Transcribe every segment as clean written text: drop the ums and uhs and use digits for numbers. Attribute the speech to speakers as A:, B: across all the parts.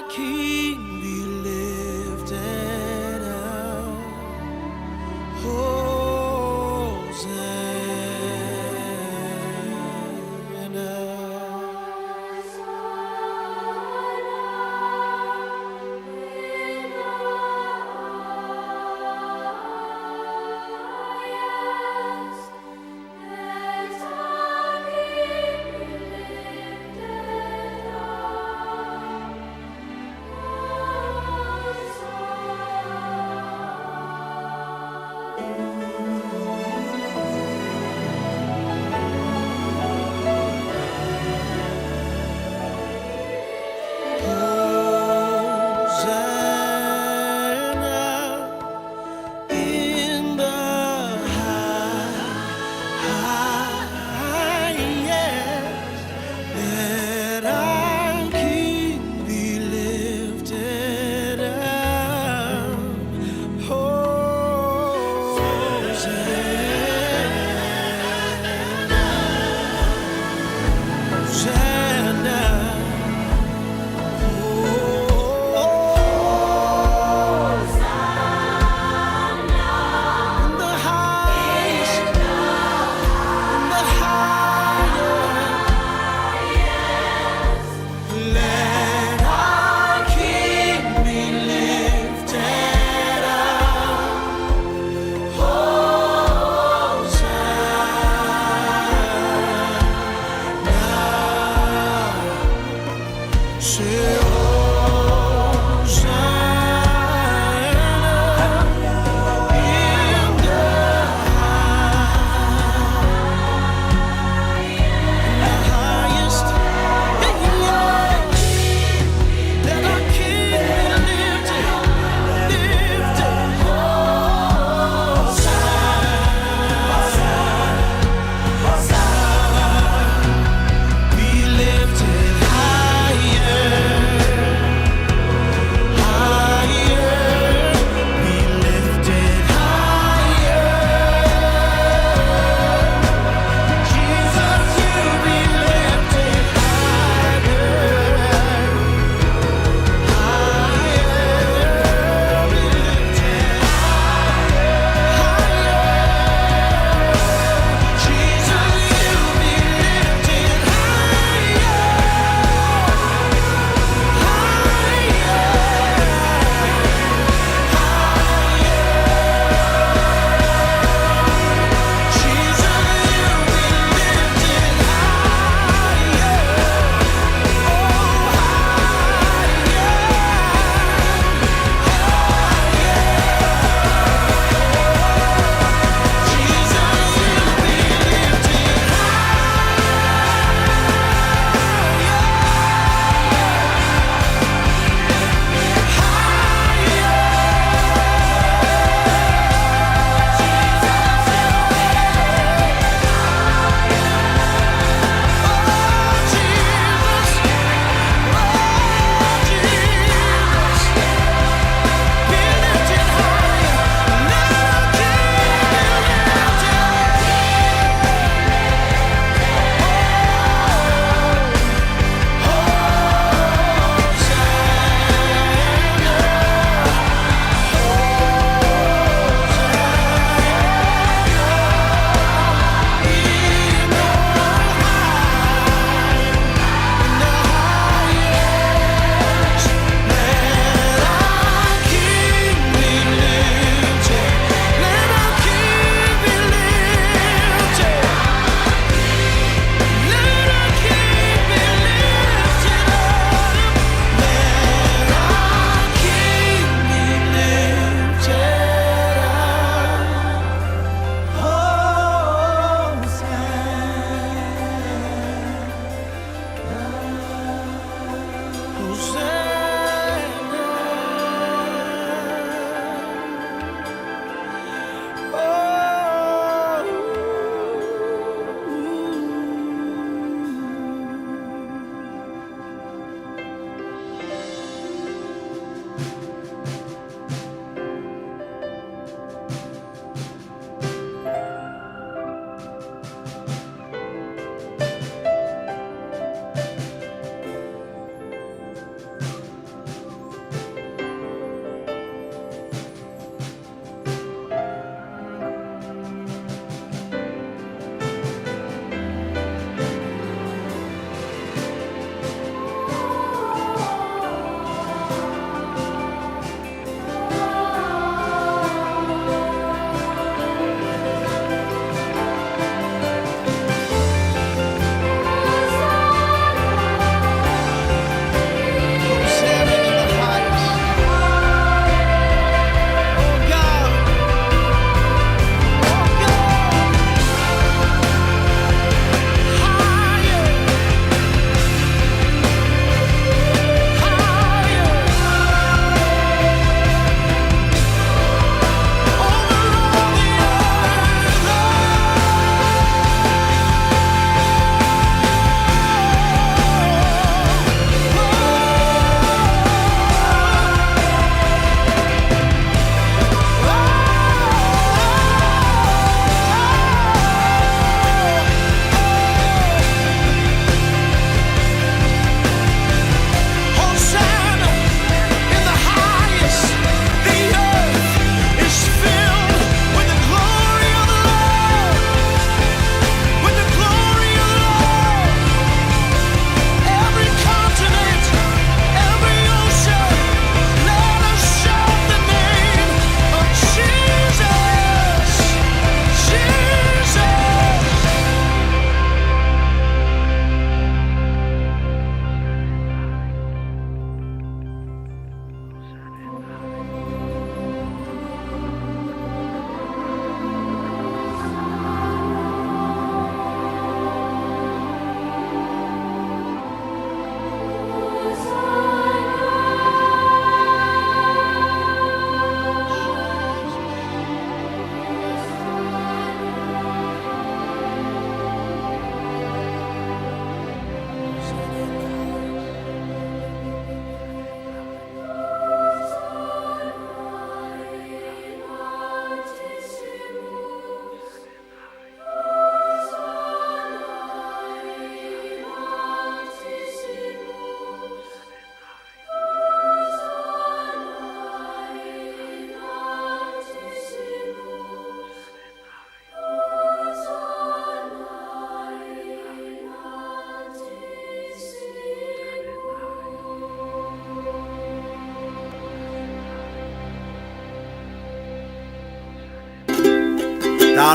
A: King be lifted up. Hosanna. Hosanna in the highest. Let our King be lifted up. Hosanna, Hosanna. Oh, in the highest, in the highest. Let our King be lifted up. Hosanna. Say Hosanna in the highest. Yeah. Let our King be lifted, lifted. Hosanna, be lifted higher.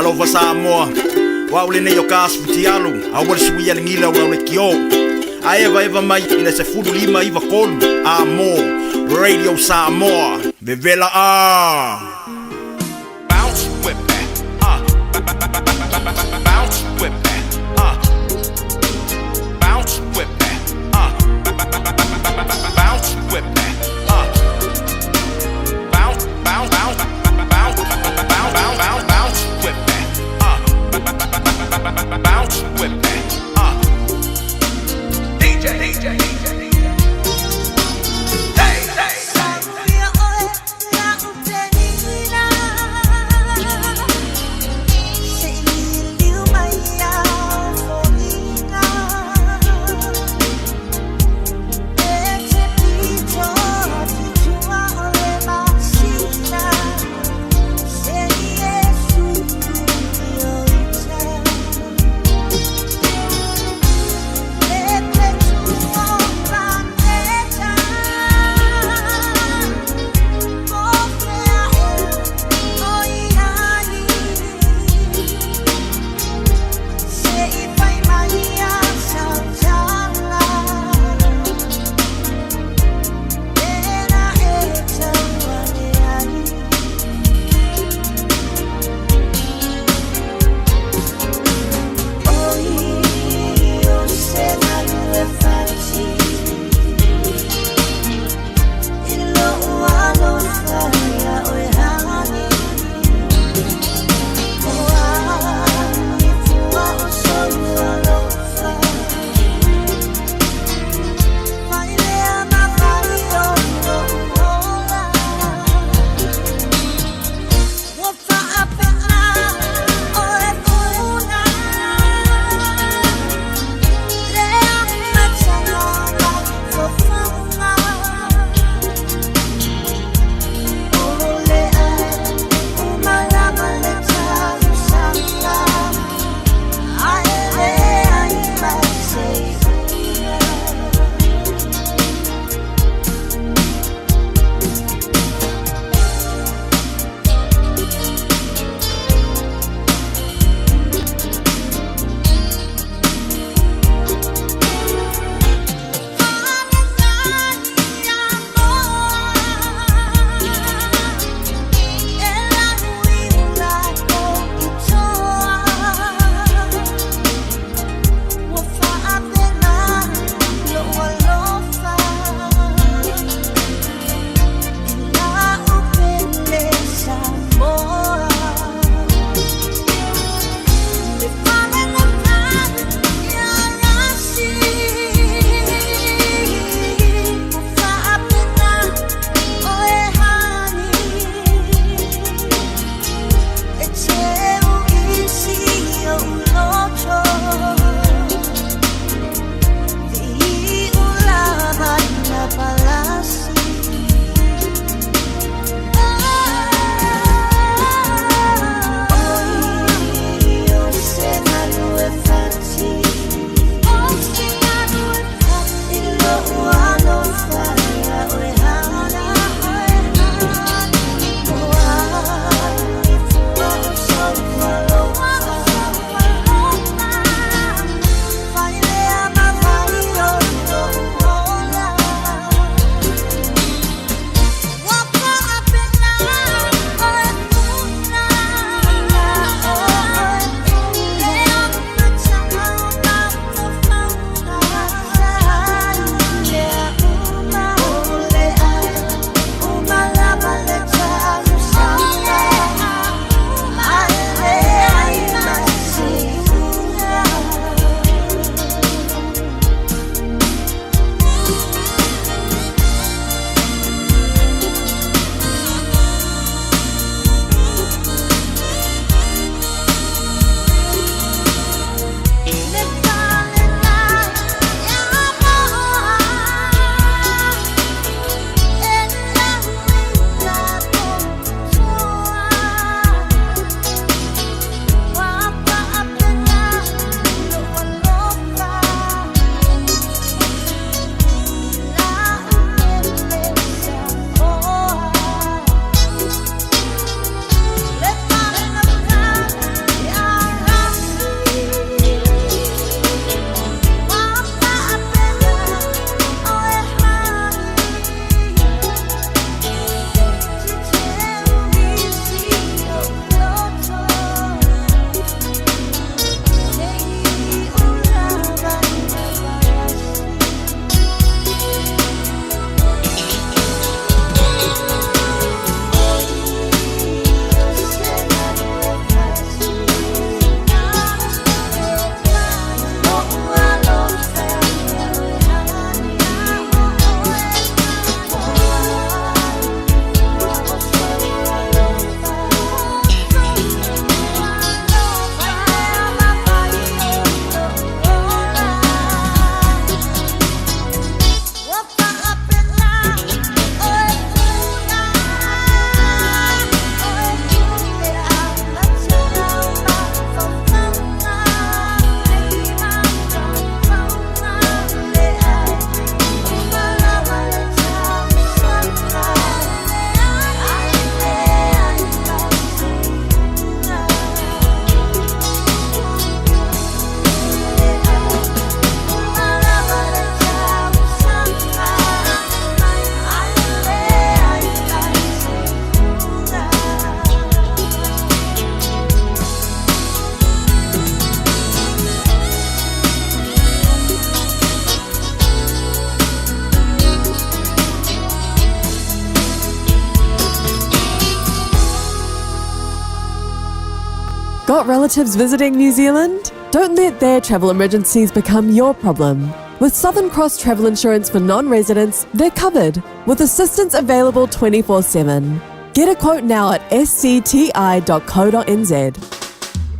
B: Alofa Samoa, o au lenei o ka asu futialu, aua le suia le gila o lau leitio. Ae evaeva mai i le 15 93 a mo Radio Samoa. Vevela a!
A: Bounce with that. Bounce with that. Bounce with that. Bounce with that. Bounce, bounce, bounce, bounce, bounce, bounce, bounce, bounce with that. Bounce with that.
C: DJ, DJ, DJ. Hey, hey.
D: Talu ia oe, la uteni.
C: Got relatives visiting New Zealand? Don't let their travel emergencies become your problem. With Southern Cross Travel Insurance for non residents, they're covered, with assistance available 24 7. Get a quote now at scti.co.nz.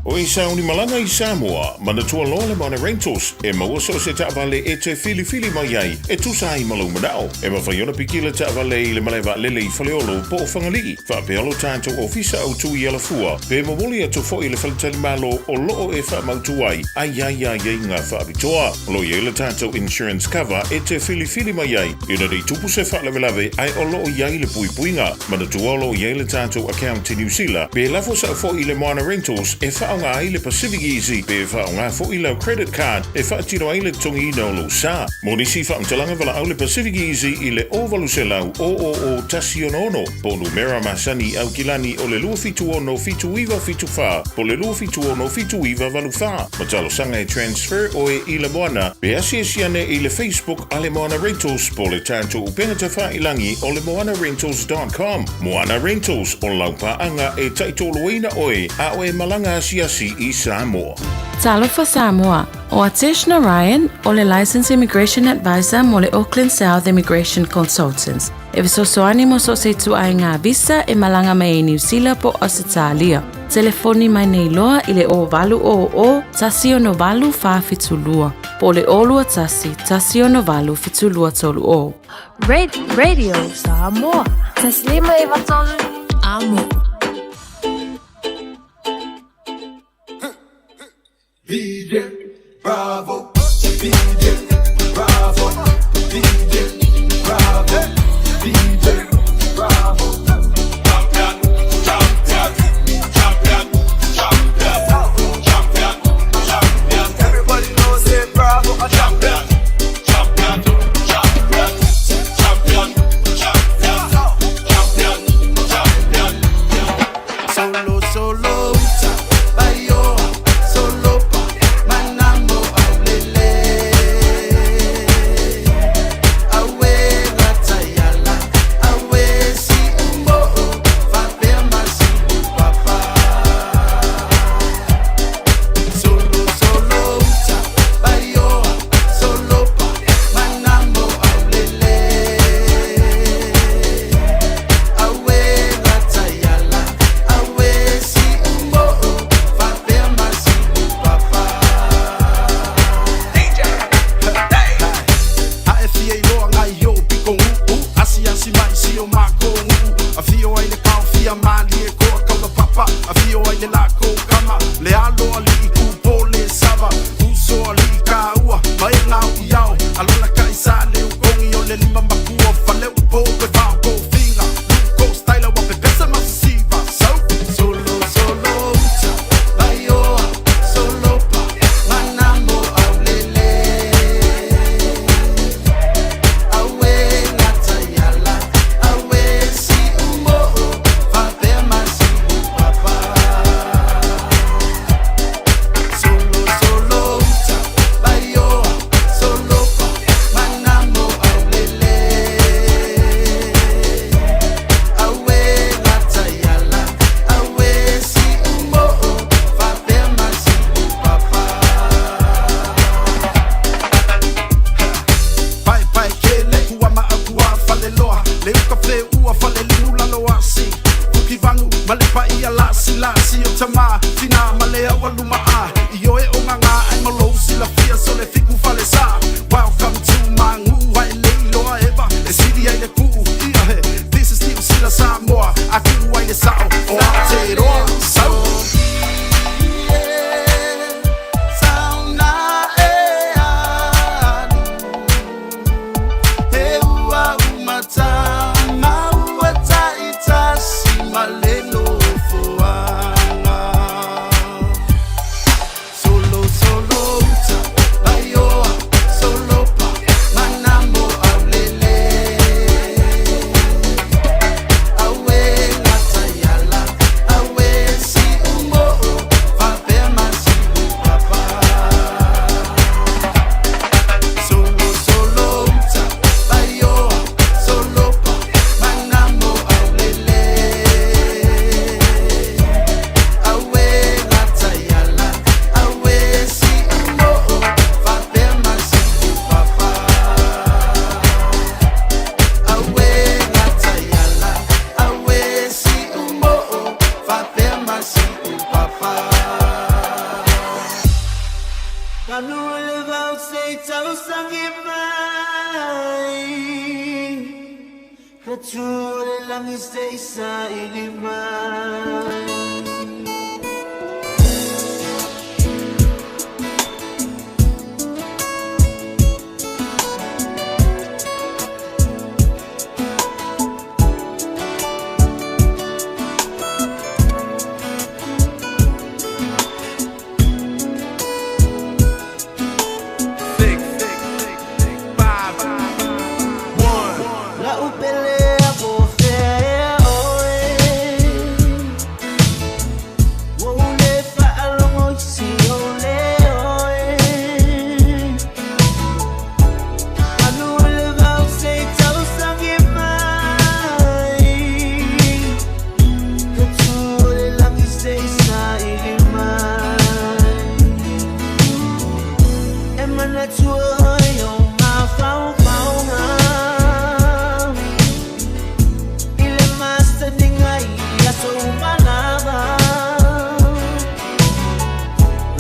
D: O e sauni malaga i Samoa, manatua loa le Moana Rentals, e maua so o se taavale e te filifili mai ai, e tusa ai ma lou manao. E mafai ona piki le taavale i le malae vaalele i Faleolo po o Fagalii, faapea lo tatou ofisa autu i Alafua, pe momoli atu foi i le faletalimalo o loo e faamautu ai, ai ai ai ai ngā faapitoa. O lo o i ai le tatou insurance cover e te filifili mai ai, ina nei tupu se faalavelave ae o loo i ai le puipuiga. Manatua o loo i ai le tatou account i Niu Sila, pe lafo sao foi i le Moana Rentals e faaaoga ai le Pacific Easy pe faaaoga foi lau credit card e faatino ai le totogiina o lou sa. Mo nisi faamatalaga valaau le Pacific Easy i le 0800 000 166 po o numera masani i Aukilani o le 276 7974 po o le 276 7984. Ma talosaga e transfer oe i le Moana pe asiasi ane i le Facebook a le Moana Rentals po o le tatou upega tafailagi o le moanarentals.com. Moana Rentals, o lau paaga e taitoluaina oe a o e malaga asiasi i Samoa.
E: Talofa Samoa, o Atesh Narayan, o le Licensed Immigration Advisor mo le Auckland South Immigration Consultants. E fesoasoani mo so o se ituaiga visa e malaga mai ai Niu Sila po o Ausetalia. Telefoni mai nei loa i le 0800 168 472 po o le 021 168 7230.
F: Radio Samoa. Taslima e vatolu. Amo.
G: Bravo, DJ, bravo, DJ, bravo, DJ, bravo. Champion, champion, champion, champion, champion. Everybody knows it, bravo, a champion, champion, champion, champion, champion, champion, champion. Solo, solo, uta, bayo, solo pa, manambo, aulele. Awe, latayala, awe, si umbo, faper masi, papa. Solo, solo, uta, bayo, solo pa, manambo, aulele. Awe, latayala, awe, si umbo, faper masi, papa. A e fia iloa ngai o piko uu asiasi mai si o mako uu afio ai le kao fia mali e koa kaula papa afio ai le lako kama le alo ali ku pole sava uso ali ka ua mai ngau iao alola kai sa le ukongi o le lima makua fale upo pe vao ko finga luko style wa pe pesa masisiva so solo solo uta bayoa solo pa manambo aulele. Awe latayala, awe si umbo, faper masi papa. Solo solo uta, bayoa, solo pa, manambo aulele. Awe latayala, awe si umbo, faper masi papa. Pai pai kele kua ma kua fale loa le uka fe ua fale limu lalo asi Fuki vangu ma le pa ia lasi lasi o tama tina ma le awa luma a i oe o nganga ai malo si la fia so le fiku fale sa. Welcome to my ngu ai le iloa eva e siri ai le kuu ia he. This is Niu Sila Samoa a kuu ai le sao o Aotearoa so. Sauna e alu He ua umata maua taitasi ma le nofoaga.
H: Ka tu o le lagi se i saili mai.
A: Six, five, one.
H: La'u pele a po o fea ea oe. Ua ou le faalogo i si ou leo e. Manu o le vao se i tausagi mai. Ka tu o le lagi se i saili mai. E manatua oi o mafaufauga i le masaniga i aso uma lava.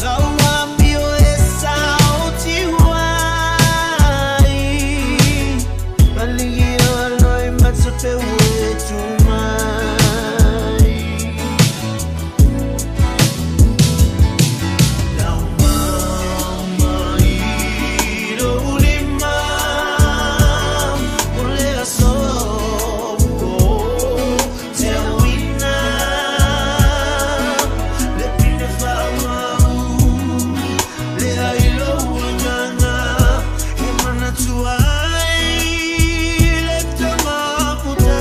H: Lau amio e saotiu ai, Paligia loi matapeu e tu mai. Lau mama i lou lima, o le aso ua teuina, le pine faamau lea i lou agaga e manatua ai le tama amuta.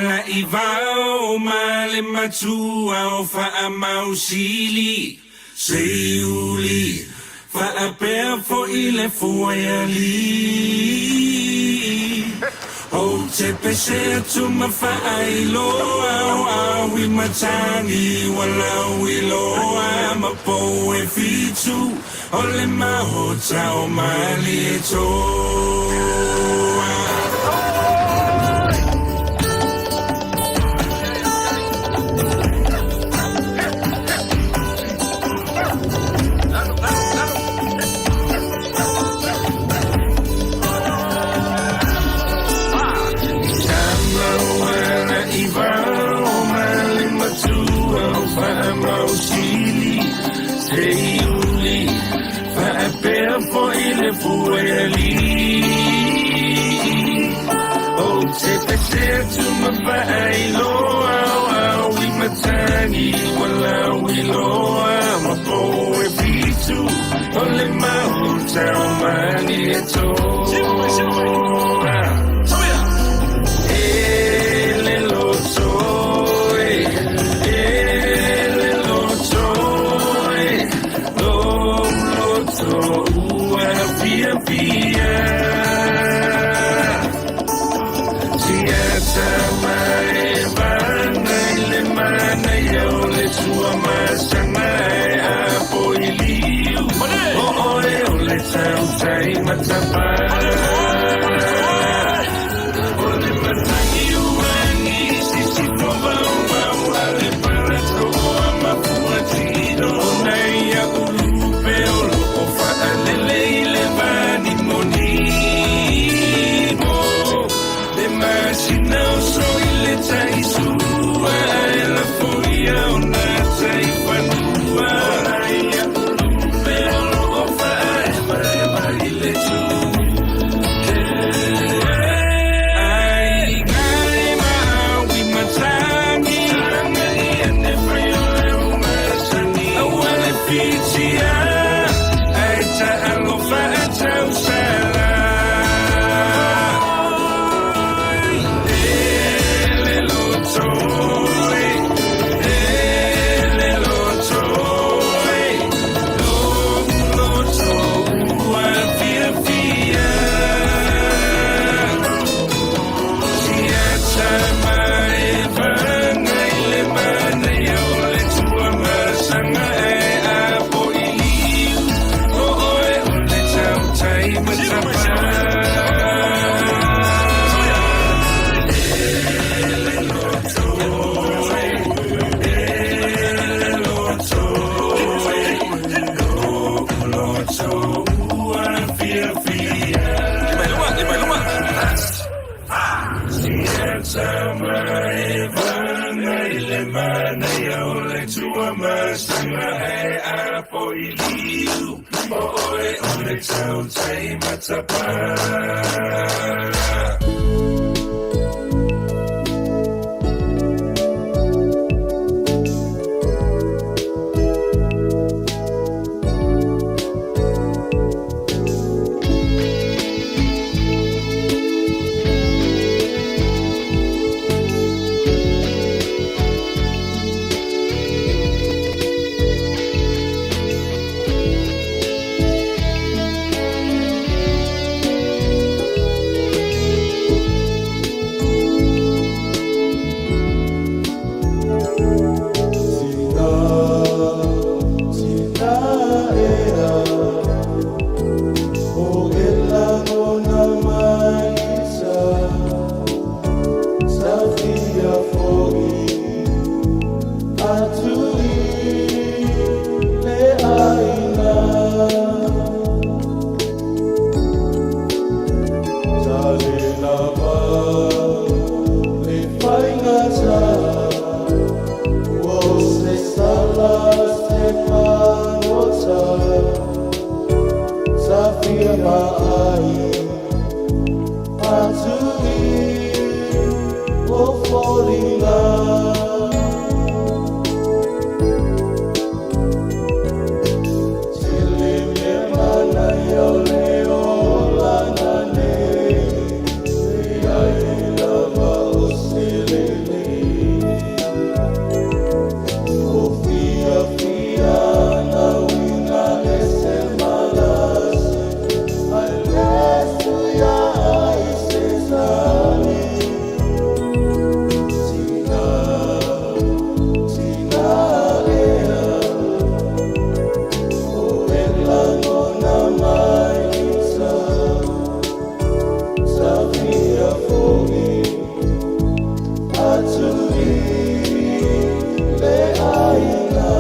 I: Alaivao ma le matua o Faamausili, Seiuli, faapea foi le Fuaialii. Ou te pese atu ma faailoa o aui matagi ua lauiloa ma pou e fitu o le maota o Malietoa.
H: le aiga.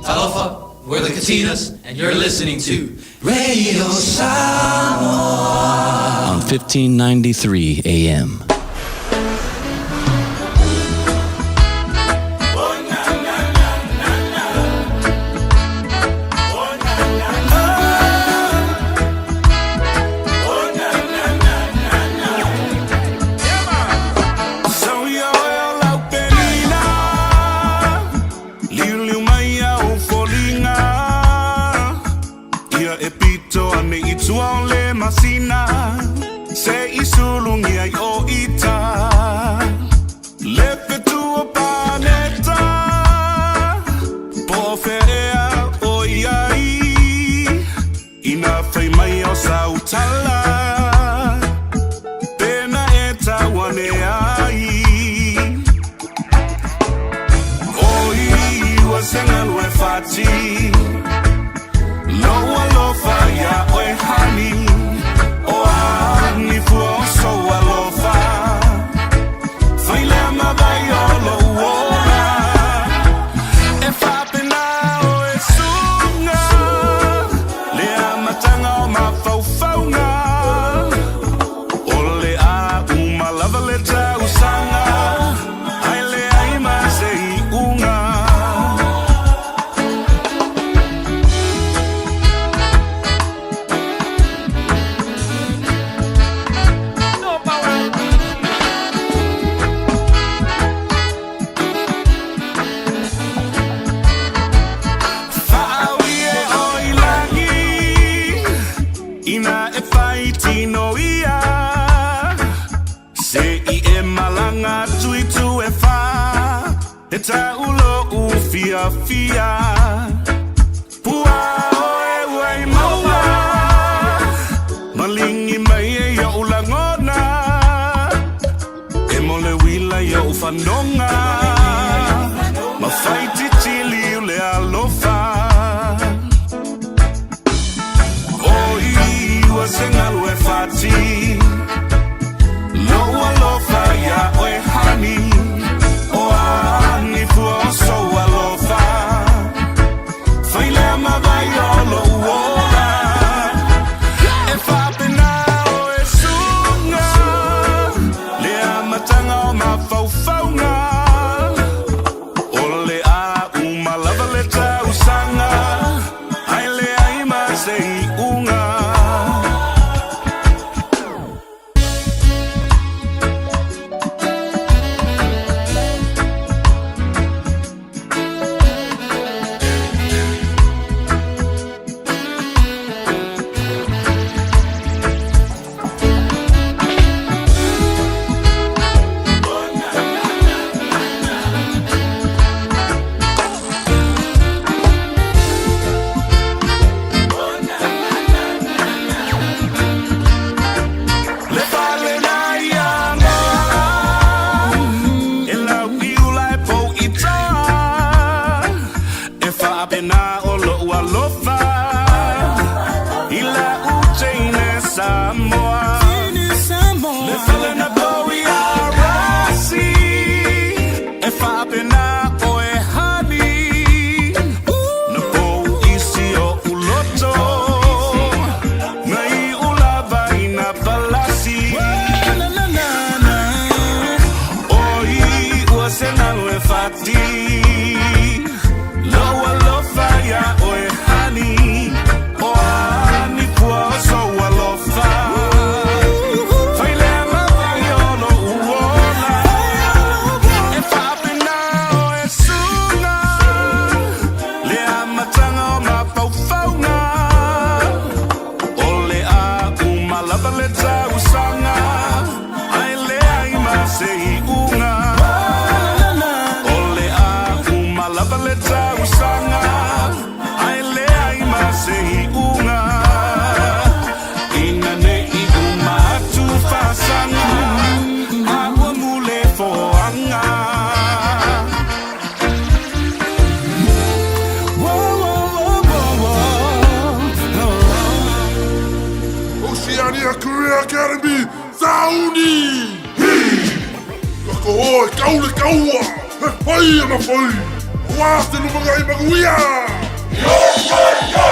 J: Talofa, we're the Katinas, and you're listening to Radio Samoa
K: on 1593 AM.
I: Sau ia oe o lau penina, Liuliu mai au foliga, Ia e pito ane i tua o le masina, Se i sulugia ai o ita, Le fetu o paneta, Po o fea o iai, Ina fai mai o sau tala, Pena e tau ane ai. Oi ua se galu e fati, Lou taulo ufiafia Pua oe ua i maua Malingi mai e ia'u lagona E mo le uila ia'u fanoga Ma faititili u le alofa O i ua se galu e fati Lo'u alofa iā oe honey O a ni fua o sou alofa Fai lea ma vai o lo'u ola E faapena oe suga Le amataga o mafaufauga O le a uma lava le tausaga Ae leai ma se iuga. Le fale na ia ngoa E lau i ula e pou i toa E faapena o lo'u alofa I la'u teine Samoa Le fale na pou i Arasi E faapena oe honey Na pou isi o'u loto Na iu lava ina palasi O i ua se galu e fati Lo'u alofa iā oe honey O a ni fua o sou alofa Fai lea ma vai o lo'u ola E faapena oe suga Le amataga o mafaufauga O le a uma lava le tausaga Ae leai ma se iuga O le a uma lava le tausaga Ae leai ma se iuga Ina nei uma atu fasaga A ua mule foaga. Whoa, whoa, whoa, whoa, whoa.
L: Oceania Career Academy, Sauni! Hi! Kako oe, kau le kaua! He whai ana whai! Ua te lumangai manuia! Yo, yo, yo!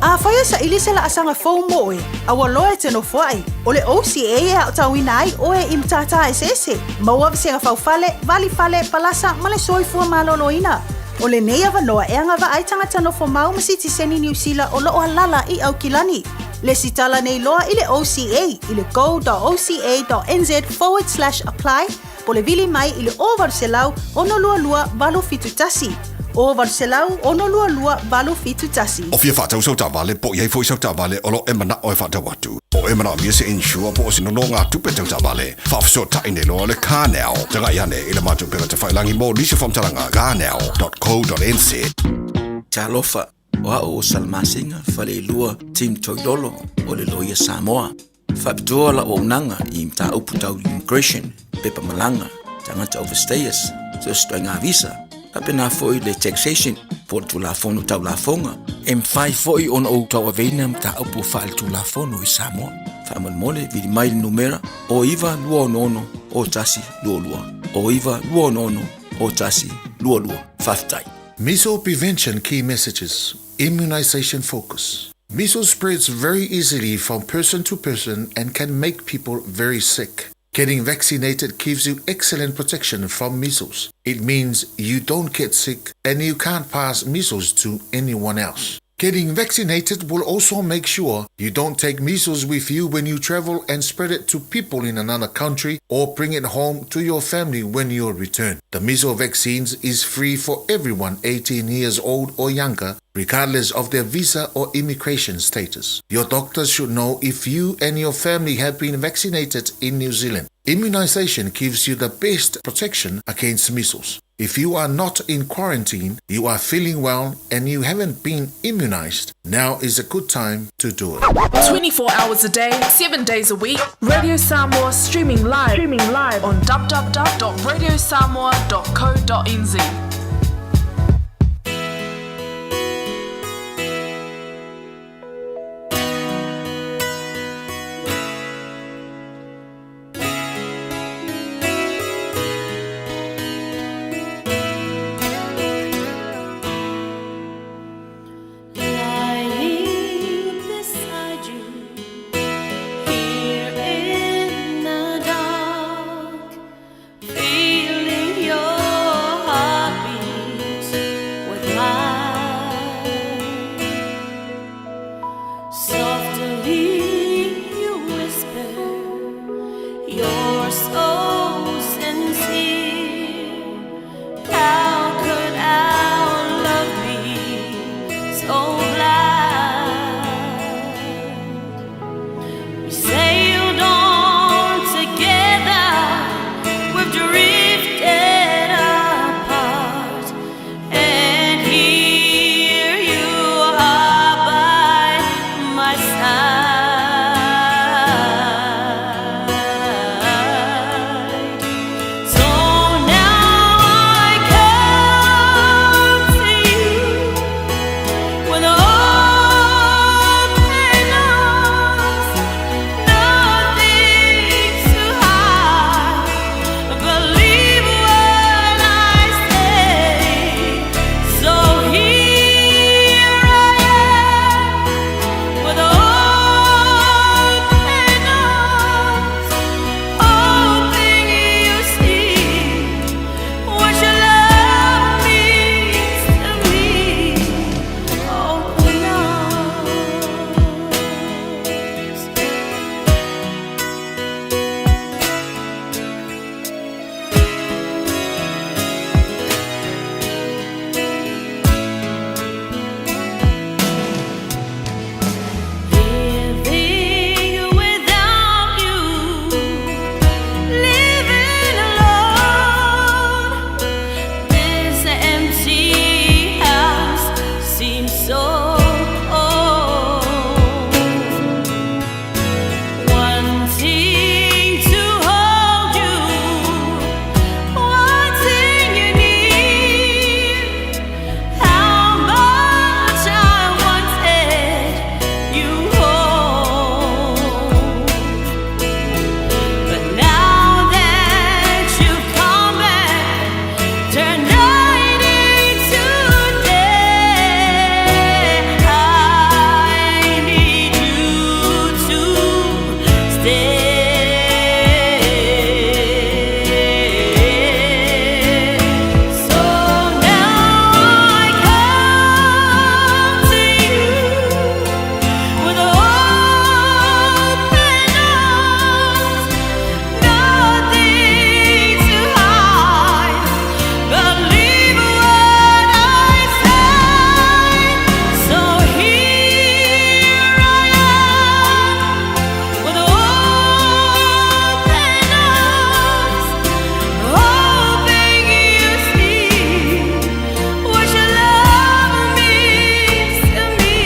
M: Afai e saili se laasaga fou mo oe, a ua loa e te nofoai, o le OCA e aotauina ai oe i matata eseese, maua vasega faufale, valifale, palasa ma le soifua maloloina. O lenei avanoa e agavaa ai tagata nofomau ma sitiseni Niu Sila o lo o alala i Aukilani. Lesitala nei loa i le OCA i le go.oca.nz/apply po o le vili mai i le 0800 622 871. 0800 622 871.
N: O fia faatau sau taavale po o i ai foi sau taavale o lo o e manao e faatau atu. Po o e manaomia se insure po o se nonogatupe tau taavale. Faafesootai nei loa le CarNow. Tagai ane i le matou upega tafailagi mo nisi o faamatalaga carnow.co.nz.
O: Talofa, o au o Salamasina Faleilua Tim Toilolo o le Loia Samoa. Faapitoa lau auaunaga i mataupu tau immigration, pepa malaga, tagata overstayers, so o se ituaiga visa, faapena foi le taxation po o le Tulafono Tau Lafoga. E mafai foi ona ou tauaveina mataupu faaletulafono i Samoa. Faamolemole, vili mai le numera o 9 2 6 o 1 2 2 o 9 2 6 o 1 2 2. Faafetai.
P: Measles prevention key messages. Immunization focus. Measles spreads very easily from person to person and can make people very sick. Getting vaccinated gives you excellent protection from measles. It means you don't get sick and you can't pass measles to anyone else. Getting vaccinated will also make sure you don't take measles with you when you travel and spread it to people in another country or bring it home to your family when you return. The measles vaccines is free for everyone 18 years old or younger, regardless of their visa or immigration status. Your doctor should know if you and your family have been vaccinated in New Zealand. Immunization gives you the best protection against measles. If you are not in quarantine, you are feeling well, and you haven't been immunized, now is a good time to do it.
Q: 24 hours a day, 7 days a week. Radio Samoa streaming live, streaming live on www.radiosamoa.co.nz.
R: Lying beside you here in the dark, feeling your heartbeat with mine. Softly you whisper, you're so sincere. How could our love be so blind? We sailed on together, we've drifted apart, and here you are by my side. So now I come to you with open arms, nothing to hide. Believe what I say. So here I am with open arms, hoping you see what your love means to me. Open arms. Living without you, living alone. This empty house seems so cold. Wanting to hold you, wanting you near. How much I wanted you home. But now that you've come back, turn night into day. I need you to stay. So now I come to you with open arms, nothing to hide. Believe what I say. So here I am with open arms, hoping you see what your love means to me.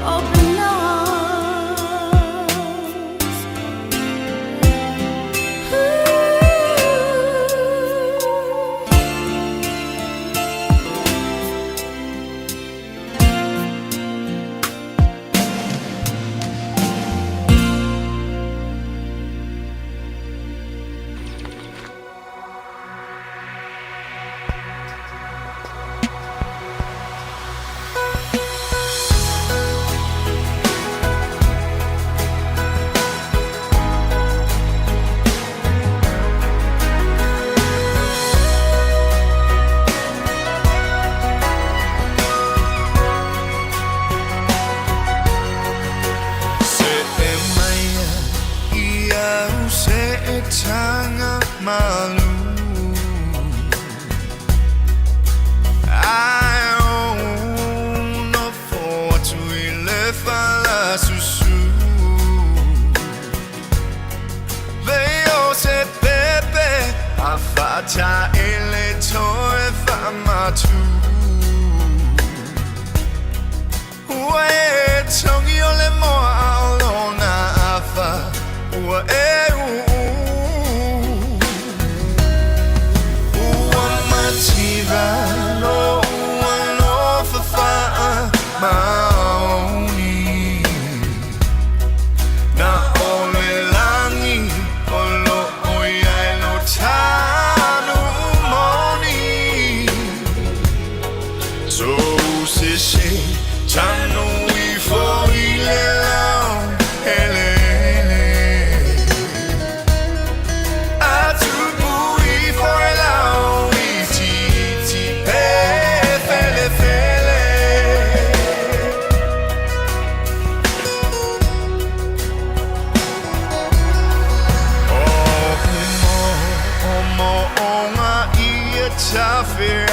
R: Open arms.
S: Se e maia i au se e tanga malu Ai o no fo atu i le whalasusu Le togi o le moa a o lona afa ua e uu. Ua mativa lou alofa faamaoni. Na o le lagi o loo i ai lou tanu moni. Sou sese tanu ifo i le lao eleele. A tupu ifo e lau itiiti pe felefele. O mo'omo'oga ia tafealofani.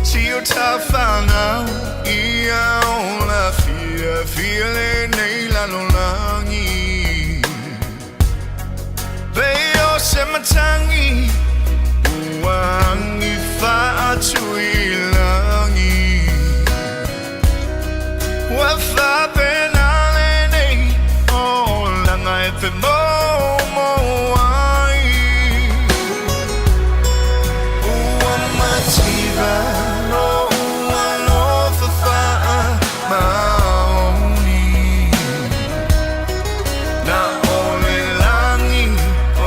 S: Si o tafanau ia ola fiafia lenei lalolagi. Pei o se matagi ua agi faatuilagi. Ua faapena lenei olaga e femoumou ai. Ua mativa lou alofa faamaoni. Na o le lagi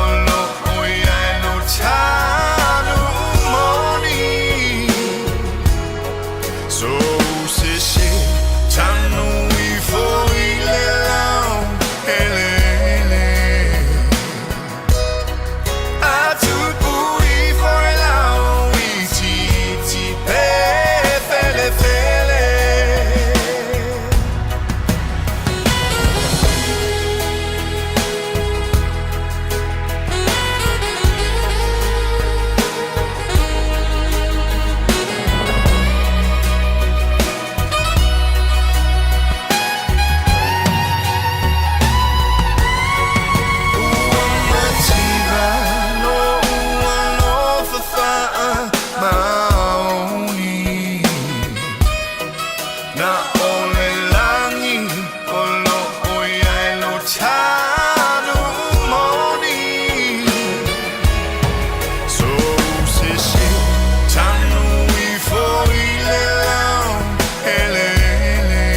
S: o loo i ai lou tanu moni. Sou sese tanu ifo i le lao eleele. A tupu ifo e lau itiiti pe felefele. Ua mativa lou alofa faamaoni. Na o le lagi o loo i ai lou tanu moni. Sou sese tanu ifo i le lao eleele.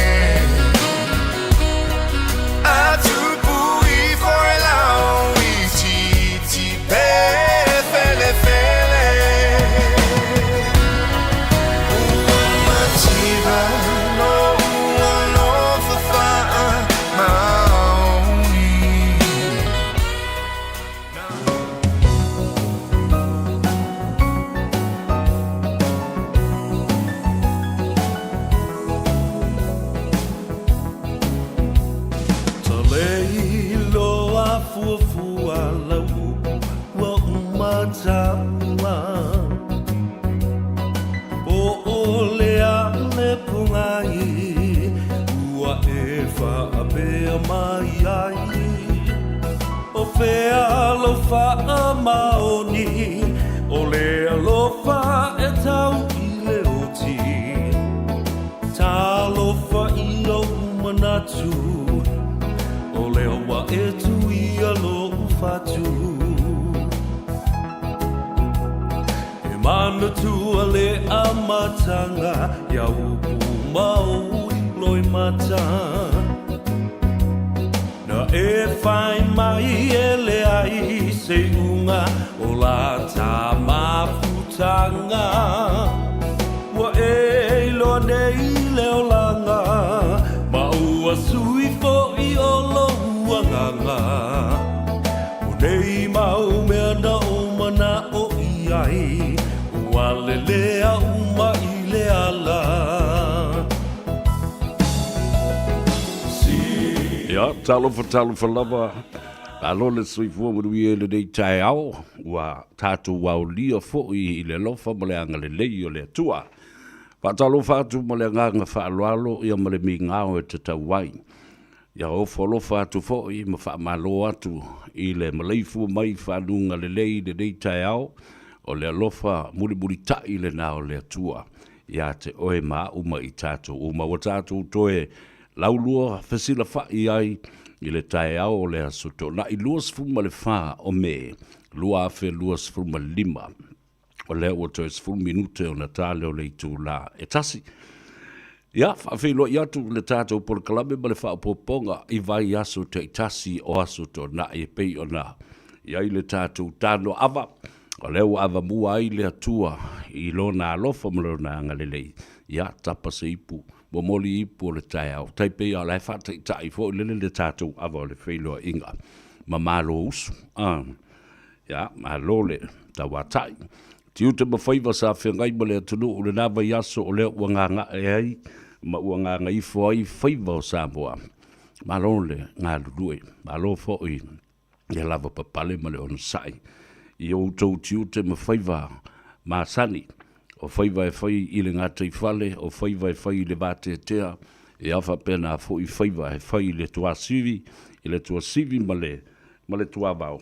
S: A tupu ifo e lau itiiti pe felefele. Ua mativa lou alofa faamaoni.
T: Ta lei loa fuafua lau upu ua uma taua. Po o le a le pogai ua e faapea mai ai. O fea lou faamaoni o le alofa e tau i le oti. Talofa i lou manatu o lea ua e tuia lou fatu. E manatua le amataga ia upu ma ou loimata. Na e fai mai e leai se iuga o la ta mafutaga. Ua e iloa nei le olaga ma ua sui fo'i o lou agaga. O nei mau mea na ou mana'o i ai ua lelea uma i le ala.
U: Ia, talofa, talofa lava. Malo le soifua manuia i lenei taeao, ua tatou aolia foi i le alofa ma le agalelei o le Atua. Faatalofa atu ma le agaga faaaloalo ia ma le migao e tatau ai. Ia ofo alofa atu foi ma faamalo atu i le maleifua mai i faguga lelei i lenei taeao, o le alofa mulimulita'i lena o le Atua. iā te oe ma a'u ma i tātou uma. Ua tātou toe laulua fesilafa'i ai i le taeao o le Aso Toonai 24 o Me 2025. O lea ua toe 10 minute ona ta lea o le itulā e tasi. Ia, faafeiloai atu le tātou polokalame ma le faaopoopoga i vaiaso taitasi o Aso Toonai e pei ona i ai le tātou tānoaava. O lea ua avamua ai le Atua i Lona alofa ma Lona agalelei. Ia, tapa se ipu, momoli ipu o le taeao. Tai pei lava o la e faataitai foi lele le tātou ava o le feiloaiga ma Malo usu. Ah. Ia, malo le tauatai. Tiute ma faiva sa feagai ma le atunuu i lena vaiaso o lea ua gaga'e ai ma ua gagaifo ai faiva o Samoa. Malo le galulue, malo foi le lavapapale ma le onosai i outou tiute ma faiva masani, o faiva e fai i le gataifale, o faiva e fai i le vateatea, ia faapena foi faiva e fai i le tuasivi, i le tuasivi ma le ma le tuavao,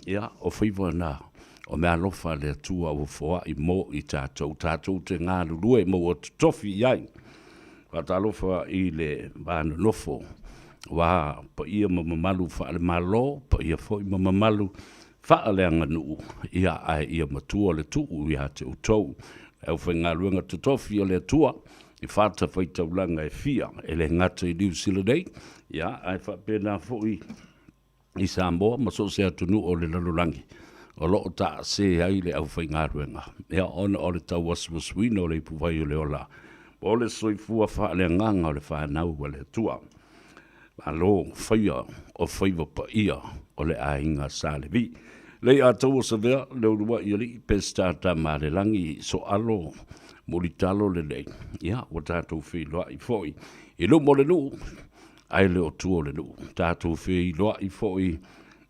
U: ia, o faiva na, o meaalofa a le Atua ua foai mo i tatou, tatou te galulue ma ua totofi i ai. Faatalofa i le va nonofo, aua paia ma mamalu faale-Malo, paia foi ma mamalu faaleaganuu, ia, ae ia matua le tuu ia te outou, le aufaigaluega totofi a le Atua, i fatafaitaulaga e fia, e le gata i Niu Sila nei, ia, ae faapena foi i Samoa ma so o se atunuu o le lalolagi o lo o taase ai le aufaigaluega, ia, ona o le tauasuasuina o le ipuvai o le ola po o le soifua faaleagaga o le fanau a le Atua. Malo faia o faiva paia o le aiga Sa Levi. Lei Ataua Savea, le uluai alii Peseta Tamalelagi Soalo Mulitalo lenei, ia, ua tatou feiloai foi i luma o le nuu Ae le o tua o le nuu, tatou feiloai foi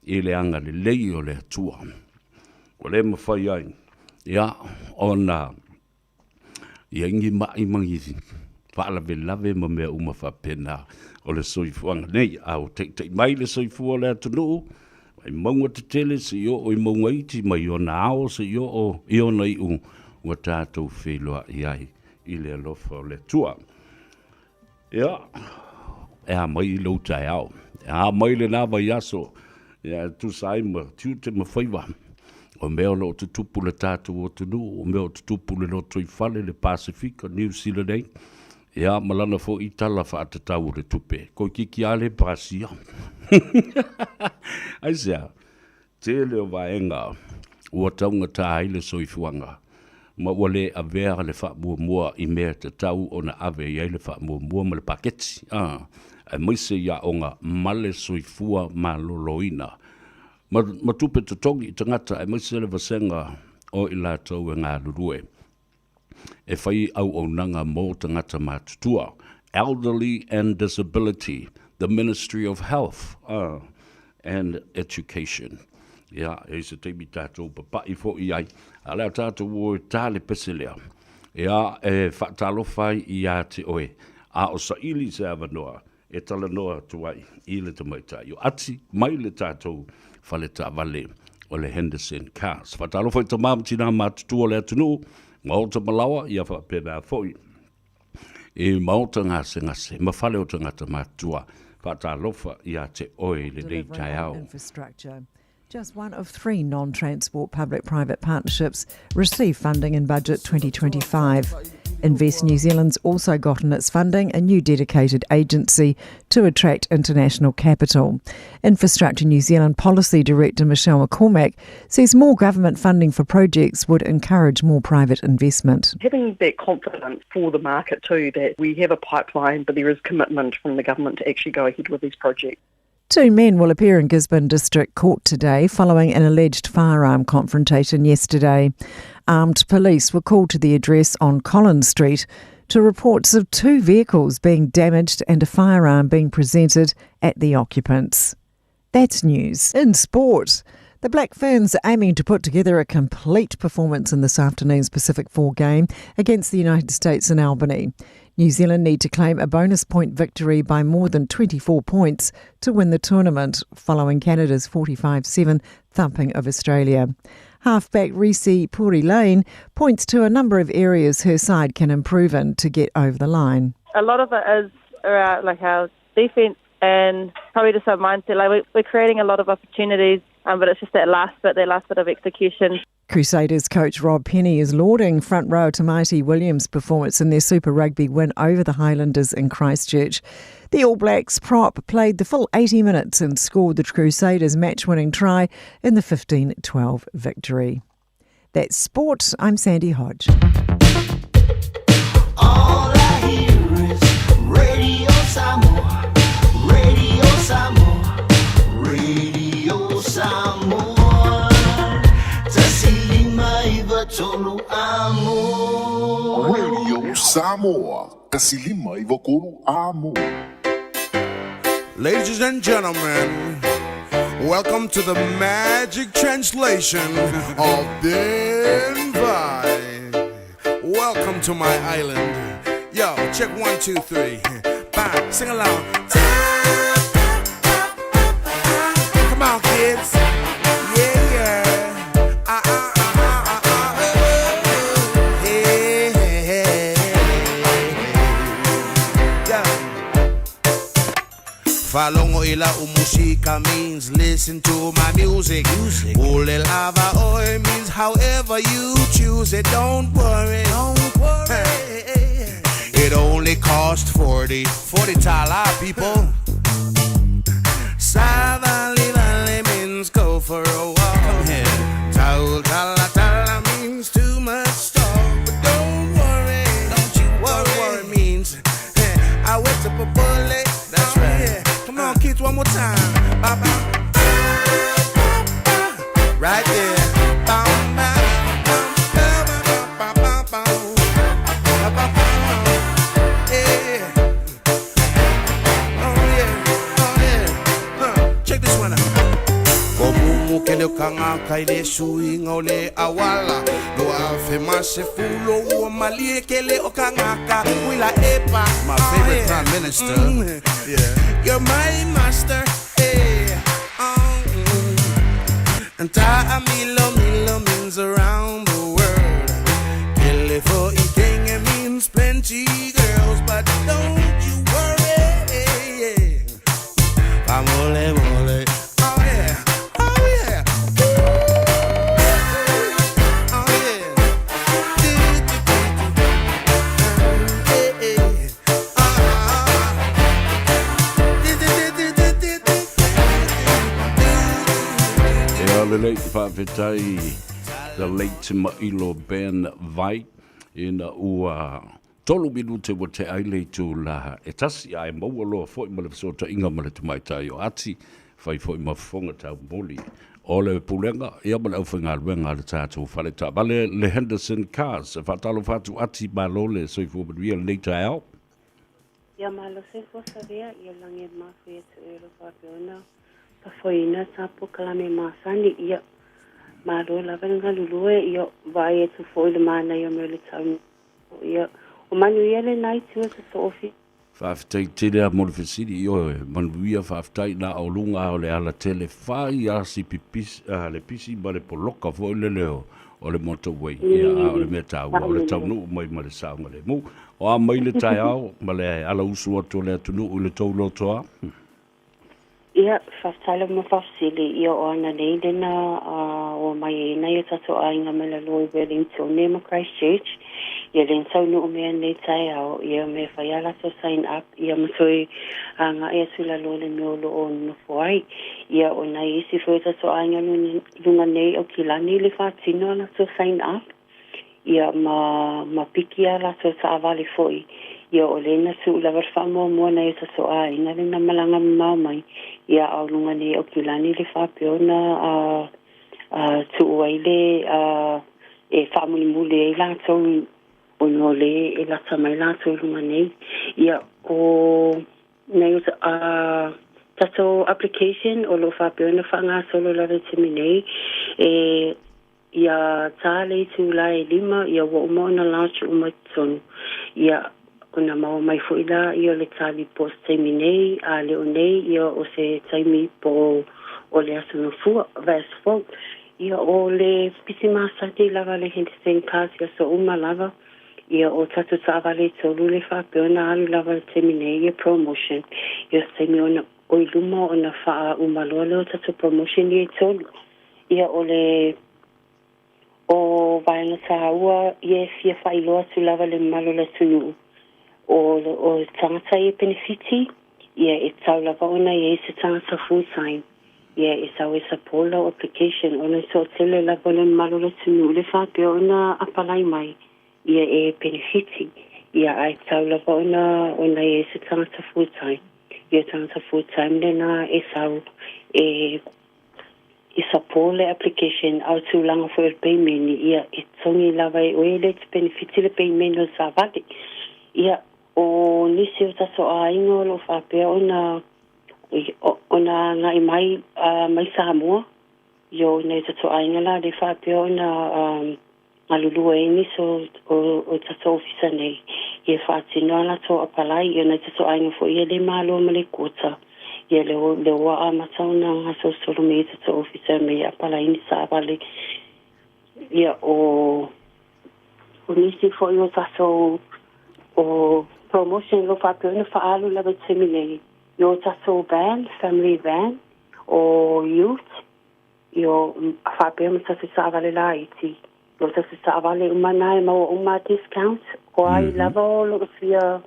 U: i le agalelei o le Atua. Ua le mafai ai, ia, ona i ai ni ma'i ma ni faalavelave ma mea uma faapena o le soifuaga nei. A ua taitai mai le soifua o le atunuu, mai mauga tetele seia oo i mauga iti, mai ona ao seia oo i ona iu, ua tatou feiloai ai i le alofa o le Atua. Ia, e a mai lou taeao, e a mai lena vaiaso, ia e tusa ai ma tiute ma faiva, o mea o lo o tutupu i le tatou atunuu, o mea o tutupu i le lotoifale, le Pasefika, Niu Sila nei, ia ma lana foi Tala Faatatau o le Tupe, toeitiiti lava le pasia. Aisea? Tele o vaega ua taugata ai le soifuaga ma ua le avea le faamuamua i mea e tatau ona ave i ai le faamuamua ma le paketi, aemaise i aoga ma le soifua maloloina ma tupe totogi i tagata aemaise le vasega o i latou e galulue. e fai auaunaga mo tagata matutua, Elderly and Disability, the Ministry of Health and Education. Ia, e i ai se taimi tatou papa'i foi ai, a o le a tatou o e ta le pese lea, ia, e faatalofa ai ia te oe, a o saili se avanoa e talanoa atu ai i le tamaitai o Ati mai le tatou fale taavale o le Henderson Cars. Faatalofa i tama ma tinā matutua o le atunuu, maota malaoa, ia faapena foi i maota gasegase ma fale o tagata matutua. Faatalofa ia te oe i lenei taeao.
B: Infrastructure. Just one of three non transport public private partnerships received funding in Budget 2025. Invest New Zealand's also gotten its funding, a new dedicated agency to attract international capital. Infrastructure New Zealand Policy Director Michelle McCormack says more government funding for projects would encourage more private investment.
V: Having that confidence for the market too that we have a pipeline, but there is commitment from the government to actually go ahead with these projects.
B: Two men will appear in Gisborne District Court today following an alleged firearm confrontation yesterday. Armed police were called to the address on Collins Street to reports of two vehicles being damaged and a firearm being presented at the occupants. That's news. In sport, the Black Ferns are aiming to put together a complete performance in this afternoon's Pacific Four game against the United States in Albany. New Zealand need to claim a bonus point victory by more than 24 points to win the tournament, following Canada's 45 7 thumping of Australia. Halfback Reese Puri Lane points to a number of areas her side can improve in to get over the line.
C: A lot of it is around like our defence and probably just our mindset. Like we, we're creating a lot of opportunities, um, but it's just that last bit, that last bit of execution.
B: Crusaders coach Rob Penny is lauding front row Tamati Williams' performance in their Super Rugby win over the Highlanders in Christchurch. The All Blacks prop played the full 80 minutes and scored the Crusaders' match winning try in the 15 12 victory. That's sport. I'm Sandy Hodge.
H: All I hear is Radio Samoa, Radio Samoa, Radio Samoa. Tasilima iwa tolu amo.
L: Radio Samoa, Tasilima iwa kolu amo.
I: Ladies and gentlemen, welcome to the magic translation of Ben Vai. Welcome to my island. Yo, check one, two, three. Bye. Sing along. Come on, kids. Yeah, yeah. Ah, ah, ah, ah, ah, ah, oh. Hey, hey, hey, hey. Yeah. Falongo ila umusika means listen to my music. Ule lava oi means however you choose it. Don't worry. Don't worry. It only cost 40. 40 tala, people. Savali valley means go for a walk. Come here. Taul tala tala means too much talk. But don't worry. Don't you worry. Don't worry means I went to bullet. That's right. Yeah. Come on, kids, one more time. Ba, ba, ba, ba, ba. Right there. Ba, ba, ba, ba, ba, ba, ba, ba. Ba, ba, ba. Yeah. Oh, yeah. Oh, yeah. Huh. Check this one out. Ko mumu ke le kanga kai le suinga o le awala No afe ma se fulo ua malie ke le o kangaka Wila epa
G: My favorite prime minister.
I: Yeah. You're my master hey. Oh, mm. And ta milo milo means around the world Kele fo ikenge means plenty girls But don't you worry Famole mole Oh yeah, oh yeah. Oh yeah. Do, do, do, do. Eh, eh. Ah. Do, do, do, do, do, do, do.
U: Ea le lei whaafetai the late Ma'ilo Ben Vai ina ua tolu minute ua te aile tu la e tasi ai maua loa foi ma le fesootaiga ma le tamaitai o ati fai foi ma fofoga taumoli o le pulega ia ma le aufaigaluega a le tatou fale taavale le Henderson Cars e faatalofa atu ati malo le soifua manuia lenei taeao
D: Ia malo se fo savea ia lange mafu ia te ero whapeona pafoina tapo kalame masani ia malo lava nga lulue ia vai e tu foi le mana ia me le tau ia o manu ia le nai tua se sofi
U: Faafetai tele a mo le fesili ioe manuia faafetai na o luga o le alatele fai a si pipisi a le pisi ma le poloka foi le leo o le motorway ia a o le mea taua o le taunuu mai ma le saogalemu o a mai le taeao ma le ala usu atu o le atunuu i le tou lotoa
D: Ia, whawhataila ma whawhasili ia o ana nei lena o mai e nei o tato ainga me la loi Wellington ne ma Christchurch. Ia len tau no mea nei tai au ia me whai ala to sign up ia matoi a ngā e atu la lo le meo lo o nofo ai. Ia o nei isi fo tato ainga lunga nei o kilani le whātino ala to sign up. Ia ma, ma piki ala to taavale foi. Ia o lena su la varfa mo mo na ia so a ina le na malanga mau mai ia au lunga nei o kilani le whapeona a a tu ai le a e whamulimuli e lātou o no le e lata mai lātou lunga nei ia o nei o a tatou application o lo whapeona whanga solo lava te mi nei e ia tā le tu la e lima ia wa uma ona launch uma tonu ia ona mau mai foi la ia le tali po se taimi nei a le o nei ia o se taimi po o le aso no fua vaiaso fou Ia, o le pisi masani lava le Henderson Cars i aso uma lava. Ia, o tatou taavale e tolu le faapea ona alu lava i le taimi nei ia promotion. Ia, o se taimi ona o i luma ona faauma loa lea o tatou promotion ia e tolu. Ia, o le o vaega tāua ia e fia faailoa atu lava i le mamalu o le atunuu, o o tagata ia penefiti, ia e tatau lava ona i ai se tagata full time ia e sau e support lau application ona e toatele lava le mamalu o le atunuu le faapea ona apalai mai ia e penefiti ia ae tatau lava ona ona i ai se tagata full time ia tagata full time lena e sau e i support le application a o tulaga foi o le peimeni ia e totogi lava e oe le penefiti le peimeni o le savali ia O nisi o tatou aiga o lo o faapea ona ona agai mai mai Samoa, i o nai tatou aiga la le faapea ona galulue ai nisi o tatou ofisa nei ia faatino a latou apalai. Ia nai tatou aiga foi ia le malo ma le quota, ia le le ua amata ona gasolosolo mai i tatou ofisa mai apalai ni taavale. Ia o O nisi foi o tatou o promotion o lo o faapea ona faaalu lava i le taimi nei i o tatou van, family van, o ute, i o faapea ma tatou taavale laiti. I o tatou taavale uma na e maua uma discount, o ai lava o lo o fia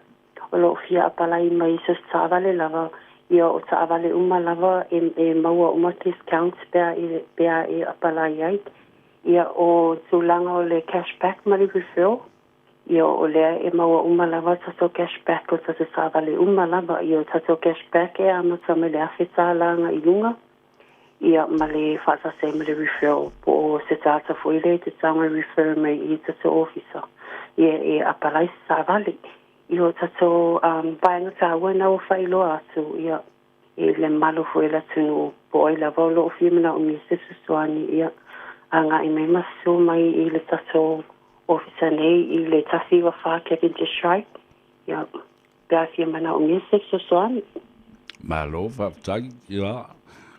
D: o lo o fia apalai mai i so o se taavale lava, ia o taavale uma lava e e maua uma discount pe a e pe a e apalai ai. Ia, o tulaga o le cash back ma le referral, ia o lea e maua uma lava tatou cash back o tatou taavale uma lava. Ia o tatou cash back e amata mai le $1,000 agai i luga, ia ma le faatasi ai ma le referral po o se tagata foi lea e te tago e refer mai i tatou ofisa, ia e apalai se taavale. Ia o tatou vaega taua na ua faailoa atu, ia i le mamalu foi o le atunuu, po o ai lava o lo o fia manaomia se fesoasoani, ia, agai mai ma susu mai i le tatou ofisa nei i le 194 Cavendish Drive, ia, pe a fia manaomia se fesoasoani.
U: Malo faafetai, ia,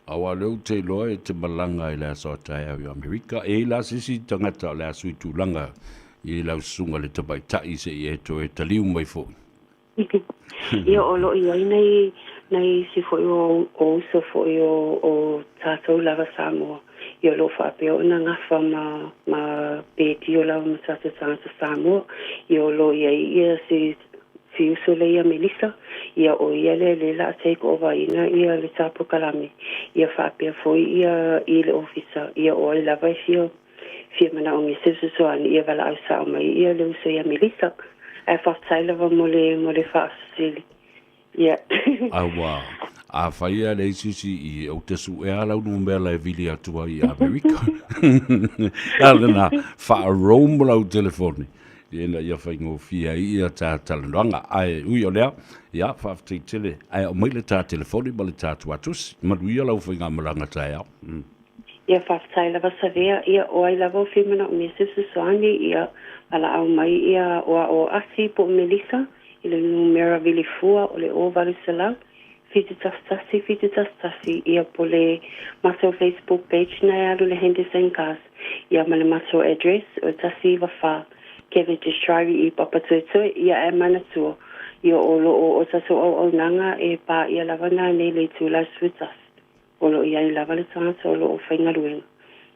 U: aua o lea ou te iloa e te malaga i le aso a taeao i Amerika. E i ai la se isi tagata o le a sui tulaga i lau susuga i le tamaitai se i e toe taliu mai foi?
D: Ia, o lo o i ai nai, nai isi foi o, o uso foi o, o tatou lava Samoa, ia o lo o faapea ona gafa ma, ma pedio lava ma tatou tagata Samoa. Ia o lo o i ai ia si, si uso lea ia Melissa, ia o ia lea lea la a take over ina ia le ta polokalame, ia faapea foi ia i le ofisa, ia o ai lava e fia fia manaomia se fesoasoani ia valaau sao mai ia le uso ia Melissa. Ae faafetai lava mo le mo le faafesili. Ia.
U: Aua, afai e leai se isi i ou te suea lau numera e vili atu ai i Amerika. A lena, faa-roam lau telefoni ina ia faigofie ai ia ta talanoaga. Ae ui o lea, ia, faafetai tele. Ae aumai le ta telefoni ma le ta tuatusi. Manuia lau faigamalaga taeao. Mm.
D: Ia faafetai lava Savea, ia o ai lava o fia manaomia se fesoasoani, ia valaau mai ia o a o Asi po o Melissa i le numera vili fua o le 0800 711 711 ia po le matou Facebook page na e alu le Henderson Cars ia ma le matou address o le 194 Cavendish Drive i Papatoetoe ia ae manatua ia o lo o o tatou auaunaga e paia lava nanei le itula 11. O lo o i ai lava le tagata o lo o faigaluega.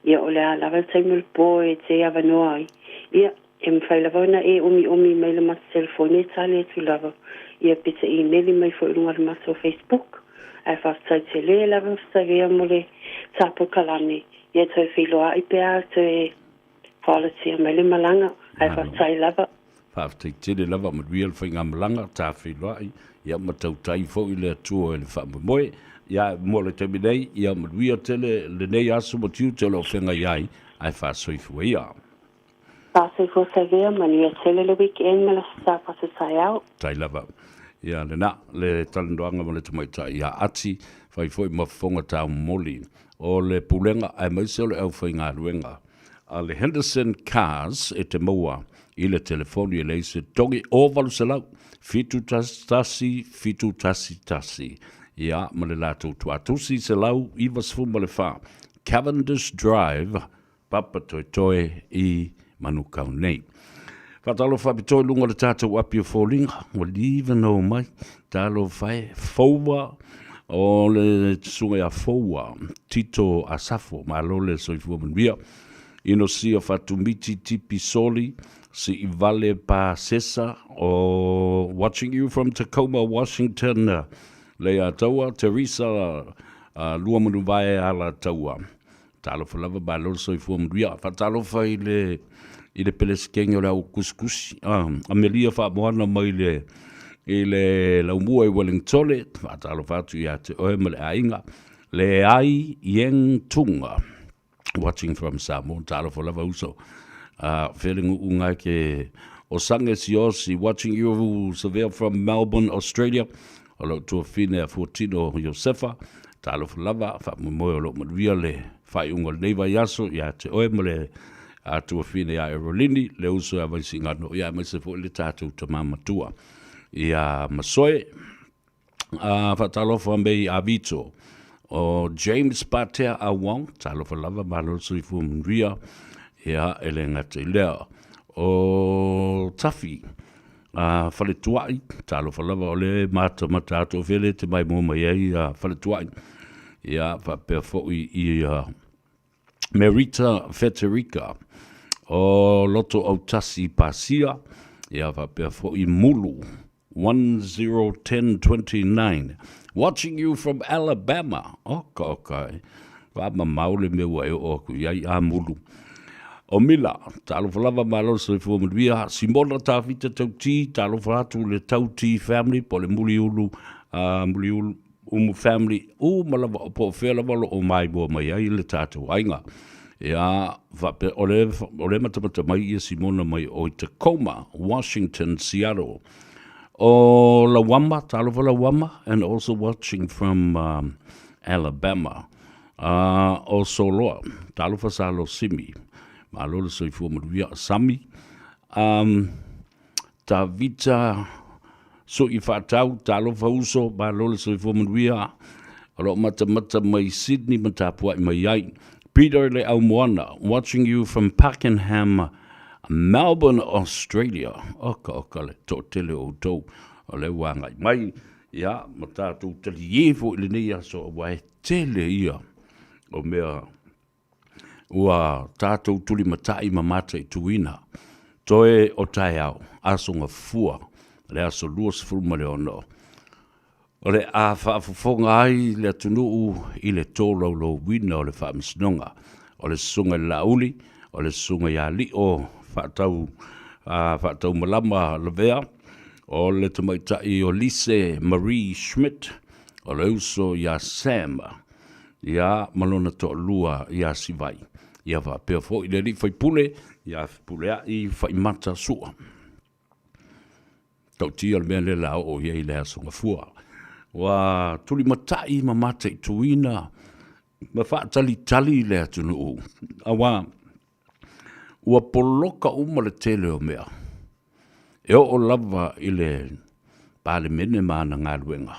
D: Ia, o le a lava le taimi o le po e te avanoa ai, ia, e mafai lava ona e omiomi mai le matou telefoni e tali atu lava, ia, pe te imeli mai foi i luga o le matou Facebook. Ae faafetai tele lava Savea mo le tapolokalamme, ia toe feiloai pe a toe faalatia mai le malaga, ae faafetai lava.
U: Faafetai tele lava manuia le faigamalaga, ta feiloai, ia ma tautai foi le Atua i le faamoemoe. Ia, mo le taimi nei, ia manuia tele lenei aso ma tiute o lo o feagai ai, ae faasoifua ia.
D: Faasoifua Savea, manuia tele le weekend ma le Aso Sapatu taeao.
U: Tai lava. Ia, lena, le talanoaga ma le tamaitai ia Ati, fai foi ma fofoga taumoli o le Pulega aemaise o le aufaigaluega a le Henderson Cars e te maua i le telefoni e leai se togi o 800 711 711 ia ma le latou tuatusi 194 Cavendish Drive, Papatoetoe i Manukau nei. Faatalofa faapitoa i luga o le tatou api o foliga, ua liva na o mai, talofa e, Foua, o le susuga ia Foua, Tito Asafo, malo le soifua manuia. Inosia Fatumiti Tipi Soli, Siivale Pasesa, o watching you from Tacoma, Washington, Leiataua, Teresa uh, Luamanuvae Alataua. Talofa lava, malo le soifua manuia. Faatalofa i le i le Pelesekenge o le au kusikusi, ah, Amelia Faamoana mai le i le Laumua i Wellingtone, faatalofa atu ia te oe ma le aiga, le ai Ieng Tunga, watching from Samoa, talofa lava uso. Uh, fele nguu ngai ke o Sange Siosi, watching you Savea from Melbourne, Australia. O lou tuafine a Fuatino Iosefa, talofa lava, faamoemoe o lo o manuia le faaiuga o lenei vaiaso ia te oe ma le tuafine ia Erolini, le uso ia Vaisigano, ia aemaise foi le tatou tama matua ia Masoe. A faatalofa mei a Vito, o James Patea Awong, talofa lava, malo le soifua manuia, ia e le gata i lea. O Tafi, a Faletuai, talofa lava o le matamata atu o fele te mai mua mai ai a Faletuai. Ia, faapea foi i a Merita Feterika o Loto Autasi Pasia, ia faapea foi Mulu 101029. Watching you from Alabama. Oka oka e. Faamamao le mea ua e oo atu i ai a Mulu. O Mila, talofa lava malo le soifua manuia. Simona Tafita Tauti, talofa atu le Tauti family po o le Muliulu, uh, Muliulu Umu family, uma lava o po o fea lava o lo o maimoa mai ai le tatou aiga. Ia, faapea, o le, o le matamata mai ia Simona mai o i Tacoma, Washington, Seattle. O Lawama, talofa Lawama, and also watching from um, Alabama. Uh, o Soloa, talofa Salo Simi, malo le soifua manuia, Sami. Um, Tavita So'i Faatau, talofa uso, malo le soifua manuia, o lo o matamata mai Sydney ma tapua'i mai ai. Peter Le Aumoana, watching you from Pakenham, Melbourne, Australia. Oka oka le toatele o outou o lea ua agai mai, ia, ma tatou taliē foi i lenei aso aua e tele ia o mea Ua tatou tulimatai ma mataituina toe o taeao, aso gafua, le aso 26. O le a faafofoga ai le atunuu i le tolaulauina o le Faamasinoga, o le Susuga i le Laauli, o le Susuga ia Lio Faatau, Faataumalama Lavea, o le Tamaitai o Lise Marie Schmidt, o le uso ia Sam ia ma lona toalua ia Sivai, ia faapea foi le alii faipule ia Fepuleai Faimata Sua. Tautia le mea lea la oo i ai le aso gafua. Ua tulimatai ma mataituina ma faatalitali le atunuu, aua ua poloka uma le tele o mea e oo lava i le Palemene ma ana galuega.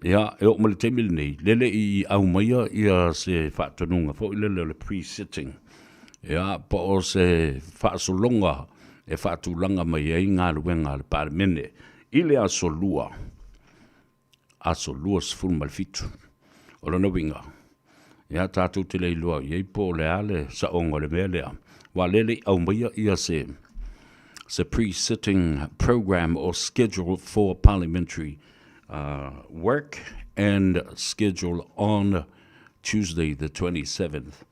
U: Ia, e oo mai le taimi lenei, lele i aumaia ia se faatonuga foi lele o le pre-sitting, ia, po o se faasologa e faatulaga mai ai galuega a le Palemene i le aso Lua, aso 27. O lona uiga, ia tatou te le iloa i ai po o le a le saoga o le mea lea, aua o lea e le i aumaia ia se se pre-sitting program or schedule for parliamentary uh, work and schedule on Tuesday the 27th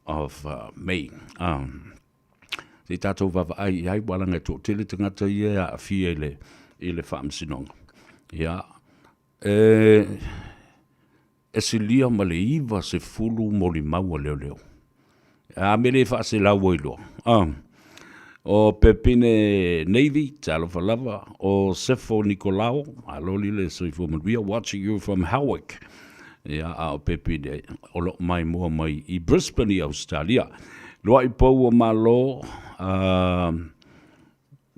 U: of uh, May. Um, se i tatou vaavaai i ai, ua laga e toatele tagata ia e aafia i le, i le faamasinoga. Ia, e, e silia ma le 90 molimau a leoleo. A me le faaselau ai loa. Ah. O Pepine Navy, talofa lava. O Sefo Nikolao, aloli le soifua manuia, watching you from Howick. Ia, a o Pepine, o lo o maimoa mai i Brisbane i Ausetalia. Lua'i pou o Malo, uh,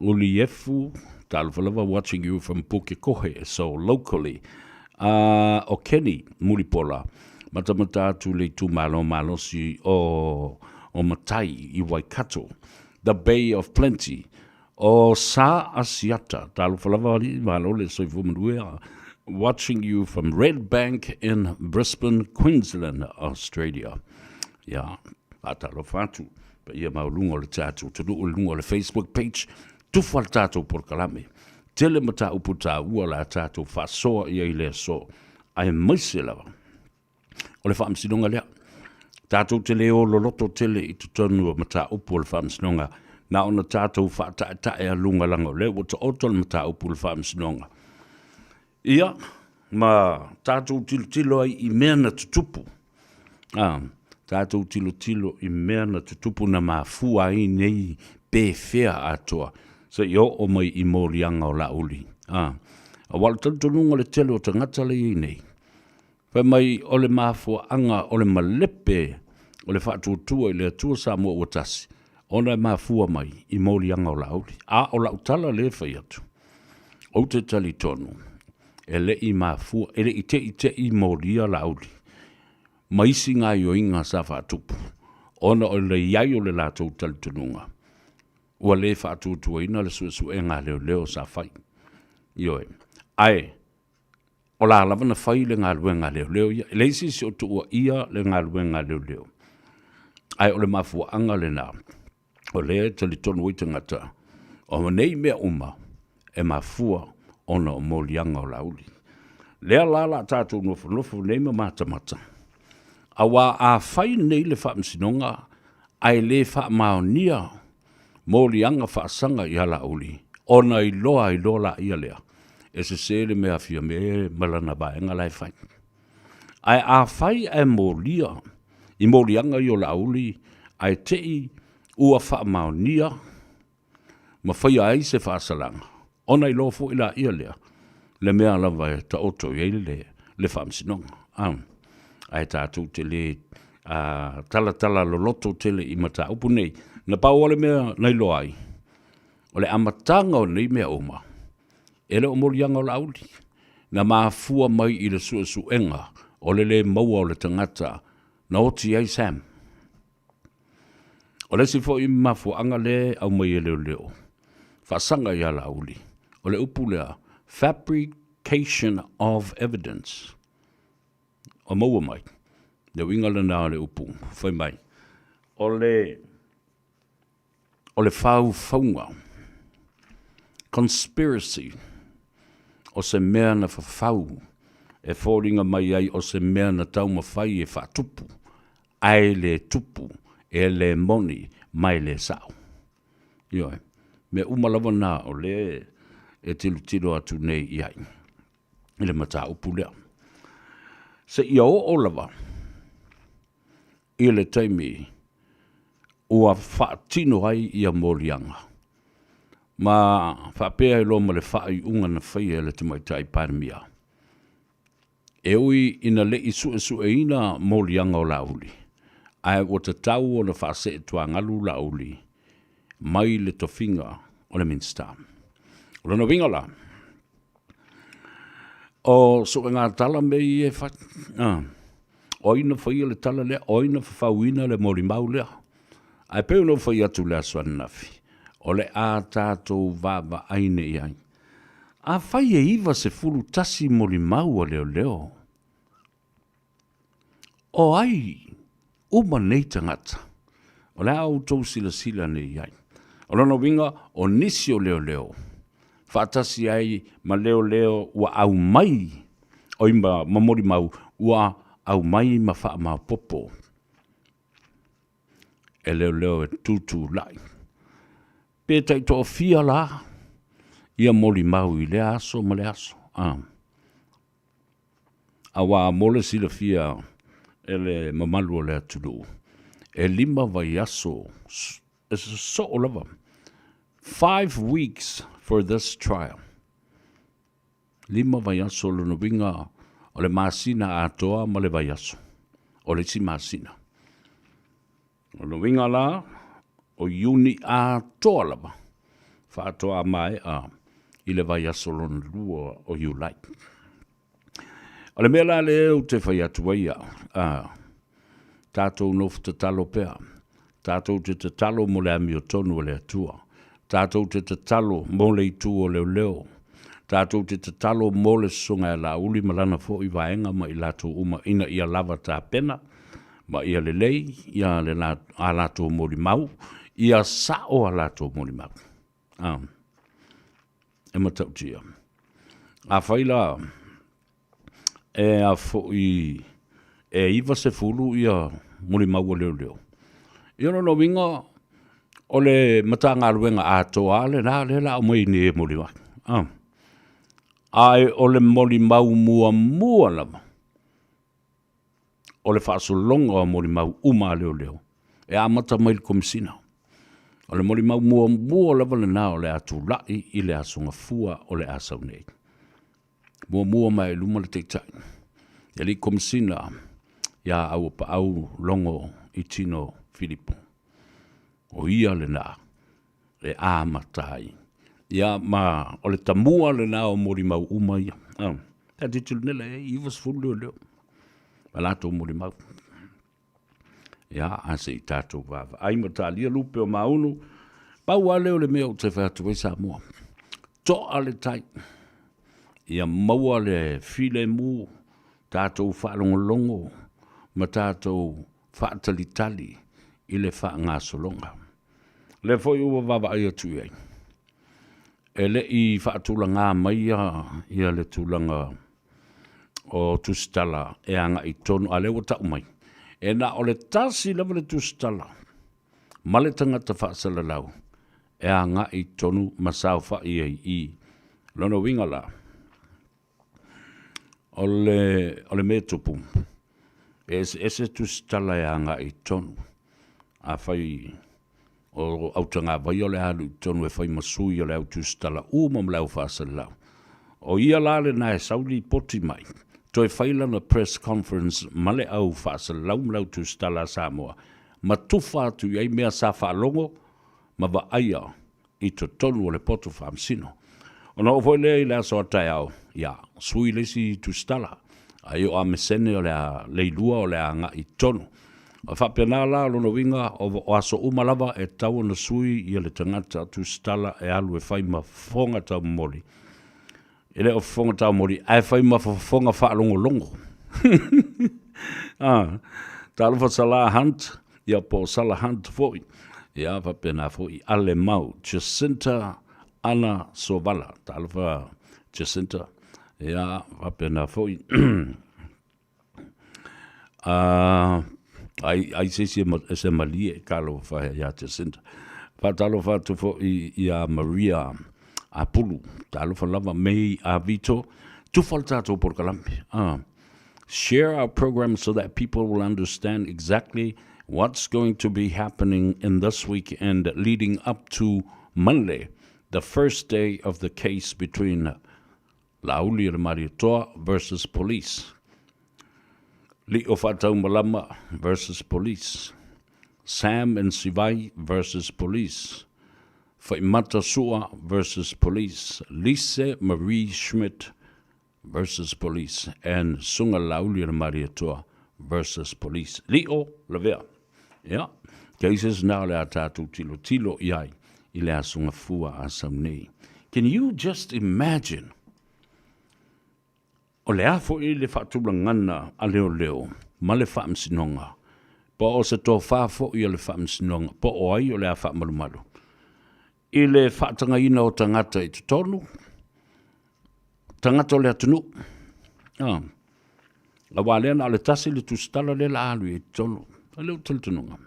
U: Uliefu, talofa lava, watching you from Pukekohe, so locally. Uh, o Kenny Mulipola, Matamata atu i le itumalo malosi o o Matai i Waikato, the Bay of Plenty, o Sa Asiata. Talofa lava alii, malo le soifua manuia. Watching you from Red Bank in Brisbane, Queensland, Australia. Ia, faatalofa atu. Paia maualuga o le tatou atunuu i luga o le Facebook page, tufa le tatou polokalame. Tele mataupu taua la tatou faasoa i ai i le aso, aemaise lava o le faamasinoga lea. Tatou te le o loloto tele i totonu o mataupu o le faamasinoga, na ona tatou faataetae a luga leaga o lea ua taoto le mataupu i le faamasinoga. Ia, ma tatou tilotilo ai i mea na tutupu. A, tatou tilotilo i mea na tutupu na mafua ai nei pefea atoa seia oo mai i moliaga o Laauli. A, aua o le talitonuga o le tele o tagata lea e i ai nei, fai mai o le mafuaaga o le malepe o le faatuatua i le Atua Samoa ua tasi, ona e mafua mai i moliaga o Laauli. A o lau tala lea e fai atu, ou te talitonu e le i mafua, e le i teitei molia Laauli ma isi gaoioiga sa faatupu, ona o le i ai o le latou talitonuga ua le faatuatuaina le suesuega a leoleo sa fai. Ioe. Ae o la lava na fai le galuega a leoleo ia. E leai se isi o tuuaia le galuega a leoleo, ae o le mafuaaga lena o lea e talitonu ai tagata, o nei mea uma e mafua ona o moliaga o Laauli. Lea la la tatou nofonofo nei ma matamata, aua a fai nei le faamasinoga ae le faamaonia moliaga faasaga ia Laauli, ona iloa ai loa laia lea e sese le mea a Fiame ma lana vaega la e fai. Ae afai ae molia i moliaga ia o Laauli ae te i ua faamaonia ma faia ai se faasalaga, ona iloa foi laia lea le mea lava e taoto i ai le faamasinoga. Ae tatou te le talatala loloto tele i mataupu nei. Na pau lava le mea na iloa ai, o le amataga o nei mea uma, E le o moliaga o Laauli, na mafua mai i le suesuega o le lē maua o le tagata na oti ai Sam. O le isi foi mafuaaga lea e aumai e leoleo faasaga ia Laauli, o le upu lea, fabrication of evidence. O maua mai, le uiga lena o le upu, fai mai, o le o le faufauga, conspiracy, o se mea na fafau e foliga mai ai o se mea na taumafai e faatupu, ae le tupu, e le moni ma e le sao. Ioe, mea uma lava na o lea e tilotilo atu nei i ai i le mataupu lea. Seia oo lava i le taimi ua faatino ai ia moliaga, ma faapea ai loa ma le faaiuga na faia e le Tamaitai Palemia. E ui ina le i suesueina moliaga o Laauli, ae ua tatau ona faasee tuagalu Laauli mai le tofiga o le Minisita. O lona uiga la, o suegatala tala mea ia e fai. O ai na faia le tala lea? O ai na fafauina le molimau lea? Ae pei ona ou fai atu i le aso ananafi, o le a tatou vaavaai nei i ai. Afai e 91 molimau a leoleo, o ai uma nei tagata? O le a outou silasila nei i ai? O lona uiga, o nisi o leoleo, faatasi ai ma leoleo ua aumai, oi ma, ma molimau ua aumai ma faamaopoopo e leoleo e tutulai. Pe taitoafia la ia molimau i lea aso ma lea aso. Ah. Aua mo le silafia e le mamalu o le atunuu, e lima vaiaso e sosoo lava, 5 weeks for this trial. 5 vaiaso lona uiga o le masina atoa ma le vaiaso o le isi masina. O lona uiga la, o Iuni atoa lava faatoa maea i le vaiaso lona lua o Iulai. O le mea la lea ou te fai atu ai au, a, tatou nofo tatalo pea, tatou te tatalo mo le amiotonu a le Atua, tatou te tatalo mo le itu o leoleo, tatou te tatalo mo le Susuga ia Laauli ma lana foi vaega ma i latou uma ina ia lava tapena ma ia lelei ia le la, a latou molimau, ia sao a latou molimau. A, e matautia. Afai la e a foi e 90 ia molimau a leoleo, ia o lona uiga o le Matagaluega atoa lava lena lea o le a aumai nei e molimau. A, ae o le molimau muamua lava o le faasologa o molimau uma a leoleo e amata mai i le Komesina. O le molimau muamua lava lena o le a tulai i le Aso Gafua o le a sau nei. Muamua mai i luma le Taitai, le Alii Komesina ia Auapaau Logo Itino Filipo. O ia lena e amata ai. Ia ma o le tamua lena o molimau uma ia. Ah, e tilotilo nei la e 90 leoleo ma latou molimau. Ia, a se i tatou vaavaai ma talia lupe o maunu, pau lava lea o le mea ou te fai atu ai Samoa. To'a le tai, ia maua le filemu, tatou faalogologo ma tatou faatalitali i le faagasologa. O lea foi ua vaavaai atu i ai, e le i faatulagā mai ia le tulaga o tusitala e agai tonu, a o lea ua tau mai, e na o le tasi lava le tusitala ma le tagata faasalalau e agai tonu ma saofai ai i lona uiga la, o le, o le mea e tupu, e eseese tusitala e agai tonu. Afai o Autagavaia o le a alu i totonu e fai ma sui o le au tusitala uma ma le au faasalalau. O ia la lena e sau lipoti mai, toe fai lana press conference ma le au faasalalau ma le au tusitala a Samoa, ma tufa atu i ai mea sa faalogo ma vaaia i totonu o le poto faamasino. Ona oo foi lea i le aso a taeao, ia, sui le isi tusitala, ai o Amesene o le a leilua o le a agai i totonu. E faapena la lona uiga, o aso uma lava e tatau ona sui ia le tagata tusitala e alu e fai ma fofoga taumomoli. E le o fofoga taumoli, ae fai ma fofoga faalogologo. Ah, talofa Sala Hunt, ia po o Sala Hunt foi. Ia, faapena foi, Ale Mau, Jacinta Ana Sovala. Talofa Jacinta. Ia, faapena foi. Uh, ai, ai se isi e se malie ka alofa ia Jacinta. Faatalofa atu foi ia Maria Apulu, talofa lava May Avito, tufa le tatou polokalame. Share our program so that people will understand exactly what's going to be happening in this weekend leading up to Monday, the first day of the case between Laauli o le Malietoa versus Police, Li'o Faataumalama versus Police, Sam and Sivai versus Police, Faimata Sua versus Police, Lise Marie Schmidt versus Police and Suga Laauli o le Malietoa versus Police. Li'o Lavea. Ia, cases na o le a tatou tilotilo i ai i le Aso Gafua a sau nei. Can you just imagine? O le a foi le faatulagana a leoleo ma le faamasinoga, po o se tofa foi a le faamasinoga, po o ai o le a faamalumalu i le faatagaina o tagata i totonu, tagata o le atunuu. Ah. Aua lea na o le tasi le tusitala lea la alu i totonu. O lou talitonuga.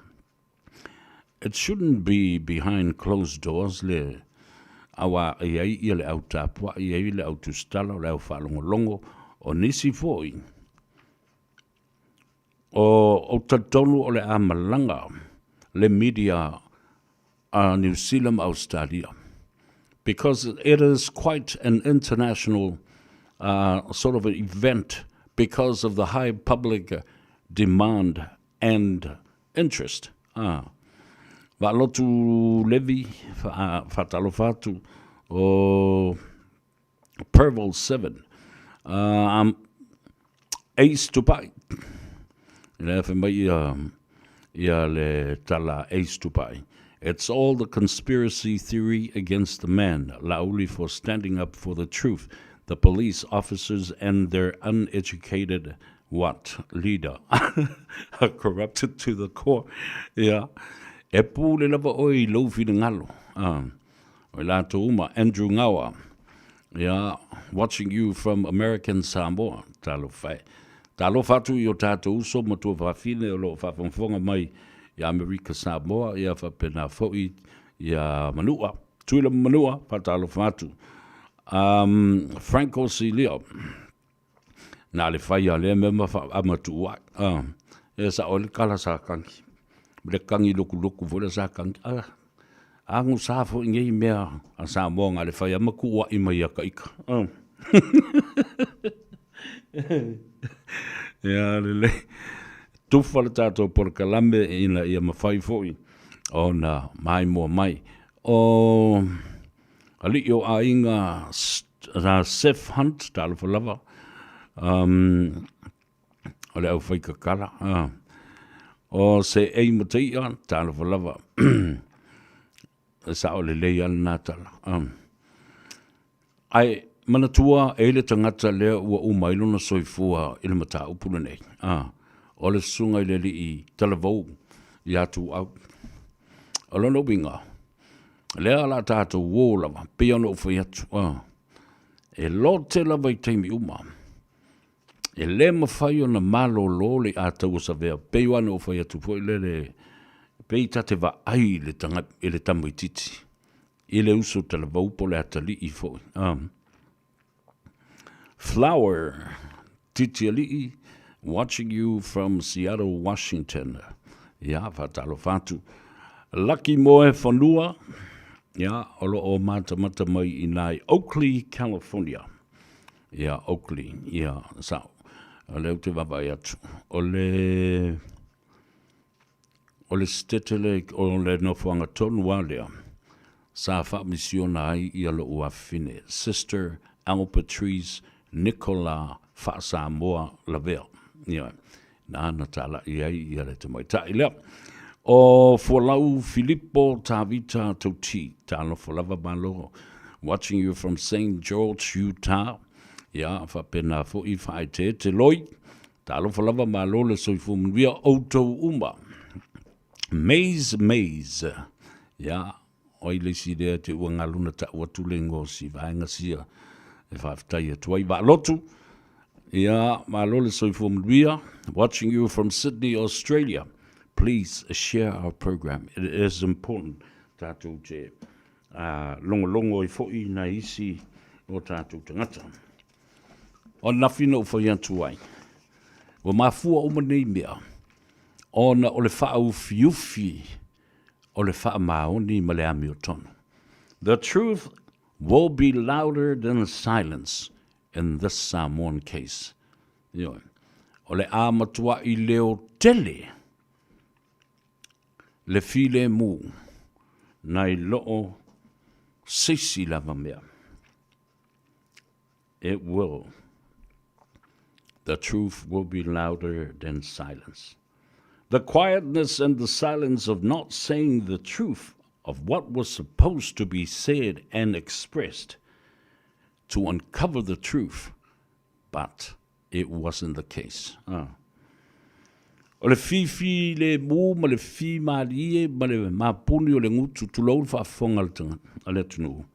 U: It shouldn't be behind closed doors le aua e i ai ia le au tapuai, e i ai le au tusitala, o le au faalogologo, o nisi foi. O, ou talitonu o le a malaga le media a New Zealand ma Australia because it is quite an international sort of event because of the high public demand and interest. Ah. Vaalotu Levi, faatalofa atu, o Perval 7. Ace Tupai. Lea fai mai ia, ia le tala Ace Tupai. It's all the conspiracy theory against the man, Laauli for standing up for the truth, the police officers and their uneducated what leader are corrupted to the core. Ia, e pule lava oe i lou finagalo. Ah, o i latou uma, Andrew Ngawa, ia, watching you from American Samoa, talofa e. Talofa atu i o tātou uso ma tuafafine o lo o faafogafoga mai i Amerika Samoa, ia faapena foi ia Manua, Tuila ma Manua, faatalofa atu. Um, Franco Silia, na le fai a lea mea ma faamatuu ai. Ah, e sao ai le kala sa kangi. Le kangi lokuloku foi le sa kangi. Ah, agu sa foi nei mea a Samoa nga le fai a ma kuuaʻi mai ia ka ika. Ah. Ia lelei. Tufa le tātou polokalame ina ia mawhai foi ona maimoa mai. O Alii o aiga Seth Hunt, talofa lava, um, o le au whaikakala. O se ei ma te ia, talofa lava. E sao lelei a lena tala. Ae manatua e le tagata lea ua uma ai lona soifua i le mataupu lenei, a, o le susuga i le alii talavou ia Tuuau. O lona uiga, lea o le a tatou uō lava, pei ona ou fai atu, a, e lote lava i taimi uma. E le mafai ona malolo le iātaua savea, pei ona ou fai atu foi lele, pei ta te vaai i le tagata, i le tamaitiiti. I le uso talavou po le atalii foi. Flower, Titialii, watching you from Seattle, Washington. Ia, faatalofa atu. Lucky Moe Fanua, ia, o lo o matamata mai i nā i Oakley, California. Ia, Oakley, ia, sao. O lea ou te vaavaai atu. O le... O le setete o le nofoaga tonu lava lea sa faamisiona ai ia lo'u afafine, Sister Alpatrice Nicola Faasamoa Lavea. Ioe, nāna tala'i ai ia le tamaitai lea. O Fualau Filipo Tavita Tauti, talofa lava malo, watching you from Saint George, Utah. Ia, faapena foi Faaeteete Loi, Talofa lava malo le soifua manuia outou uma. Maze Maze. Ia, o ai le isi lea te ua galuna ta'u atu le ingoa o si vaega sia e faafetai atu ai. Vaalotu, ia, malo le soifua manuia. Watching you from Sydney, Australia. Please share our program. It is important tātou te logologo ai foi nai isi o tātou tagata. O Nafi na ou fai atu ai, ua mafua uma nei mea, ona o le faaufiufi o le faamaoni ma le amiotonu. The truth will be louder than silence in this Samoan case. Ioe. O le a matuaʻi leo tele le filemu nai loo seisi lava mea. It will. The truth will be louder than silence. The quietness and the silence of not saying the truth of what was supposed to be said and expressed to uncover the truth, but it wasn't the case. Ah. O le fifi le mu ma le fi malie ma le mapuni o le gutu, tulou le faafofoga a le tagata, a le atunuu.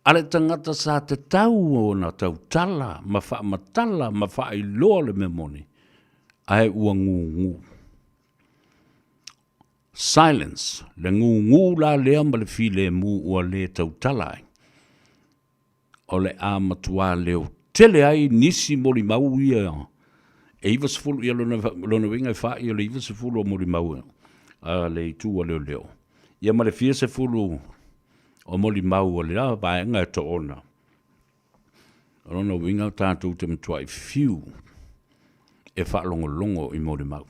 U: A le tagata sa tatau ona tautala ma faamatala ma faailoa le mea moni, ae ua gugu. Silence, le gugu la lea ma le filemu ua le tautala ai. O le a matuā leo tele ai nisi molimau ia e 90 ia lona, lona uiga e fa'i o le 90 o molimau a le itu a leoleo ia ma le fia sefulu o molimau o le a vaega e toona. O lona uiga tatou te matua'i fiu e faalogologo i molimau.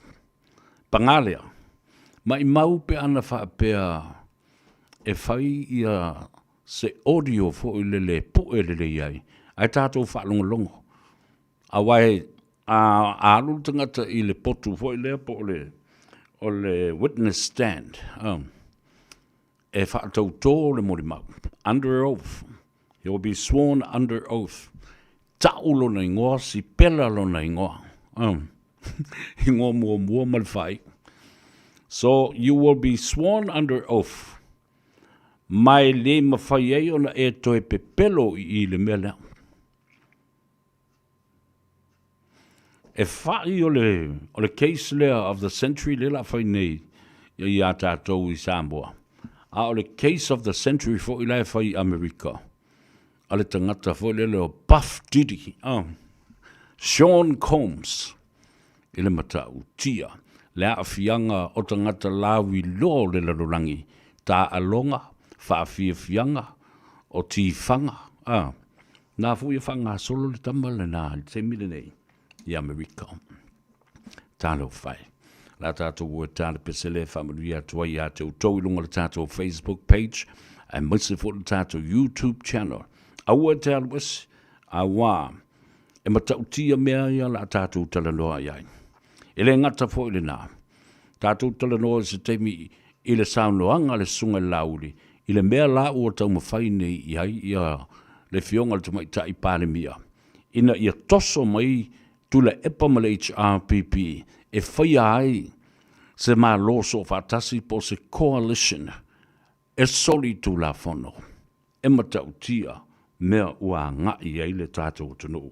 U: Pagā lea, maʻimau pe ana faapea e fai ia se audio foi lele e pu'e lelei ai, ae tatou faalogologo. Aua e. A alu le tagata i le potu foi lea po o le, o le witness stand, e faatautō le molimau, under oath. He will be sworn under oath. Ta'u lona igoa, sipela lona igoa. Igoa muamua ma le faaiu. So, you will be sworn under oath. Ma e le mafai ai ona e toe pepelo i i le mea lea. E fa'i o le, o le case lea of the century lea la fai nei ia tātou i Samoa. A o le case of the century foi la e fai i Amerika. A le tangata foi lele o Puff Diddy, oh, Sean Combs, i le matautia le aafiaga o tagata lauiloa o le lalolagi, taaloga, faafiafiaga, o tifaga, a, na foi e faagasolo le tama lena i le taimi lenei i Amerika. Talofa e. La tatou ua tala pesele e faamanuia atu ai ia te outou i luga o le tatou Facebook page, aemaise foi le tatou YouTube channel. Aua e te alu ese, auā e matautia mea ia la tatou talanoa i ai. E le gata foi lenā, tatou talanoa i se taimi i le saunoaga a le Susuga i le Laauli i le mea la ua taumafai nei i ai ia le Afioga i le Tamaitai Palemia ina ia toso mai Tuilaepa ma le HRPP e faia ai se Malo Soofaatasi po o se coalition e soli Tulafono e matautia mea ua agai i ai le tatou atunuu.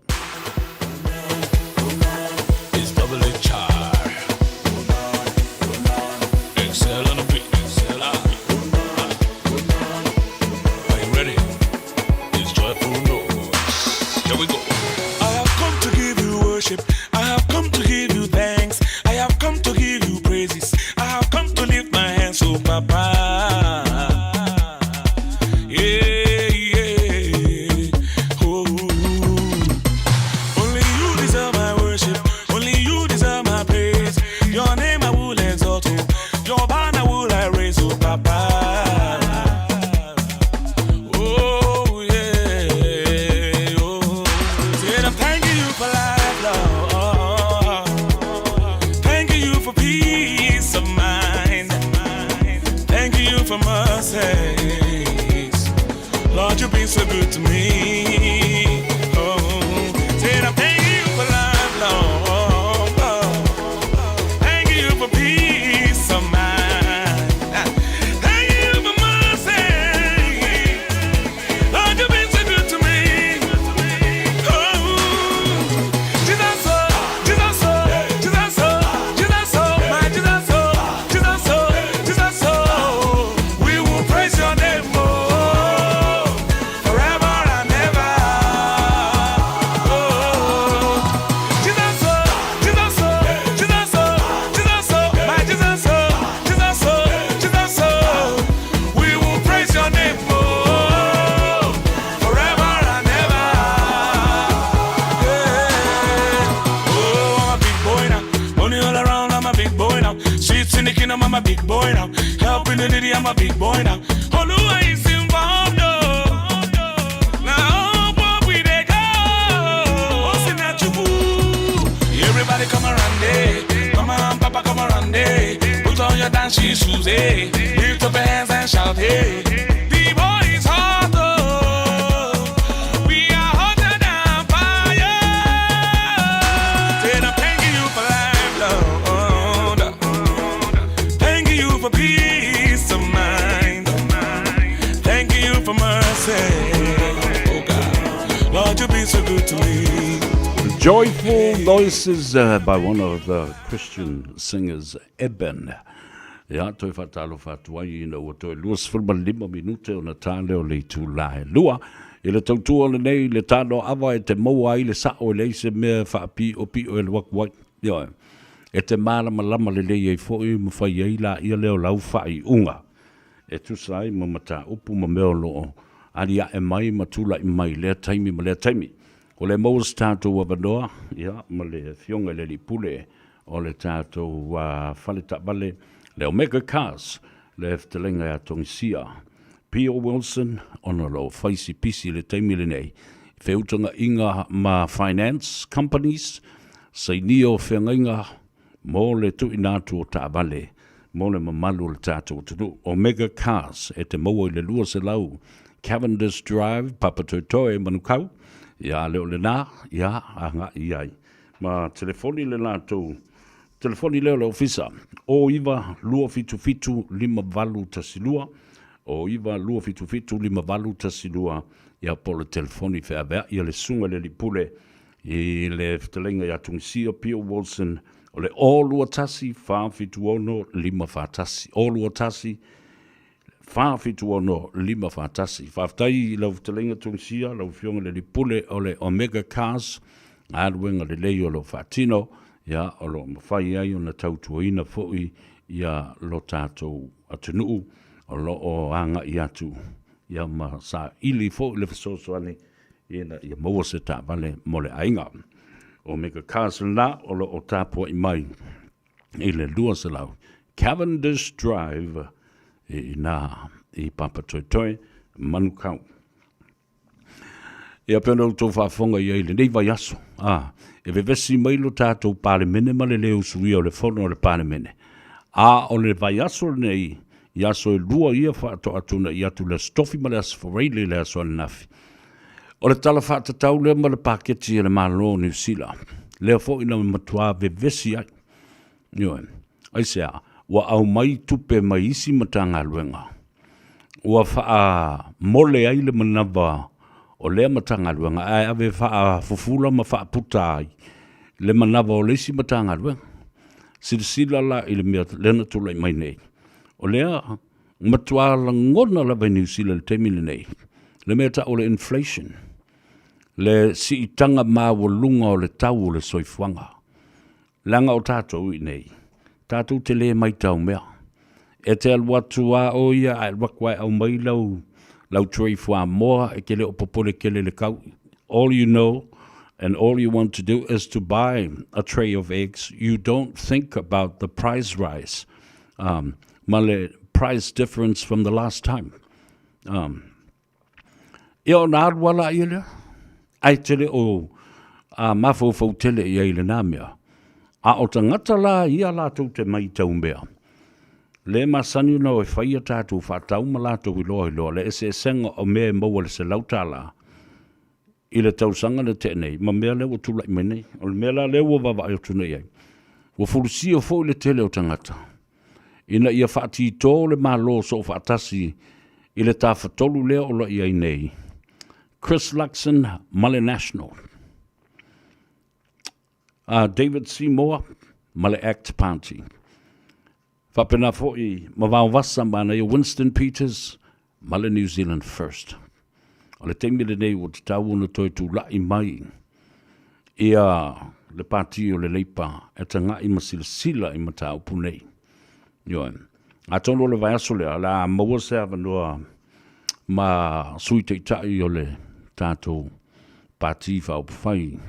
U: Joyful Noises by one of the Christian singers, Eben. Ia, toe faatalofa atu ai ina ua toe 25 minute ona tā lea o le itulā e lua. I le tautua lenei, le tānoaava e te maua ai le sa'o e leai se mea e faapi'opi'o e alu atu ai. Ioe. E te malamalama lelei ai foi ma fai ai laia lea o lau faaiuga e tusa ai ma mataupu ma mea o lo o alia'e mai ma tula'i mai i lea taimi ma lea taimi. O le maua se tatou avanoa, ia, ma le Afioga i le Alii Pule o le tatou fale taavale, le Omega Cars, le fetalaiga ia Togisia Pio Wilson, ona o lo o fai si pisi i le taimi lenei i feutagaiga ma finance companies. sainia o feagaiga mo le tuuina atu o taavale mo le mamalu o le tatou atunuu. Omega Cars e te maua i le 200 Cavendish Drive, Papatoetoe, Manukau. Ia, a le o lena, ia, agai i ai. Ma telefoni le latou telefoni lea o le ofisa, 09 277 5812, 09 277 5812, ia po o le telefoni feaveai a le Susuga i le Alii Pule i le fetalaiga ia Tungisia Pio Wilson, o le 021 476 541, 021 476 541. Faafetai i lau fetalaiga Tungisia, lau Afioga i le Alii Pule o le Omega Cars, galuega lelei o lo o faatino, ia, o lo o mafai ai ona tautuaina foi ia lo tatou atunuu o lo o agai atu ia ma saili foi le fesoasoani ina ia maua se taavale mo le aiga. Omega Cars lena o lo o tapuai mai i le 200 Cavendish Drive i ina i Papatoetoe, Manukau. Ia pei ona outou faafofoga i ai i lenei vaiaso, a, e vevesi mai lo tatou Palemene ma le lē usuia o le Fono a le Palemene. A o le vaiaso lenei, i aso e lua ia faatoa tuuna'i atu le Aso Tofi ma le Aso Faraile i le aso ananafi, o le Tala Faatatau lea ma le Paketi a le Malo o Niu Sila, lea foi na matuā vevesi ai. Ioe. Aisea? Ua aumai tupe mai isi Matagaluega ua faamole ai le manava o lea Matagaluega ae ave faafufula ma faaputa ai le manava o le isi Matagaluega. Silasila la i le mea lea na tulai mai nei, o lea matuā lagona lava i Niu Sila i le taimi lenei le mea e tau o le inflation, le siitaga maualuga o le tau o le soifuaga. Leaga o tatou i inei, tatou te le maitau mea. E te alu atu a o ia ae alu atu a e aumai lau, lau tray fuamoa e te le o popole tele i le tau. All you know and all you want to do is to buy a tray of eggs, you don't think about the price rise ma le price difference from the last time. Ia ona alu a laia lea, ae te le o a mafaufau tele i ai i lena mea. A o tagata la ia latou te maitau mea, le masani ona o e fai a tatou faatau ma latou iloa iloa le eseesega o mea e maua i le $100 i le tausaga na tea nei ma mea lea ua tulai mai nei. O le mea la lea ua vaavaai atu nei i ai, ua fulusia foi le tele o tagata ina ia faatito le Malo Soofaatasi i le tafatolu lea o lo o i ai nei, Chris Luxon ma le National, a David Seymour ma le Act Party. Faapena foi ma Vaovasa ma ana ia Winston Peters ma le New Zealand First. O le taimi lenei ua tatau ona toe tula'i mai ia le Pati o le Leipa e taga'i ma silasila i mataupu nei. Ioe. Atonu o le vaiaso lea, o le a maua se avanoa ma Sui Taitai o le tatou Pati Faaupufai,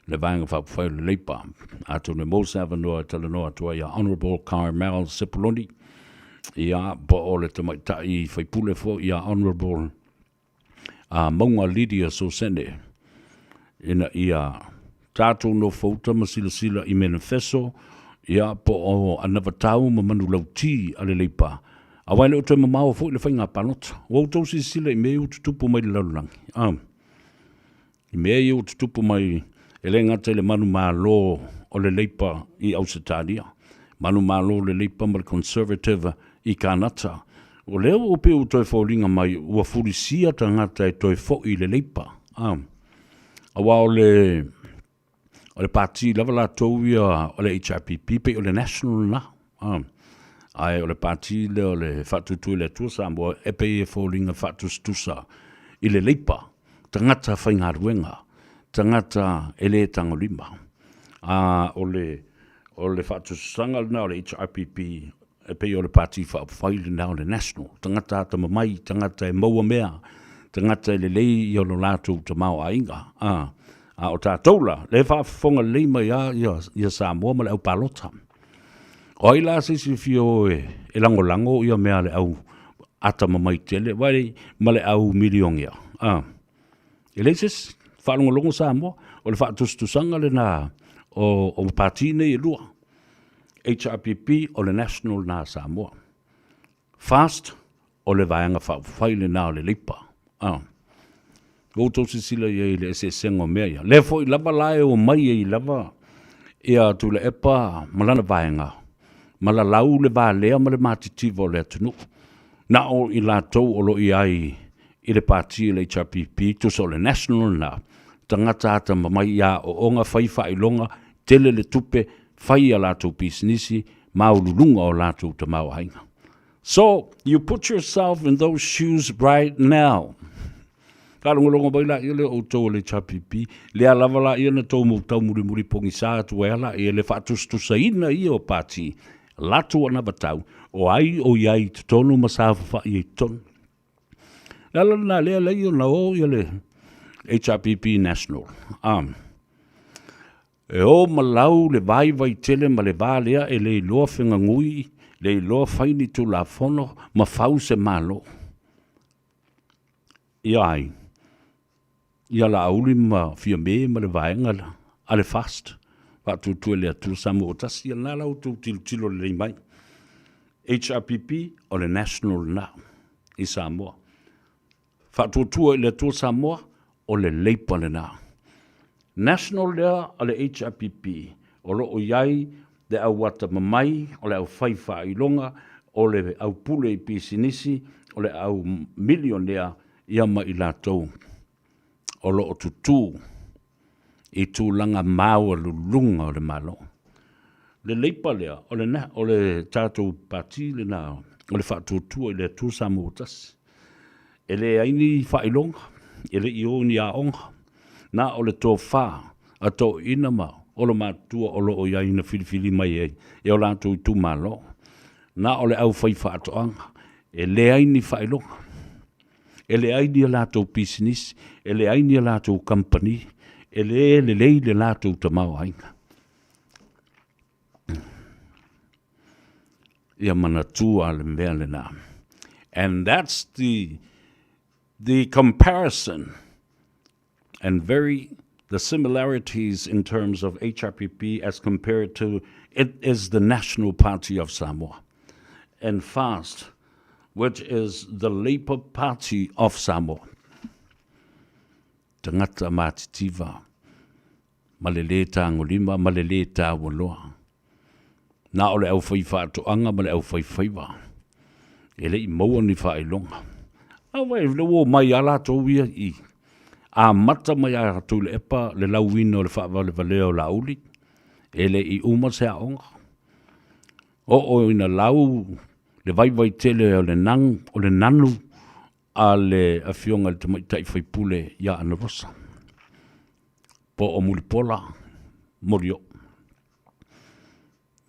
U: le Vaega Faaupufai o le Leipa. Atonu e maua se avanoa e talanoa atu ai ia Honourable Carmel Sepuloni, ia, po o le tamaitai faipule foi ia Honourable a Mauga Lydia Sosene, ina ia tatou nofouta ma silasila i menefeso, ia, po o anavatau ma manulauti a le Leipa, aua e le o toe mamao foi le faiga palota. Ua outou silasila i mea ia ua tutupu mai i le lalolagi? A. I mea ia ua tutupu mai e le gata i le manumalo o le Leipa i Ausetalia, manumalo o le Leipa ma le Conservative i Kanata, o lea ua pei ua toe foliga mai ua fulisia tagata e toe foi i le Leipa. A, aua o le o le pati lava latou ia o le HRPP pei o le National lena. A, ae o le pati lea o le Faatuatua i le Atua Samoa e pei e foliga faatusatusa i le Leipa, tagata faigaluega, tagata e le tagolima. A o le o le faatusatusaga lena o le HRPP e pei o le Pati Faaupufai lena o le National, tagata atamamai, tagata e maua mea, tagata e lelei ia lo latou tamaoaiga. A, a o tatou la, lea e faafofoga lelei mai lava ia, ia Samoa ma le au palota. O ai la se isi e fia o e, e lagolago ia mea a le au atamamai tele, vai ma le au milionea. A, e leai se isi, faalogologo Samoa, o le faatusatusaga lena. o, o pati nei e lua. HRPP o le National na Samoa. FAST o le Vaega Faaupufai lena o le Leipa. A. Ua outou silasila i ai i le eseesega o mea ia. Lea foi lava la e omai ai lava ia Tuilaepa ma lana vaega, ma lalau le valea ma le matitiva o le atunuu. Na o i latou o lo o i ai i le pati o le HRPP, tusa o le National lena, tagata atamamai i aoaoga, fai faailoga, tele le tupe, fai a latou pisinisi, maualuluga o latou tamaoaiga. So, you put yourself in those shoes right now. Faalogologo mai laia lea o outou o le HRPP, lea lava laia na tou moutau mulimuli pogisa atu ai lava laia le faatusatusaina ia o pati latou anavatau, o ai o i ai i totonu ma saofafai ai i totonu. O le ala lena lea e alai ona o ia le HRPP National. Um, E o ma lau le vaivai tele ma le va lea e le iloa fegagui, le iloa fai ni tulafono ma fau se Malo. Ia ai? Ia Laauli ma Fiame ma le vaega a le FAST, Faatuatua i le Atua Samoa ua tasi, ia lena la outou tilotilo lelei mai. HRPP, o le national lena i Samoa. Faatuatua i le Atua Samoa, o le Leipa lena. National lea a le HRPP, o lo o i ai le au atamamai, o le au fai faailoga, o le au pule i pisinisi, o le au milionea, ia ma i latou o lo o tutū i tulaga maualuluga o le Malo. Le Leipa lea, o le, o le tatou pati lena o le Faatuatua i le Atua Samoa ua Tasi. E leai ni faailoga, e le i o i ni aoga, na o le tofa a toeaiina ma olomatutua o lo o i ai na filifili mai ai e o latou itumalo. Na o le aufaifaatoaga, e leai ni faailoga. E leai ni a latou pisinisi, e leai ni a latou kamupani, e le lelei le latou tamaoaiga. Ia manatua le mea lena. And that's the, the comparison and very the similarities in terms of HRPP as compared to it is the National Party of Samoa. And FAST, which is the Labour Party of Samoa. Tagata matitiva, ma le lē tagolima ma le lē taualoa. Na o le aufaifaatoaga ma le aufaifaiva e le i maua ni faailoga. A wai, le ua omai lava latou ia i amata mai ia Tuilaepa le lauina o le faavalevalea o Laauli, e le i uma se aoga. Oo ina lau le vaivai tele o le nanu, o le nanu a le Afioga i le Tamaitai Faipule ia Anarosa, po o Mulipola Molioo.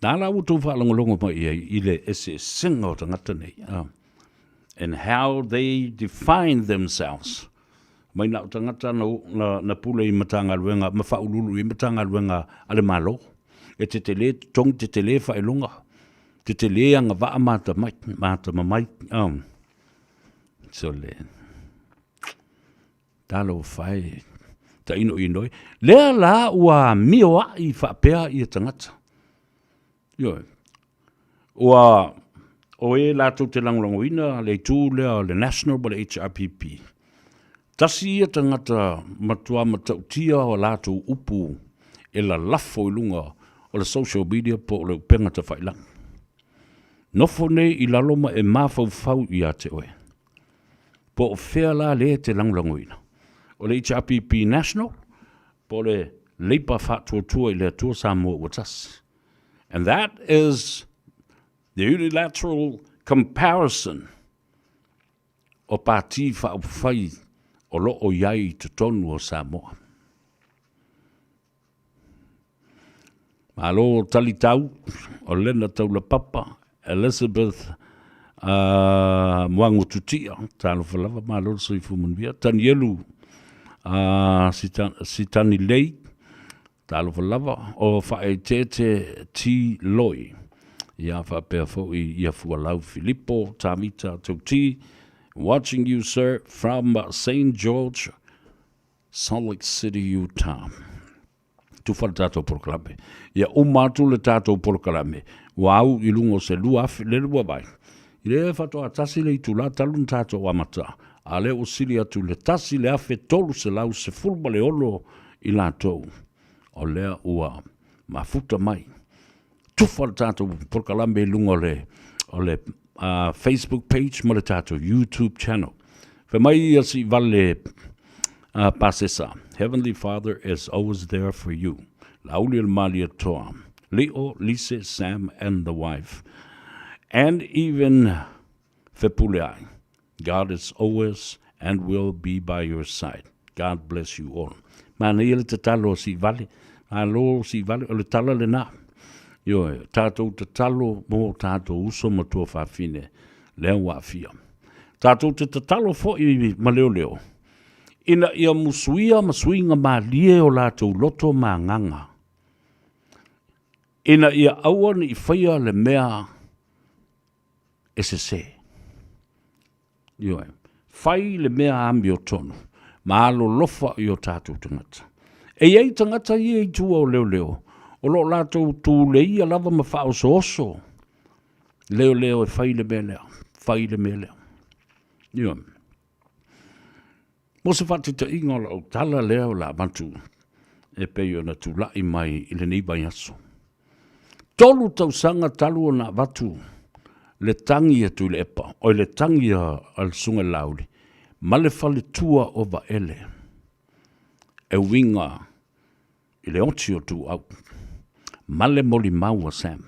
U: Na la ua outou faalogologo mai i ai i le eseesega o tagata nei, and how they define themselves. Mai na o tagata na, na, na pule i Matagaluega, ma faauluulu i Matagaluega a le Malo, e tetele totogi, tetele faailoga, tetele agavaa ma atamai, ma atamamai. Sole. Talofa e. Tainoino e. Lea la ua amio ai faapea ia tagata. Ioe. Ua o e latou te lagolagoina le itu lea o le National ma le HRPP. Tasi ia tagata matua matautia o latou upu e lalafo i luga o le social media po o le upega tafailagi. Nofo nei i lalo ma e mafaufau ia te oe. Po o fea la lea e te lagolagoina? O le HRPP National po o le Leipa Faatuatua i le Atua Samoa ua Tasi? And that is the unilateral comparison o Pati Faaupufai o lo o i ai i totonu o Samoa. Malo talitau o Lena Taulapapa, Elizabeth uh, Moangotutia, talofa lava, malo le soifua manuia. Tanielu uh, Sitani Lei, talofa lava, o Whaeteete T. Loi. Ia faapea foi ia Fualau Filipo, Tamita Tauti, watching you sir from St. George, Salt Lake City, Utah. Tufa le tatou polokalame. Ia uma atu le tatou polokalame, ua au i luga o se 2000 le lua vai. I le faatoa tasi le itula talu na tatou amata, a lea ua sili atu le 1316 i latou o lea ua mafuta mai. Tufa le tatou polokalame i luga o le, o le uh, Facebook page ma le tatou YouTube channel. Fai mai ia Siivale uh, Pasesa, Heavenly Father is always there for you. Lauli o le Malietoa, Leo, Lise, Sam and the wife. And even Fepuleai. God is always and will be by your side. God bless you all. Manaia le tatalo a Siivale. Malo Siivale, o le tala lena. Ioe, tatou tatalo mo tatou uso ma tuafafine, lea ua aafia. Tatou te tatalo foi ma leoleo, ina ia musuia ma suiga malie o latou loto ma agaga, ina ia aua ne i faia le mea e sesē. Ioe. Fai le mea amiotonu ma alolofa i o tatou tagata. E i ai tagata ia i tua o leoleo, o lo o latou tuleia lava ma faaosooso leoleo e fai le mea lea, fai le mea lea. Ioe. Mo se faataitaiga o lau tala lea o le a avatu e pei ona tulai mai i lenei vaiaso. 3 tausaga talu ona avatu le tagi a Tuilaepa, oi le tagi a le Susuga i le Laauli ma le faletua o Vaele e uiga i le oti o Tuuau ma le molimau a Sam.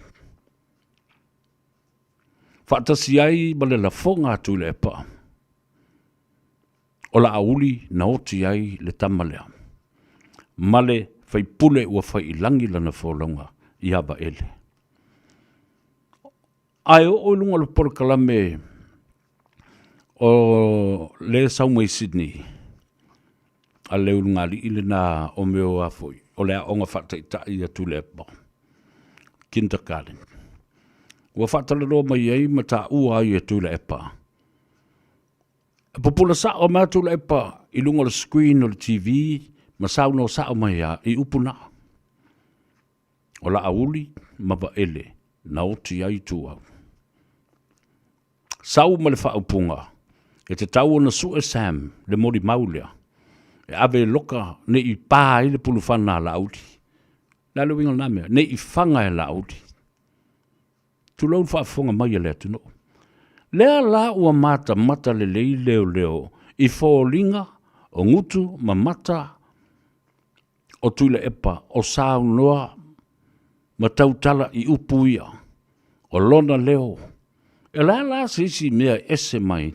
U: Faatasi ai ma le lafoga a Tuilaepa, o Laauli na oti ai le tama lea, ma le faipule ua fai i lagi lana folauga ia Vaele. Ae oo i luga o le polokalame o le sau mai Sydney, a le ulugalii lena o mea o a foi, o le aoga faataitai a Tuilaepa, kindergarten. Ua faatalaloa mai ai ma taua ai e Tuilaepa, E pupula sa'o mai a Tuilaepa i luga o le screen o le TV ma saunoa sa'o mai a i upu na. O Laauli ma Vaele na oti ai Ituau. Sau ma le faaupuga, e tatau ona su'e Sam le molimau lea e ave e loka ne i pā ai le pulufana a Laauli. O le a le uiga o lena mea? Ne i faga e Laauli. Tulou le faafofoga mai a le atunuu. Lea la ua matamata lelei leoleo i foliga o gutu ma mata o Tuilaepa o saunoa ma tautala i upu ia, o lona leo. E le a la se isi mea e ese mai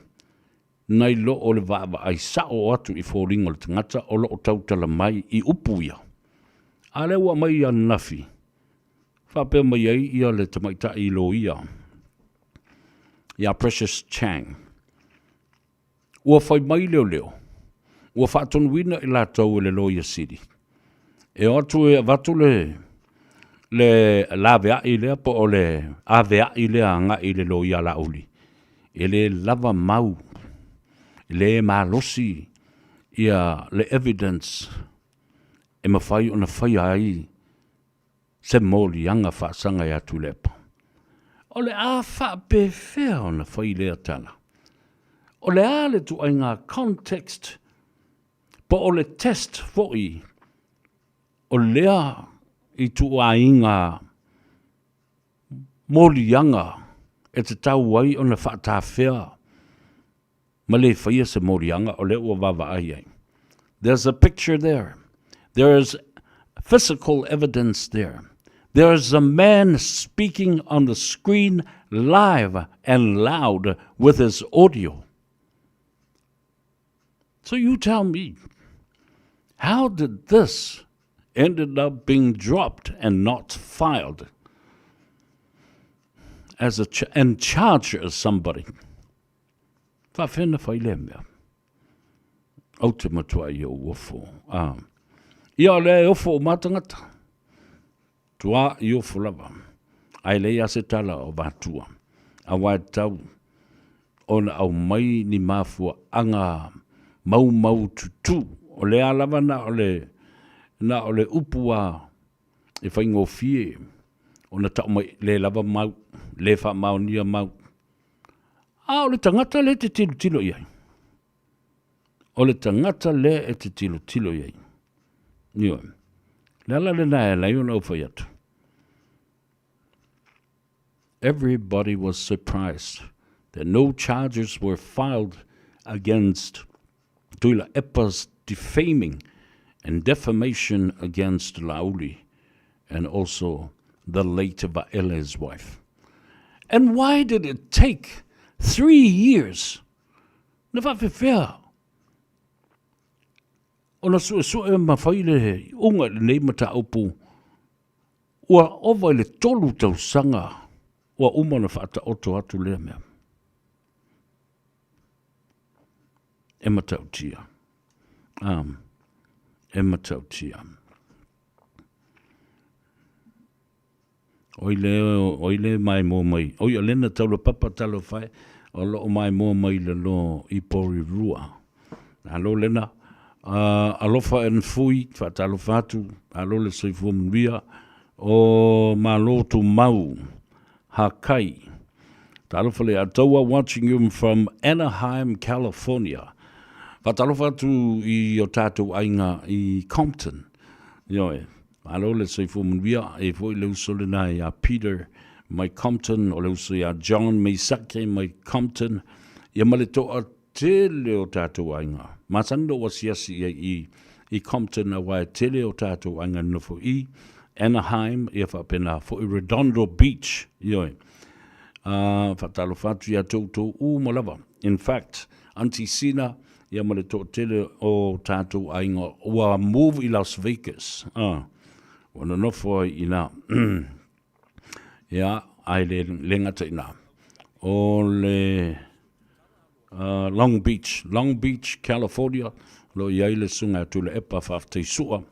U: nai lo o le vaavaai sa'o atu i foliga o le tagata o lo o tautala mai i upu ia. A lea ua aumai ananafi, Faapea mai ai ia le tamaitai loia ia Precious Chang, Ua fai mai leoleo, ua faatonuina i latou e le Loia Sili e o atu e avatu le le laveai lea po o le aveai lea agai i le loia Laauli, e le lava mau, e le malosi ia le evidence e mafai ona faia ai se moliaga faasaga ia Tuilaepa. O le a faapefea ona fai lea tala? O le a le ituaiga context po o le test foi o lea ituaiga moliaga e tatau ai ona faatafea ma le faia se moliaga o lea ua vaavaai ai. There's a picture there. There is physical evidence there. There is a man speaking on the screen live and loud with his audio. So you tell me, how did this ended up being dropped and not filed as a ch and charged as somebody? Faafefea na fai lea mea? Ou te matua i ou ofo. Ah. Ia o lea e ofo uma lava tagata. Tuā i ofo lava. Ae leai lava se tala o vatua. Aua e tatau ona aumai ni mafuaaga maumau tutū. O lea lava na o le, na o le upu a. E faigofie ona tau mai le lava mau, le faamaonia mau. A o le tagata lea e te tilotilo i ai. O le tagata lea e te tilotilo i ai. Ioe. Le ala lena e ala ai ona ou fai atu. Everybody was surprised that no charges were filed against Tuilaepa's defaming and defamation against Laauli and also the late Vaele's wife. And why did it take 3 years? Na faafefea ona suesue ma fai le uga i lenei mataupu ua ova i le 3 tausaga ua uma ona faataoto atu lea mea? E matautia. E matautia. Oi le, oi le mai mo mai. Oi o lena taula papa talo fai, o loo mai mo mai le lo i pori rua. Alo lena, alofa and fui, whaatalofa atu, alo le soifua manuia, o malo tu mau, hakai. Talofa le ataua watching you from Anaheim, California. Whaatalofa atu i o tātou aiga i Compton. Ioe, malo le soifua manuia, e foi le uso lena ia Peter mai Compton, o le uso ia John Meisake mai Compton, ia ma le toa tele o tātou aiga. Masani lou asiasi i ai i Compton auā e tele o tātou aiga nofo i Anaheim, ia faapena foi Redondo Beach. Ioe. Faatalofa atu iā toutou uma lava. In fact, Aunty Sina, ia ma le toatele o tātou aiga ua move i Las Vegas. Ua nonofo ai i ina. Ia, ae le, le gata i ina. O le Long Beach, Long Beach, California, lo i ai le susuga ia Tuilaepa Faafetai-Sua,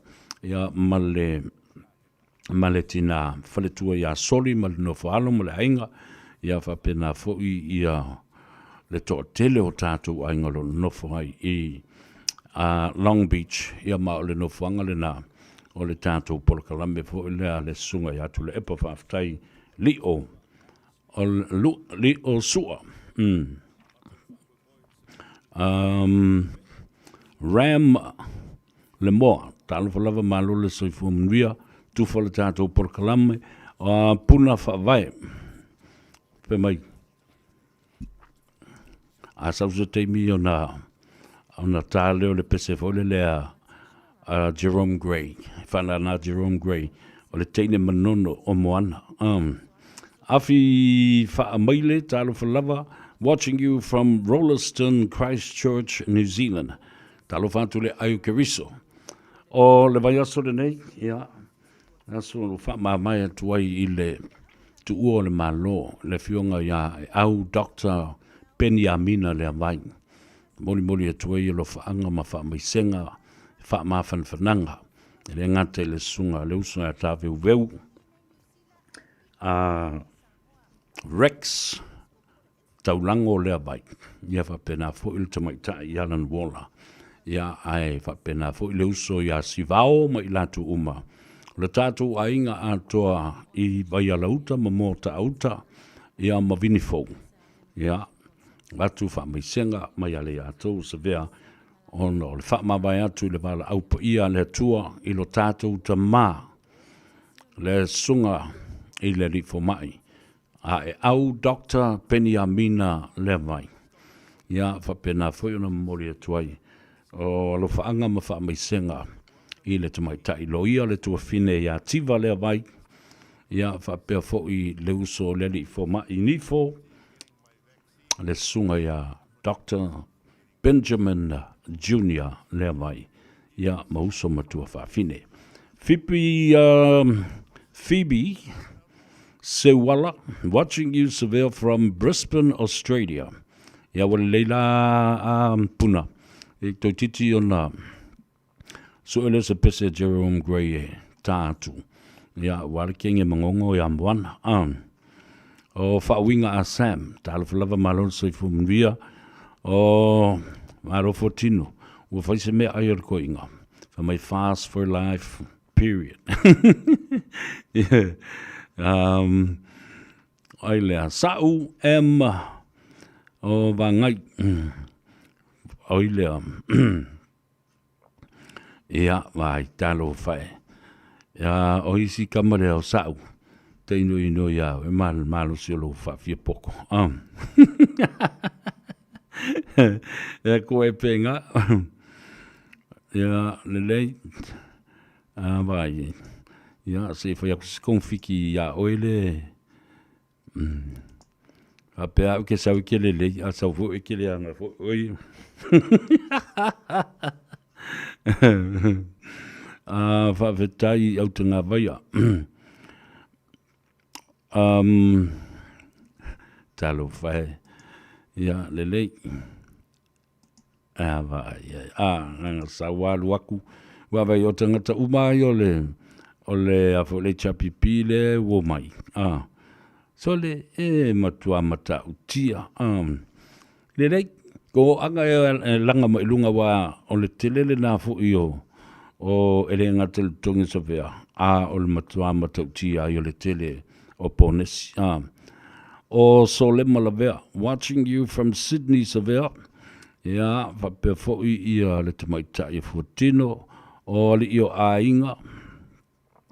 U: ia ma le ma le tina faletua ia Soli ma le nofoalo ma le aiga, ia faapena foi ia le toatele o tātou aiga o lo o nonofo ai i Long Beach, ia ma o le nofoaga lena o le tātou polokalame foi lea le susuga ia Tuilaepa Faafetai Lio o Lio Sua. Ram le moa, talofa lava malo le soifua manuia, tufa le tātou polokalame, puna faavae, fai mai, a sau se taimi ona, ona tā lea o le pese foi lele a Jerome Gray, whanana Jerome Gray, o le teine manono o Moana. Afi Faamaile, talofa lava, watching you from Rolleston, Christchurch, New Zealand. Talofa atu le Aio Keriso. O le vaiaso lenei, ia, aso o faamavae atu ai i le tuua o le Malo, le afioga ia Au Dr. Peniamina Leavai. Molimoli atu ai alofaaga ma faamaisega, faamafanafanaga, e le gata i le susuga a le uso ia Taveuveu, a Rex Taulago Leavai, ia faapena foi le tamaitai i Alan Waller, ia ae faapena foi le uso ia Sivao ma i latou uma. O le tatou aiga atoa i Vaialauta ma Moataauta, ia ma Vinifou, ia avatu faamaisega mai ia le iatou savea ona o le faamavae atu i le valaau paia a le Atua i lo tatou Tama, le Susuga i le Alii Fomai, a e au Doctor Peniamina Leavai. Ia faapena foi ona momoli atu ai o alofaaga ma faamaisega i le tamaitai loia le tuafine ia Tiva Leavai, ia faapea foi le uso o le Alii Fomai Nifo, le susuga ia Doctor Benjamin Junior Leavai, ia ma uso ma tuafafine. Fipi, Phoebe Seuala, watching you Seville from Brisbane, Australia. Ia ua lelei la puna i toeitiiti ona sue lea o se pese a Jerome Gray e tā atu. Ia, ua le kenge mangongo ia Moana. O faauiga a Sam, talofa lava malo le soifua manuia, o malo fotino, ua fai se mea ai o le koiga. Fai mai fast for life. Period. Um, ai lea, Sa'u M o Vagai. Oi lea. Ia, vai, talofa e. Ia, o isi kama lea o Sa'u. Te inoi inoi au, e mal, malosi o lou faafia poko. Ah. E ko e penga. Ia, lelei. A vai. Ia, se fai aku se konfiki ia oe le. Faapea au ke sau i ke lelei, a sau foi ke leaga foi oe. A faafetai i Autagavaia. Um, talofa e. Ia, lelei. A vaai ai. A, nanga sau alu aku. Ua vai o tangata uma ai o le, o le, a foi le HRPP le ua mai. A, sole, e matua matautia. A, lelei, ko anga e, e langa mai lunga wa o le tele le nā foi o, o e le ngata le totogi savea, a o le matua matautia ai o le tele o ponesi. A, o Solema Lavea, watching you from Sydney, Savea. Ia, faapea foi ia le tamaitai e Fuatino, o alii o aiga,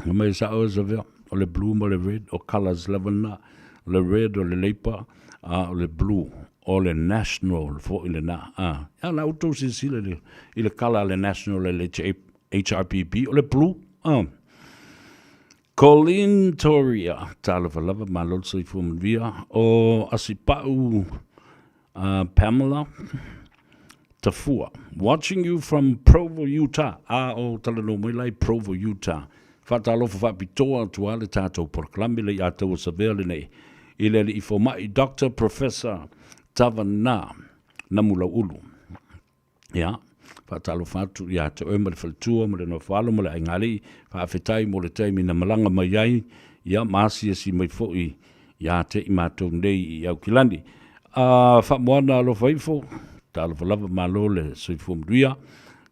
U: na mai sao e Savea, o le blue ma le red, o colours lava na, o le red o le Labour, a o le blue o le National foi lena. A, ia la outou silasila i le, i le colour a le National e le HRPP, o le blue. A. Colleen Toria, talofa lava, malo le soifua manuia. O Asipa'u uh, Pamela Tafua, watching you from Provo, Utah. A o talanoa mai la i Provo, Utah. Faatalofa faapitoa atu a le tatou polokalame le ia taua savea lenei i le alii fomai Dr. Professor Tavana Namulau'ulu. Ia, faatalofa atu ia te oe ma le faletua ma le nofoalo ma le aigalii, faafetai mo le taimi na malaga mai ai, ia, ma asiasi mai foi ia te i matou nei i Aukilani. A, faamoana alofa ifo, talofa lava malo le soifua manuia,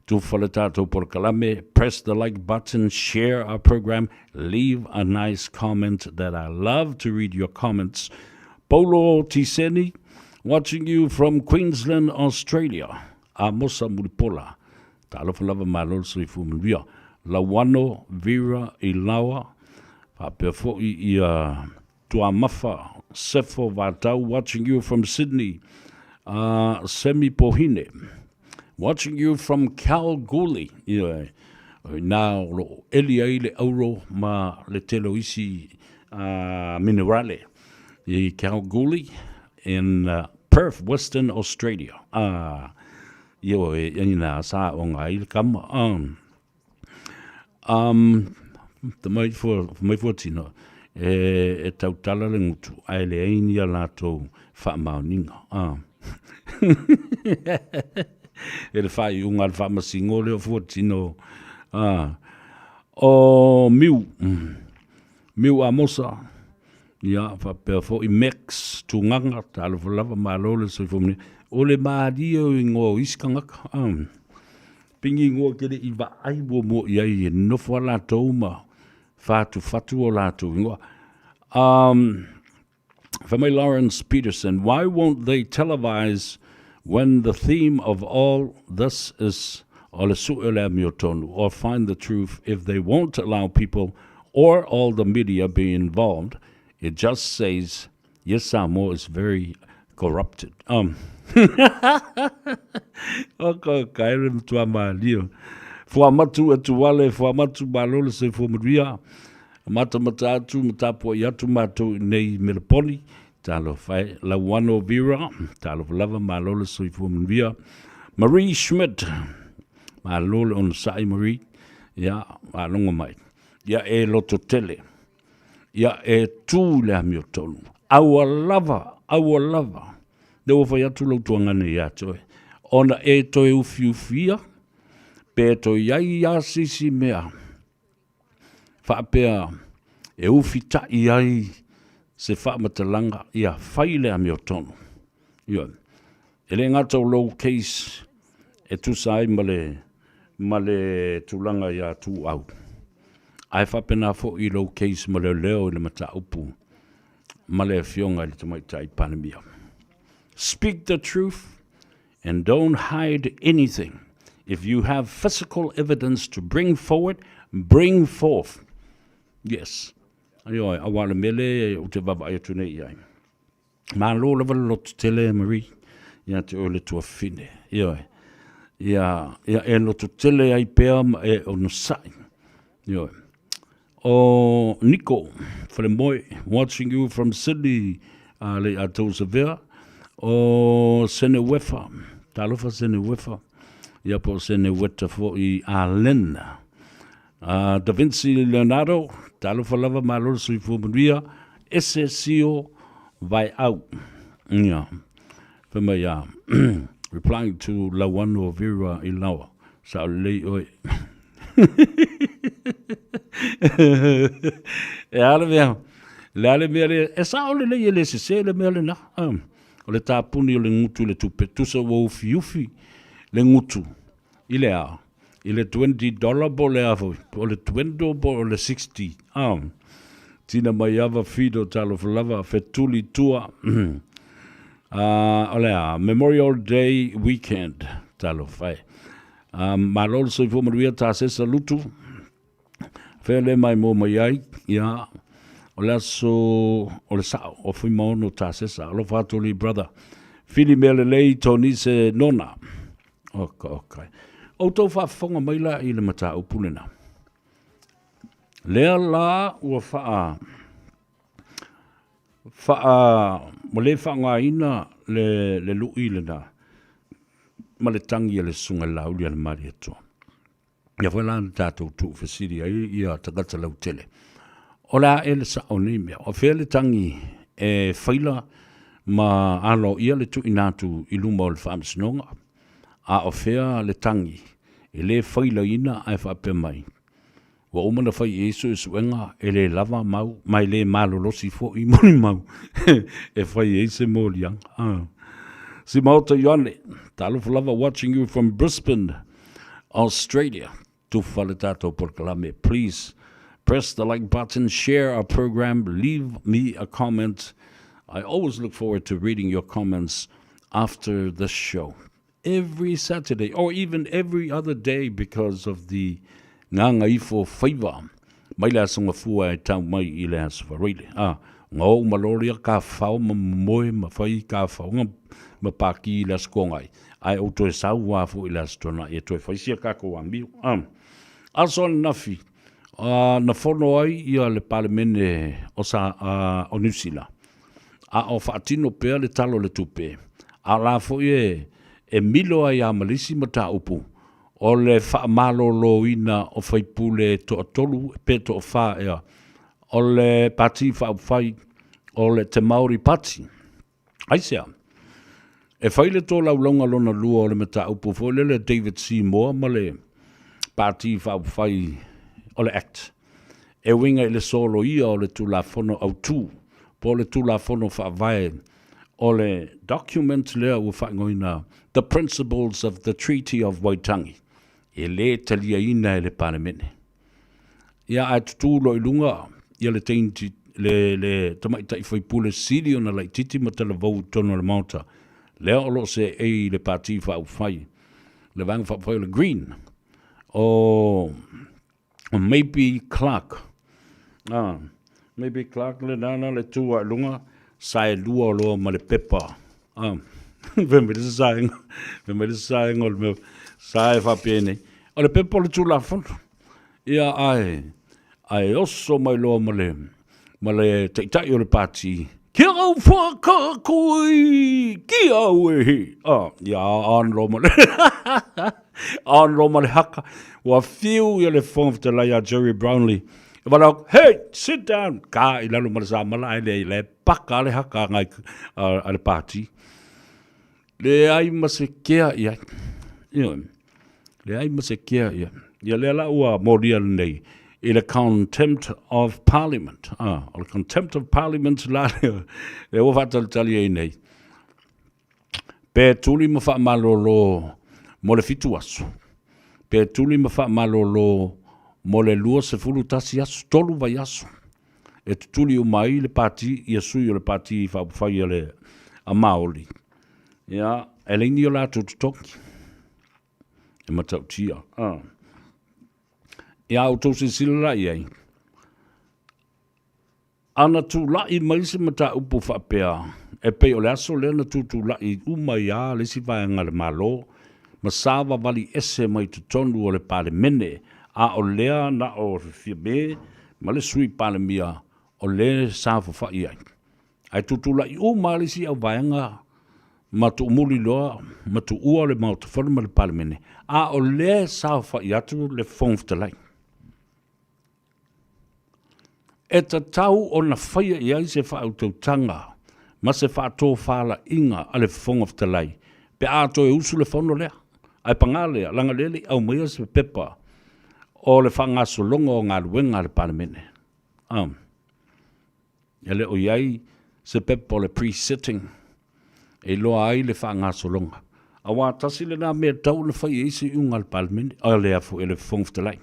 U: tufa le tatou polokalame, press the like button, share our program, leave a nice comment that I love to read your comments. Paulo Tiseni, Watching you from Queensland, Australia. Amosa Mulipola. Talofa lava malo le soifua manuia. Lauano Vera Ilaoa. Faapea foi ia Tuamafa Sefo Vatau. Watching you from Sydney. Semi Pohine. Watching you from Kalgoorlie. Ia, ina o lo o eli ai le auro ma le tele o isi minerale i Kalgoorlie in Perth, Western Australia. Ah, ia o e ina sa o ngā i le kama. Um, te mai fua, mai fua tino, e, e tautala le ngutu, ae le ai ni a lātou whaamaoninga. Ah. e le whai unga le whaamasingo leo fua tino. Ah. O miu, miu Amosa, ia, faapea foi Max Tuganga, talofa lava, malo le soifua manuia. O le malie o ingoa o isi tagata, ah. Pigi ingoa ke le i vaai muamua i ai e nofo a latou ma whātuwhatu o latou ingoa. Um, fai mai Lawrence Peterson, why won't they televise when the theme of all this is o le suʻe o le amiotonu, or find the truth if they won't allow people or all the media be involved, it just says yes Samoa is very corrupted. Um. o ko kai le matua mālio. Fuamatu e tuale, fuamatu malo le soifua manuia. Matamata atu, matapua i atu mātou i nei Meleponi. Talofa e, Lauano Vera, talofa lava, malo le soifua manuia. Marie Schmidt, malo le onosai Marie, ia, faalogo mai. Ia e loto tele, ia e tū i le amiotonu. Aua lava, aua lava, lea ua fai atu lau tuagana ia te oe, ona e toe ufiufia, pe toe i ai lava se isi mea faapea e ufitaʻi ai se faamatalaga ia fai le amiotonu. Ioe. E le gata o lou case e tusa ai ma le, ma le tulaga ia Tuuau. Ae faapena foi i lou case ma leoleo i le mataupu ma le Afioga i le Tamaitai Palemia. Speak the truth and don't hide anything. If you have physical evidence to bring forward, bring forth. Yes. Ioe, aua o le mea lea ou te vaavaai atu nei i ai. Malo lava le loto tele Marie ia te oe le tuafafine. Ioe. Ia, ia e loto tele ai pea ma e onosai. Ioe. O Nico Whalemoe, watching you from Sydney, a le a tou savea. O Sene Wefa, talofa Sene Wefa, ia po o Sene Weta foi a Lynn. Da Vinci Leonardo, talofa lava malo le soifua manuia, ese sio vaeau. Ia, fai mai a, replying to Lauano Vera i Laoa, sao lelei oe. E a le mea, le a le mea le, e sao lelei e le sese le mea lena. O le tapuni o le gutu i le tupe, tusa ua ufiufi le gutu i le a? I le 20 dollar po o le a foi? Po o le 20 po o le 60? Ah. Tina mai ava Fido talofa lava fetuli tua. Ah, o le a? Memorial Day weekend. Talofa e. Ah, malo le soifua manuia tasesa lutu. Fea le mai mo mai ai, ia, o le aso o le sao, o Fuimaono Tasesa. Alofa atu li brother. Fili mea lelei Tony se nona. Oka, oka. Outou faafofoga mai la i le mataupu lena. Lea la ua faa faa ua le faaaogaina le le lui lena ma le tagi a le Susuga i le Laauli a le Malietoa. Ia foi la na tatou tuufesili ai ia tagata lautele. O le a ea le sao o nei mea? O fea le tagi e faila ma aloaia le tuuina atu i luma o le Faamasinoga? A o fea le tagi e le failaina ae faapea mai, ua uma ona fai i ai suesuega e le lava mau ma e le malolosi foi molimau e fai ai se moliaga? Simaota Ioane, talofa lava watching you from Brisbane. Australia. Tufa le tatou polokalame. Please press the like button, share our program, leave me a comment. I always look forward to reading your comments after the show. Every Saturday or even every other day because of the Gagaifo Faiva mai le Aso Gafua e tau mai i le Aso Faraile. Ah, nga ou ma loria ka whao ma moe ma whai ka whaonga ma pākī i le aso kōngai. Ae ou toe sau wā fo i le aso tuanai e toe whaisia kākou amio. Ah. Aso ananafi, na fono ai ia le Palemene o, sa, o Niu Sila. A o faatino pea le tala o le tupe, a o la foi e, e milo ai a Malisi mataupu o le faamaloloina o faipule e toatolu pe toafa ea o le Pati Faaupufai o le Te Maori Party. Aisea? E fai le tolaulauga lona lua o le mataupu foi lele David Seymour ma le Pati Faaupufai o le Act e uiga i le soloia o le Tulafono Autu po o le Tulafono Faavae o le document lea ua faaigoaina The Principles of the Treaty of Waitangi, e lē taliaina e le Palemene. Ia, ae tutū loa i luga ia le teine, le, le tamaitai faipule sili ona laitiiti ma talavou i totonu o le Maota, lea o lo o seei i le Pati Faaupufai, le Vaega Faaupufai o le Green, o o Maybe Clark. Ah, Maybe Clark le nana le tu a lunga, sae lua o loa ma le pepa. Ah, fai mai le saenga, fai mai le saenga o le mea, sae faapea nei. O le pepa o le Tulafono. Ia, ae, ae oso mai loa ma le, ma le taitai o le pati, Kia au whakakoi, ki au e he. Ah, ia, an loa ma le, an loa ma le haka. Ua whiu ia le Fofoga Fetalai a Jerry Brownlee. E wala, hey, sit down! Ka i lalo ma le samala, ai le, le paka le haka a, ngai, a, a le pati. Leai ma se kea i ai. Ioe. Leai ma se kea i ai. Ia lea la ua molia lenei i le contempt of parliament. Ah, o le contempt of parliament la lea, lea ua faatalitali ai nei. Pe tuli ma faamalolo mo le fitu aso. Pe tuli ma faamalolo mo le 21 aso, 3 vaiaso, e tutuli uma ai le pati, ia sui o le pati faaupufai a le a Maoli, ia, e leai ni o latou totogi. E matautia. Ah. Ia, a outou silasila la i ai, Ana tulai mai se mataupu faapea, e pei o le aso lea na tutulai uma ai lava le isi vaega a le Malo ma savavali ese mai totonu o le Palemene, a o lea na o Fiame ma le Sui Palemia o lea e saofafai ai. Ae tutulai uma lava le isi au vaega ma tuumuli loa ma tuua le Maota Fono ma le Palemene, a o lea e saofafai atu le Fofoga Fetalai. E tatau ona faia i ai se faautautaga ma se faatofalaiga a le Fofoga Fetalai pe a toe usu le fono lea. Ae paga lea, leaga o lea e le i aumaia se pepa o le faagasologa o galuega a le Palemene. E le o i ai se pepa o le pre-sitting e iloa ai le faagasologa, aua tasi lena mea e tatau ona fai i ai se iuga a le Palemene, a le, a le Fofoga Fetalai.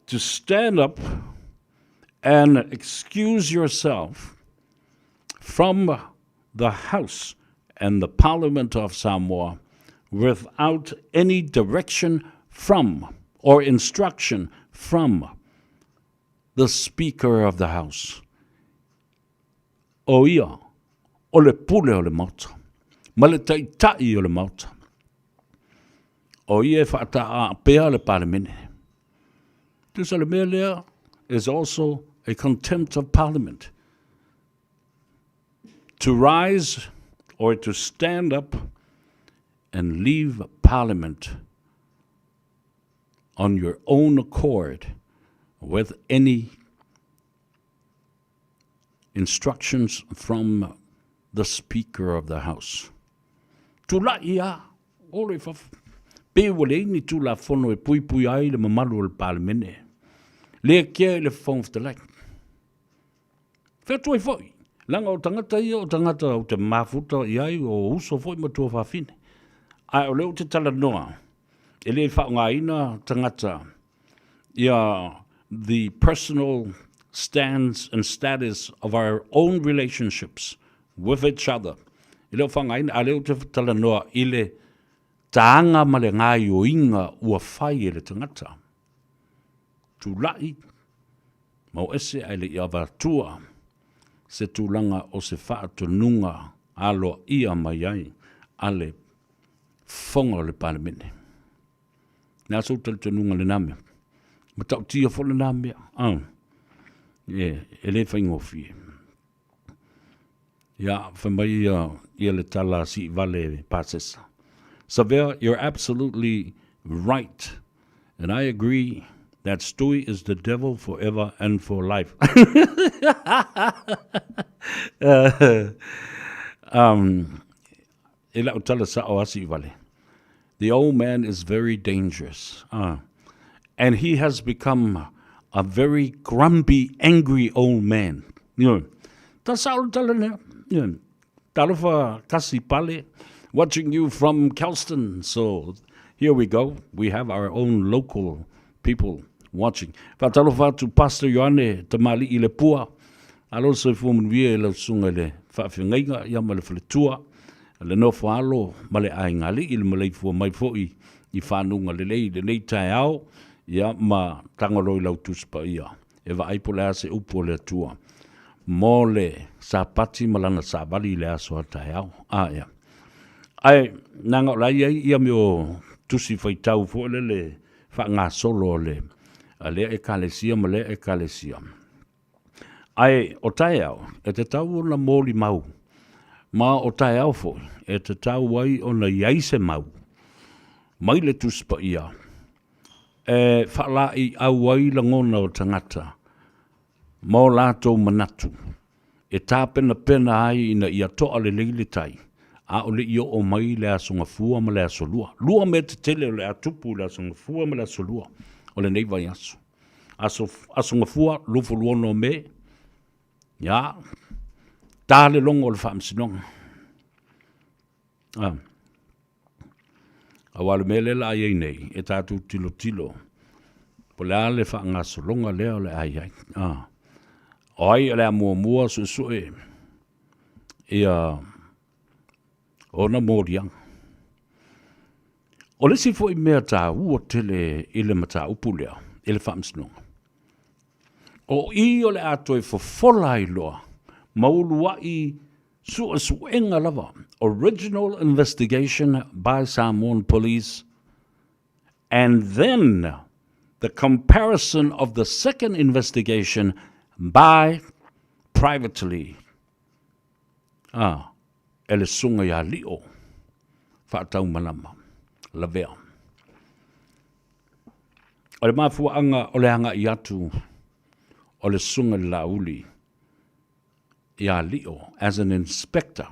U: To stand up and excuse yourself from the House and the Parliament of Samoa without any direction from or instruction from the Speaker of the House. O ia, o le pule o le Maota, ma le taitai o le Maota. O ia e faataapea le Palemene. Tusa le mea lea is also a contempt of Parliament. To rise or to stand up and leave Parliament on your own accord with any instructions from the Speaker of the House. Tulai ia, olo i fafo. Pe ua leai ni Tulafono e puipui ai le mamalu o le Palemene. Le kea i le Fofoga Fetalai. Whea atu ai foi, leaga o tagata ia o tagata ou te mafuta i ai o uso foi ma tuafafine. Ae o lea ou te talanoa, e le faaaogaina tagata ia the personal stands and status of our own relationships with each other. E le o faaaogaina, a o lea ou te talanoa i le tāga ma le gaioiga ua fai e le tagata. Tulai, mau ese ae le i avatua se tulaga o se faatonuga aloaia mai ai a le Fofoga o le Palemene. Le a sou talitonuga i lena mea? Matautia foi lena mea. Ah. E, e le faigofie. Ia, fai mai ia, ia le tala a Siivale Pasesa. Savea, you're absolutely right. And I agree that Stewie is the devil forever and for life. um, E lau tala sa'o a Siivale. The old man is very dangerous. And he has become a very grumpy, angry old man. Ioe. Tala sa'o le tala lea. Ioe. Talofa Kasi Pale, watching you from Kelston. So here we go. We have our own local people watching. Faatalofa atu Pastor Ioane Tamalii Lepua. Alo le soifua manuia i lau susuga i le faafeagaiga ia ma le faletua, le nofo alo ma le aiga alii le maleifua mai foi i fanuga lelei i lenei taeao ia ma tago loa i lau Tusi Paia e vaai po o le a se upu a le Atua mo le Sapati ma lana savali i le aso a taeao. A ia. Ae naga o la e i ai ia mea o tusi faitau foi lele faagasolo a le a lea Ekalesia ma lea Ekalesia. Ae o taeao e tatau ona molimau, ma o taeao foi e tatau ai ona i ai se mau mai le Tusi Paia e faalaeiau ai lagona o tagata ma o latou manatu e tapenapena ai ina ia toa lelei le tai, a o le i oo mai le Aso Gafua ma le Aso Lua. Lua mea tetele o le a tupu i le Aso Gafua ma le Aso Lua o lenei vaiaso. Aso, Aso Gafua, 26 o Me, ia, ta le logo o le Faamasinoga. Ah. Aua o le mea lea la a i ai nei, e tatou tilotilo. Po o le a le faagasologa lea o le a i ai. A. O ai o le a muamua suesue ia ona moliaga. O le isi foi mea taua tele i le mataupu lea, i le faamasinoga, o i o le a toe fofola ai loa ma uluai suesuega lava, original investigation by Samoan Police and then the comparison of the second investigation by privately a e le susuga ia Lio Faataumalama Lavea. O le mafuaaga o le agai atu o le susuga i le Laauli ia Lio as an inspector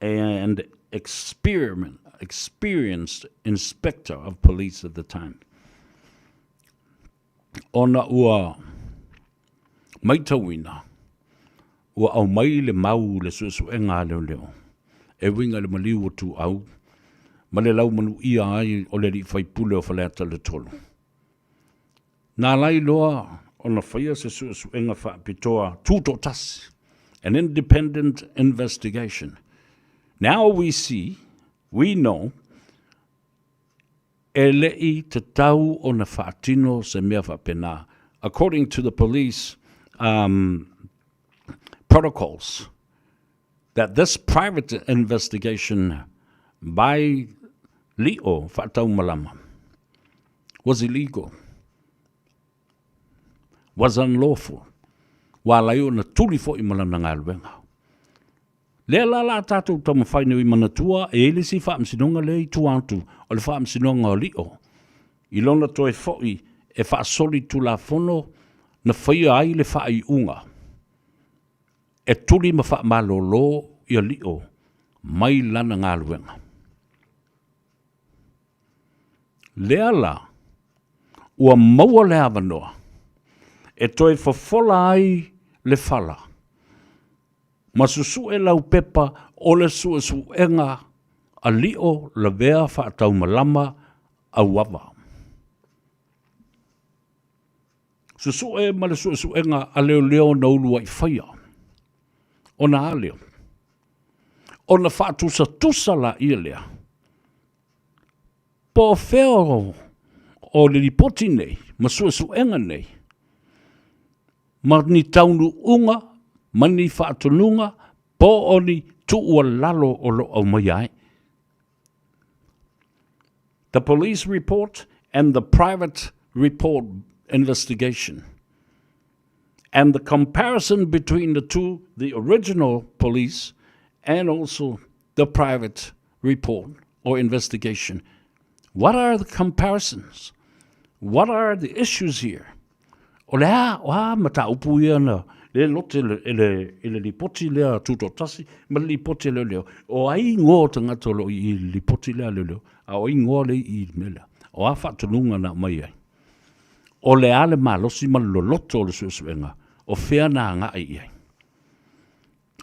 U: and experiment, experienced inspector of police at the time. Ona ua maitauina, ua aumai le mau i le suesuega a leoleo e uiga i le maliu o Tuuau ma le laumanuia ai o le alii faipule o Faleata le 3. Na ala ai loa ona faia se suesuega faapitoa tutoatasi, an independent investigation. Now we see, we know, E le i tatau ona faatino se mea faapena, according to the police um, protocols, that this private investigation by Lio Faataumalama was illegal, was unlawful. Ua ala ai ona tuli foi ma lana galuega. Lea la la tatou taumafai nei manatua e i ai le isi faamasinoga lea i tua atu o le faamasinoga o Lio i lona toe foi e faasoli tulafono na faia ai le faaiuga e tuli ma faamalolo ia Lio mai lana galuega. Lea la ua maua le avanoa e toe fofola ai le fala ma susue laupepa o le suesuega a Lio Lavea Faataumalama Auava. Susue ma le suesuega a leoleo na uluai faia, ona a lea, ona faatusatusa laia lea, po o fea o le lipoti nei ma suesuega nei, ma ni taunuuga ma ni faatonuga po o ni tuualalo o lo o aumaia ai. The police report and the private report investigation and the comparison between the two, the original police and also the private report or investigation. What are the comparisons? What are the issues here? O le a, o a mataupu ia na le lote e le, e le lipoti lea tutoatasi ma le lipoti lea leo. O ai ingoa o tagata o lo o i i le lipoti lea leo leo, a o ai ingoa le i i le mea lea. O a faatonuga na aumai ai. O le a le malosi ma le loloto o le suesuega, o fea na agai i ai.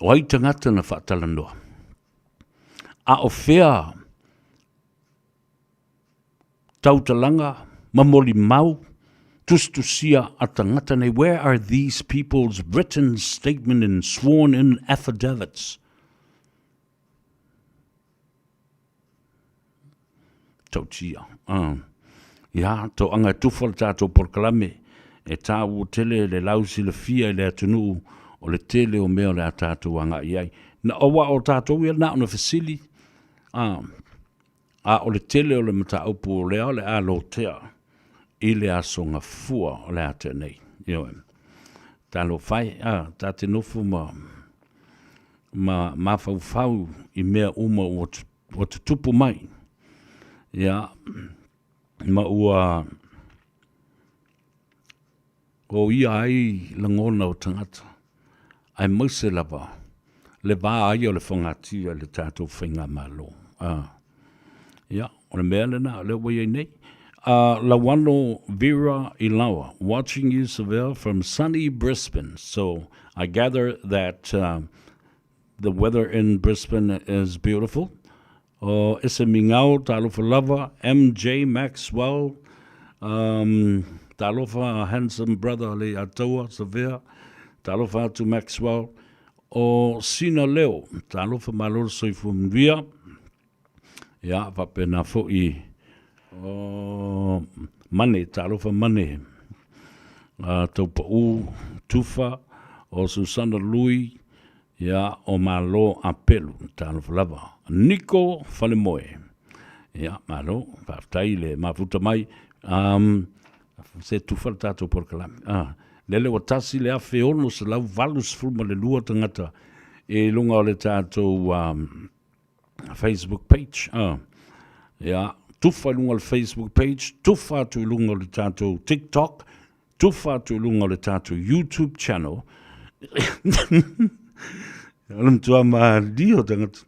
U: O ai tagata na faatalanoa? A o fea tautalaga ma molimau tusitusia a tagata nei? Where are these people's written statement and sworn in affidavits? Tautia. Uh. Ia, toaga e tufa le tatou polokalame, e tāua tele le lausilafia i le atunuu o le tele o mea o le a tatou agai i ai. Na, aua o tatou ia na ona fesili, a, a o le tele o le mataupu o lea o le a lotea i le aso gafua o le a tea nei. Ioe. Talofa e, a, ta te nofo ma, ma mafaufau i mea uma ua ua tutupu mai. Ia, ma ua o ia ai lagona o tagata, aemaise lava le va ai o le fogatia i le tatou faigamalo. Ah. Ia, o le mea lena, o lea ua i ai nei. Lauano Vera Ilaoa, watching you Seville from sunny Brisbane. So I gather that The weather in Brisbane is beautiful. O ese migao, talofa lava, MJ Maxwell, um, Talofa handsome brother Leiataua Savea, talofa atu Maxwell, o Sina Leo, talofa malo le soifua manuia. Ia, faapena foi o Mane, talofa Mane, Taupau Tufa, o Susana Lui, ia, o Malo Apelu, talofa lava. Niko Falemoe, ia, malo, faafetai le mafuta mai. Um, se tufa le tatou polokalame. Ah, lele ua 1682 tagata i luga o le tatou um, Facebook page. Ah, ia, tufa i luga o le Facebook page, tufa atu i luga o le tatou TikTok, tufa atu i luga o le tatou YouTube channel. O le matua malie o tagata.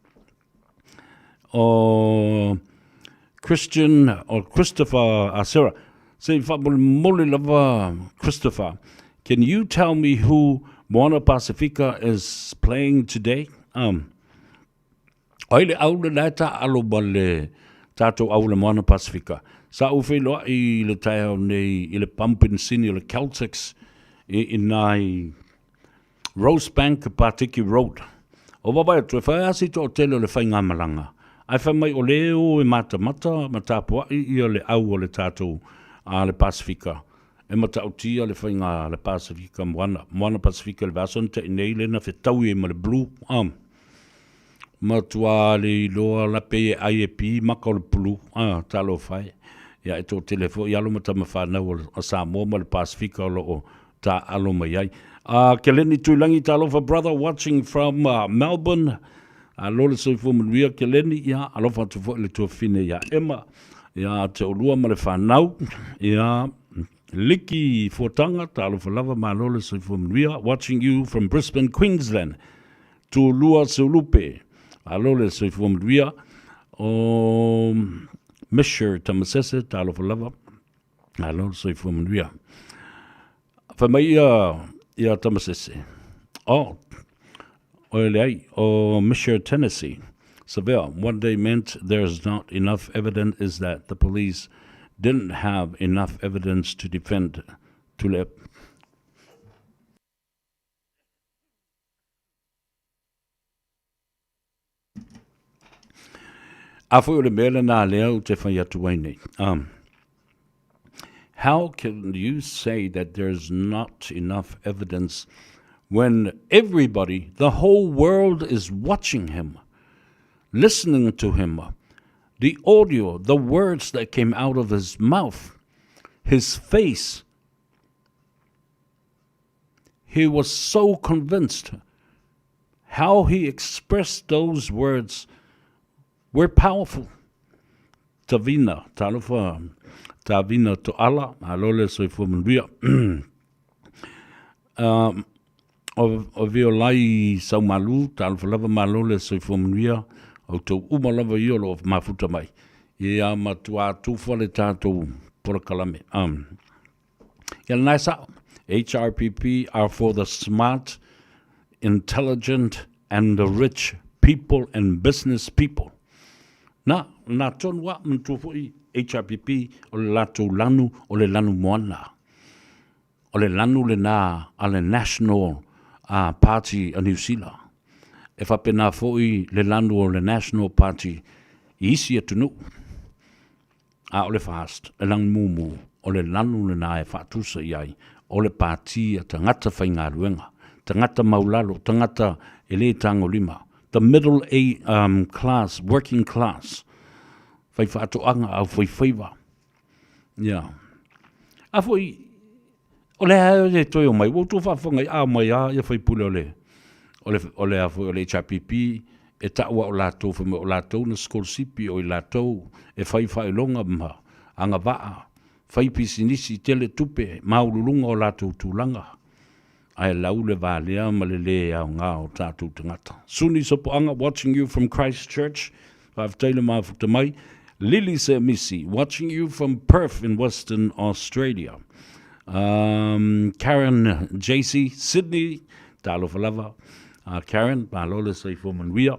U: O Christian, o Christopher Asera. Se i faamolemole lava Christopher, can you tell me who Moana Pasifika is playing today? Um, O ai le au le la e taaalo ma le tatou au le Moana Pasifika? Sa ou feiloai i le taeao nei i le pamu penisini o le Caltex i ina i Rosebank Patiki Road. O vaavaai atu, e fai lava si toatele o le faigamalaga, ae fai mai o lea e o e matamata ma tapuai ia le au o le tatou a le Pasifika e matautia le faiga a le Pasifika Moana, Moana Pasifika i le vaiaso na te'i nei lea na fetaui ai ma le Blue. Matua le iloa la pei e ai e pi maka o le pulu, a, talofa e. Ia e toatele foi alo ma tama fanau o Samoa ma le Pasifika o lo o taaalo mai ai. A, Keleni Tuilagi, talofa brother watching from Melbourne. Alo le soifua manuia Keleni, ia alofa atu foi le tuafafine ia Emma, ia te olua ma le fanau, ia Liki Fuataga, talofa lava, malo le soifua manuia, watching you from Brisbane, Queensland. Tulua Seulupe, malo le soifua manuia, o Misher Tamasese, talofa lava, malo le soifua manuia. Fai mai ia, ia Tamasese, oh, o leai, o Misher Tennessee, Savea, what they meant there's not enough evidence is that the police didn't have enough evidence to defend Tulep. A foi o le mea lena lea ou te fai atu ai nei. Um, how can you say that there's not enough evidence when everybody, the whole world is watching him, listening to him, the audio, the words that came out of his mouth, his face, He was so convinced. How he expressed those words were powerful. Tavina, talofa, Tavina To'ala, malo le soifua manuia. um, o, o Violai Saumalu, talofa lava malo le soifua manuia, o tou uma lava ia o lo o mafuta mai. Ia matua tufa le tatou polokalame. Um, Ia lena e sao. HRPP are for the smart, intelligent and the rich people and business people. Na, na tonu a, manatua foi HRPP o le latou lanu, o le lanu moana. O le lanu lena a le National uh, Party a New Zealand. E faapena foi le lanu o le National Party i isi atunuu. A o le FAST, e lagimumu, o le lanu lena e faatusa i ai, o le pati a tagata faigaluega, tagata maulalo, tagata e le tagolima, the middle a, um, class, working class, faifaatoaga, aufaifaiva. Ia. A foi, o le a e toe o mai, ua outou faafofoga i a mai a ia faipule o le, o le, o le a foi o le HRPP, e taua o latou, fai mai o latou na sikolasipi, o i latou e fai faailoga ma agavaa, fai pisinisi, tele tupe, maualuluga o latou tulaga, ae lau le valea ma le lē aoga o tatou tagata. Suni Sopoaga watching you from Christchurch, faafetai le mafuta mai. Lily Semisi watching you from Perth in Western Australia. Um, Karen JC, Sydney, talofa lava. Uh, Karen, malo le soifua manuia.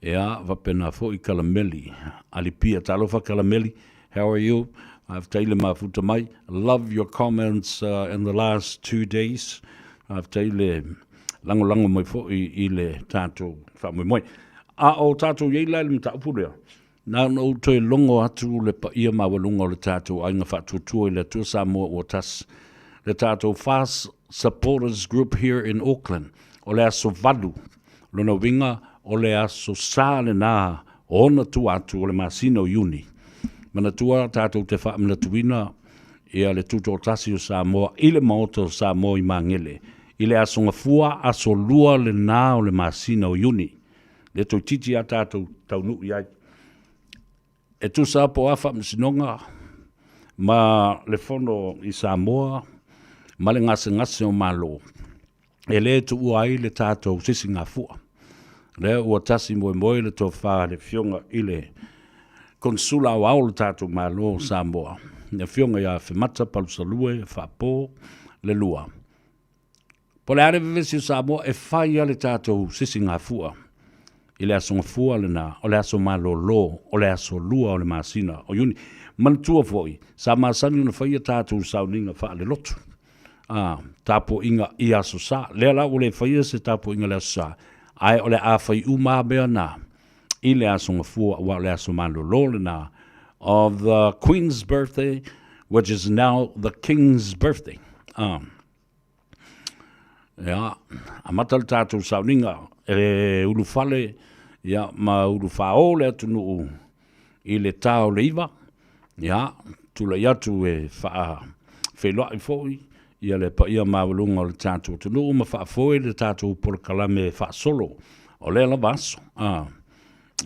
U: Ea, faapena foi Kalameli. Alipia, talofa Kalameli, how are you? Faafetai le mafuta mai. Love your comments in the last 2 days. Faafetai le lagolago mai foi i le tatou faamoemoe. A o tatou i ai la i le mataupu lea, na ona ou toe logo atu le paia maualuga o le tatou Aiga Faatuatua i le Atua Samoa ua Tasi, le tatou FAST Supporters Group here in Auckland, o le aso 8, lona uiga o le aso Sa lena o ona tua atu o le masina o Iuni. Manatua tatou te faamanatuina ia le Tutoatasi o Samoa i le Maota o Samoa i Magele i le Aso Gafua, aso 2 lena o le masina o Iuni. Lea toeitiiti a tatou taunuu i ai. E tusa po o a faamasinoga ma le Fono i Samoa ma le gasegase o Malo, e le tuua ai le tatou sisigafua. Lea ua tasi moemoe le tofa a le Afioga i le Konesula Aoao o le tatou Malo o Samoa, le Afioga ia Afemata Palusalue Faapo le Lua. Po o le a le vevesi o Samoa, e fai lava le tatou sisigafua i le Aso Gafua lena, o le aso malolo, o le aso 2 o le masina o Iuni. Manatua foi, sa masani ona faia tatou sauniga faalelotu, a, tapuaiga i Aso Sa. Lea la ua le faia se tapuaiga i le Aso Sa, ae o le a fai uma lava mea na i le Aso Gafua, aua o le aso malolo lena of the Queen's birthday, which is now the King's birthday. A. Ia, amata le tatou sauniga e ulufale ia, ma ulufāō le atunuu i le tā o le 9. Ia, tulai atu e faafeiloai foi ia le paia maualuga o le tatou atunuu ma faafoe le tatou polokalame faasolo o lea lava aso. A,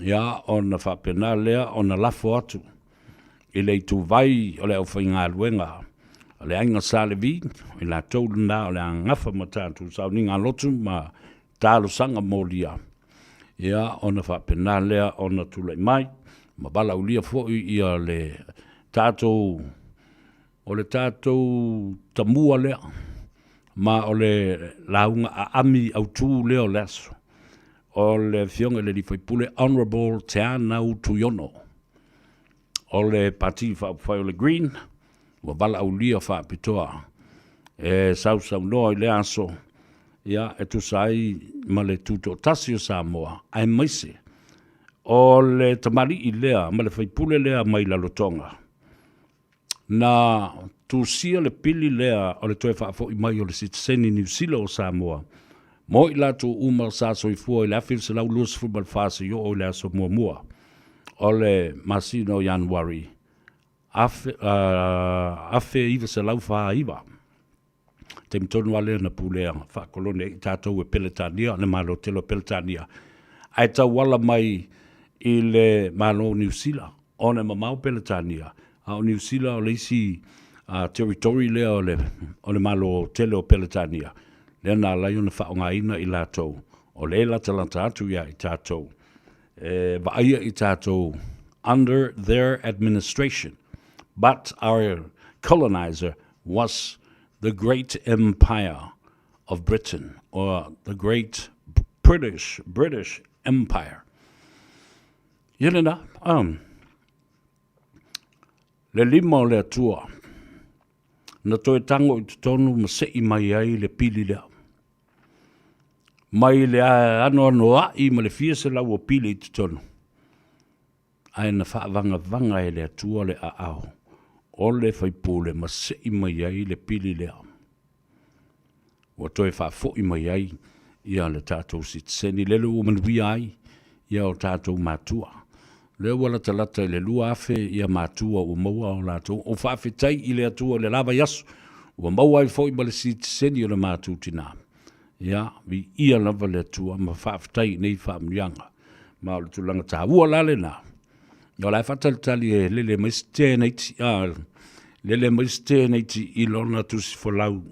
U: ia, ona faapena lea ona lafo atu i le ituvai o le aufaigaluega a le Aiga Sa Levi, o i latou lena o le a gafa ma tatou sauniga lotu ma talosaga molia, ia ona faapena lea ona tulai mai ma valaaulia foi ia le tatou o le tatou tamua lea ma o le lauga aami autu lea o le aso o le Afioga i le Alii Faipule Honourable Teanau Tuiono o le Pati Faaupufai o le Green, ua valaaulia faapitoa e sausaunoa i lea aso, ia, e tusa ai ma le Tutoatasi o Samoa, aemaise o le tamalii lea ma le faipule lea mai Lalotoga, na tusia le pili lea o le toe faafoi mai o le sitiseni Niu Sila o Samoa mo i latou uma sa soifua i le 1924 seia oo i le aso muamua o le masina o Ianuari 1949. Taimi tonu lava lea na pulea faakolone ai tatou e Peretania, le Malo tele o Peretania, ae tauala mai i le Malo o Niu Sila, ona e mamao Peretania, a o Niu Sila o le isi territory lea o le, o le Malo tele o Peretania, lea na ala ai ona faaaogaina i latou, o lea e latalata atu ia i tatou, e vaaia i tatou under their administration, but our colonizer was the great empire of Britain, or the great British, British Empire. Ia lena, le lima o le Atua, na toe tago i totonu ma sei mai ai le pili lea. Mai le anoanoai ma le fia selau o pili i totonu, ae na faavagavaga e le Atua le aao o le faipule ma sei mai ai le pili lea. Ua toe faafoi mai ai ia le tatou sitiseni, lele ua manuia ai ia o tatou matua. Lea ua latalata i le 2000 ia matua ua maua o latou. O faafetai i le Atua i le la vaiaso, ua maua ai foi ma le sitiseni o le matou tina. Ia, viia lava le Atua ma faafetai i nei faamanuiaga. Ma o le tulaga taua la lena, o la e faatalitali e lele mai se 1080, a, lele mai se 1080 i lona tusifolau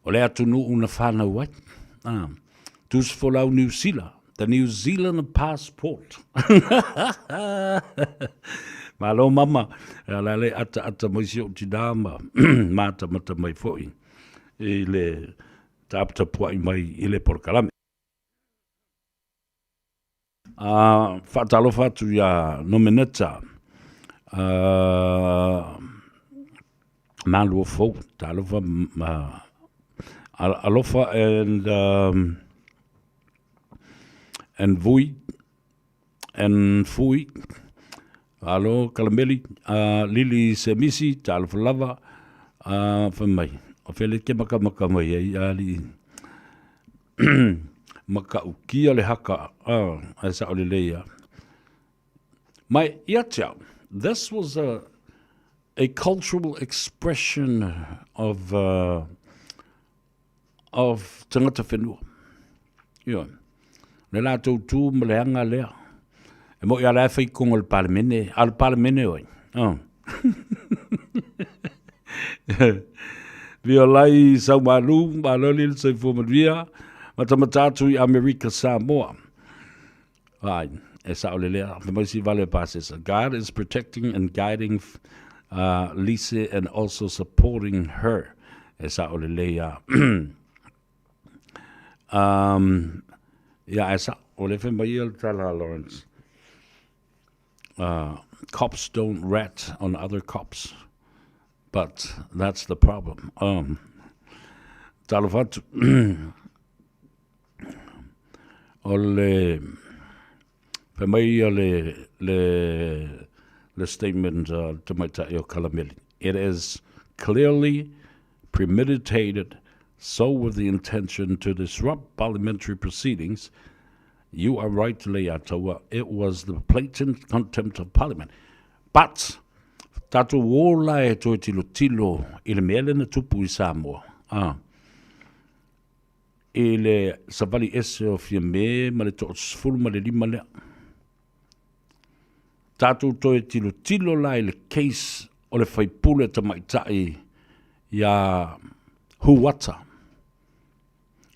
U: o le atunuu na fanau ai. A, tusifolau Niu Sila, the New Zealand passport. Malo mama, o la le ataata mai si ou tinā ma matamata mai foi i le taputapuai mai i le polokalame. A faatalofa atu iā Nomeneta Malua Fou, talofa ma alofa and um, and Vui and Fui. Alo Kalameli, uh, Lili Semisi, talofa lava, uh, fai mai. O fele ke maka maka mai ai ali. Makaukia le haka, uh, ai sa o le leia. Mai ia te au, this was a, a cultural expression of, uh, of tangata whenua. Ioe. Le latou tū ma le aga lea. E moi a la e whai kongo le palemene, a le palemene oi. Oh. Violai Saumalu, maloli le soifua manuia, matamata atu i Amerika Samoa. Ai, e sao le lea, fai mai si vale pasesa. God is protecting and guiding uh, Lise and also supporting her. E sao le lea. um, ia, e sao, o le fai mai ia le tala Lawrence. Uh, cops don't rat on other cops. But that's the problem. Um, talofa atu. O le, fai mai ia le, le, le statement a le tamaitai o Kalameli. It is clearly premeditated, so with the intention to disrupt parliamentary proceedings. You are right, Leiataua, it was the blatant contempt of parliament. But, tatou o la e toe tilotilo i le mea lea na tupu i Samoa. Ah. I le savali ese o Fiamē ma le 15 lea. Tatou toe tilotilo la i le case o le faipule tamaitai iā Huata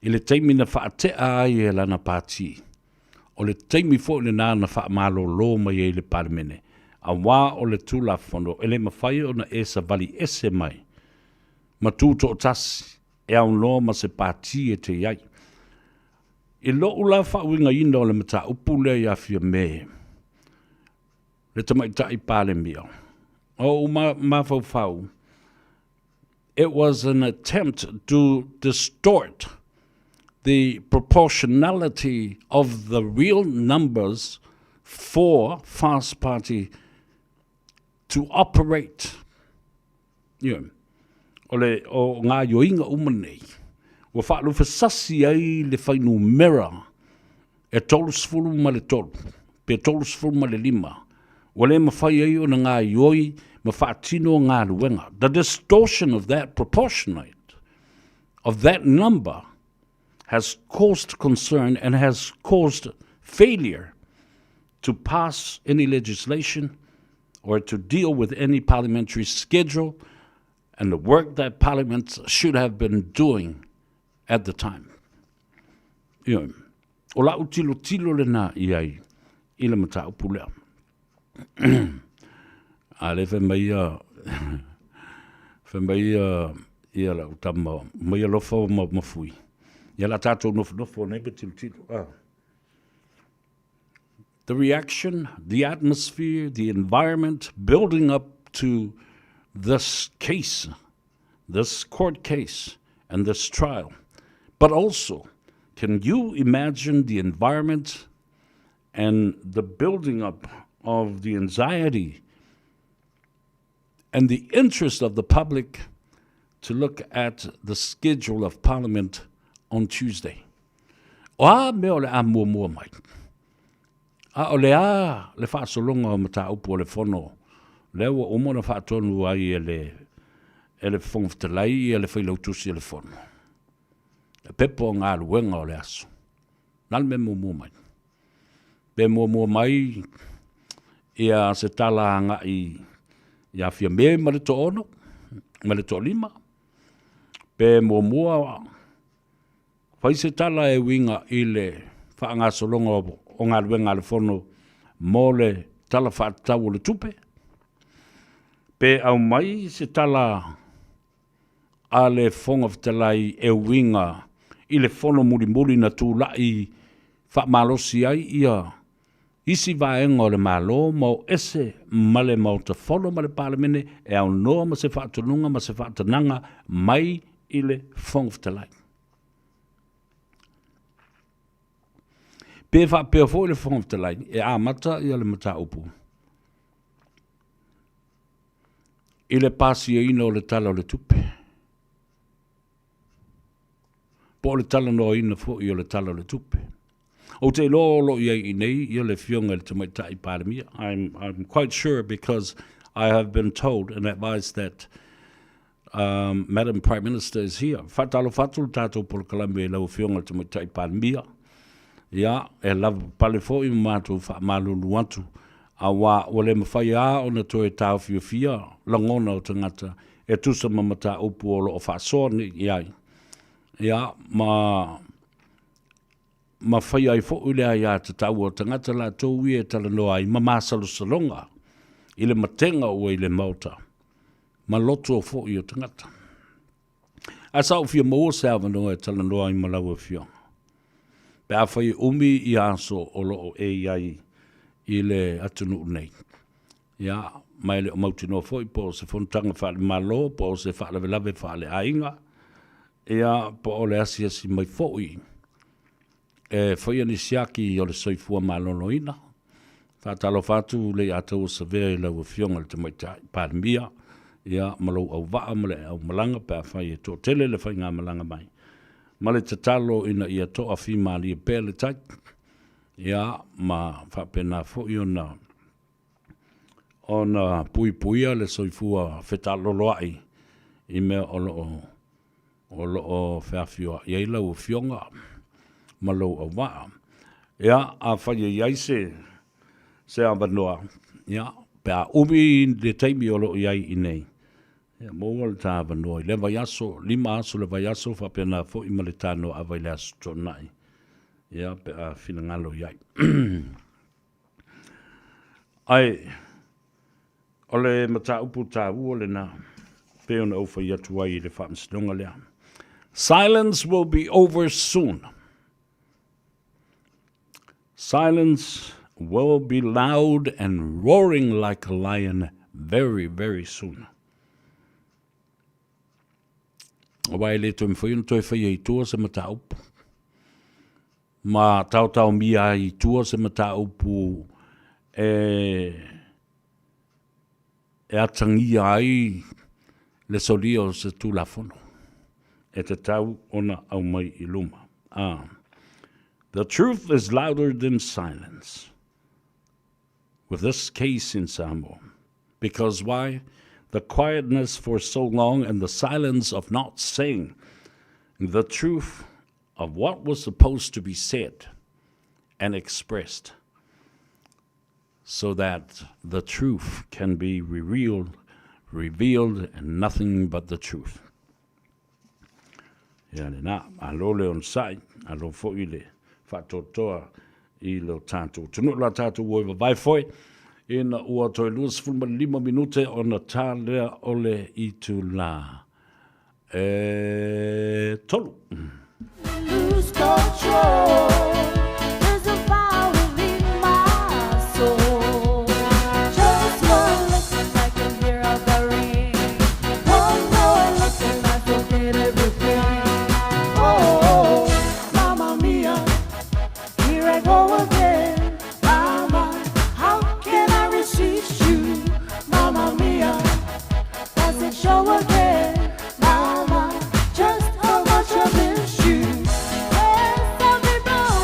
U: i le taimi na faatea ai e lana pati. O le taimi foi lenā na faamalōlō mai ai le Palemene, auā o le Tulafono e le mafai ona e savali ese mai ma tutoatasi e aunoa ma se pati e te i ai. I loʻu la faauigaina o le mataupu lea iā Fiamē, le Tamaitai Palemia, o ou mafaufau, it was an attempt to distort the proportionality of the real numbers for Fast Party to operate. Ioe. O le, o ngā ioiga uma nei, ua faalufesasi ai le fuainumera e 33 pe 35, ua le mafai ai ona gaioi ma faatino galuega. The distortion of that proportionate, of that number, has caused concern and has caused failure to pass any legislation or to deal with any parliamentary schedule and the work that parliament should have been doing at the time. Ioe. O la'u tilotilo lena i ai i le mataupu lea. A le fai mai ia, fai mai ia, ia la'u tama, mai alofa ma, ma fui. Ia la tātou nofonofo nei ma tilotilo. Ah. The reaction, the atmosphere, the environment building up to this case, this court case, and this trial. But also, can you imagine the environment and the building up of the anxiety and the interest of the public to look at the schedule of Parliament on Tuesday? O a mea o le a muamua mai? A o le a le faasologa o mataupu o le Fono lea ua uma ona faatonu ai e le, e le Fofoga Fetalai ia le Failautusi o le Fono? Le pepa o galuega o le aso. Na le mea muamua mai. Pe muamua mai ia se tala agai ia Fiamē ma le toaono, ma le toalima, pe muamua Fai se tala e uiga i le faagasologa o galuega a le Fono mo le Tala Faatatau o le Tupe, pe aumai se tala a le Fofoga Fetalai e uiga i le Fono mulimuli na tulai faamalosi ai ia Isi vaega o le Malo ma o ese ma le Maota Fono ma le Palemene e aunoa ma se faatonuga ma se faatanaga mai i le Fofoga Fetalai. Pe faapea foi le Fofoga Fetalai e amata ia le mataupu i le pasiaina o le Tala o le Tupe, po o le talanoaina foi o le Tala o le Tupe. Ou te iloa o lo o i ai i inei ia le Afioga i le Tamaitai Palemia. I'm quite sure because I have been told and advised that Madam Prime Minister is here. Faatalofa atu le tatou polokalame i lau Afioga i le Tamaitai Palemia. Ia, e lavapapale foi ma matou faamalulu atu, aua ua le mafai lava ona toe taofiofia lagona o tagata e tusa ma mataupu o lo o faasoa nei i ai. Ia, ma ma fai ai foi le aiatatau a tagata latou ia e talanoa ai ma masalosaloga i le matega ua i le Maota ma loto foi o tagata. Ae sa ou fia maua se avanoa e talanoa ai ma lau Afioga, pe afai e umi ia aso o lo o e i ai i le atunuu nei. Ia, ma e le o mautinoa foi po o se fonotaga faale-Malo, po o se faalavelave faale-aiga, ia, po o le asiasi mai foi e faia ni siaki o le soifua maloloina. Faatalofa atu Leiataua Savea i lau Afioga i le Tamaitai Palemia, ia, ma lou auvaa ma le aumalaga pe afai e toatele le faigamalaga mai, ma le tatalo ina ia toafimalie pea le tai, ia, ma faapena foi ona ona puipuia le soifua fetaaloloai i mea o lo o o lo o feafioai ai lau Afioga ma lou auvaa. Ia, afai e i ai se se avanoa, ia, pe a umi le taimi o lo o i ai i inei, ia, maua le ta avanoa i lea vaiaso, 5 aso le vaiaso, faapena foi ma le ta Noaava i le Aso Toonai, ia, pe a finagalo i ai. Ae, o le mataupu taua lena, pei ona ou fai atu ai i le faamasinoga lea. Silence will be over soon. Silence will be loud and roaring like a lion very, very soon. Aua e le toe mafai ona toe faia i tua se mataupu. Ma taotaomia ai i tua se mataupu e e atagia ai le solia o se Tulafono e tatau ona aumai i luma. A. The truth is louder than silence with this case in Samoa. Because why? The quietness for so long and the silence of not saying the truth of what was supposed to be said and expressed so that the truth can be revealed, revealed and nothing but the truth. Ia lena, malo le onosai, malo foi le faatoatoa i lo tatou atunuu, la tatou ua i vavae foi, ina ua toe 25 minute ona tā lea o le itulā e tolu.
R: Lose control. There's a fire within my soul. Just one look and I can hear a bell ring. One more look and I forget everything. Oh, Mamma mia, here I go again. Mama, how can I resist you? Mamma mia, does it show again? Mama, just how much I miss you. Yes, I'll be broken.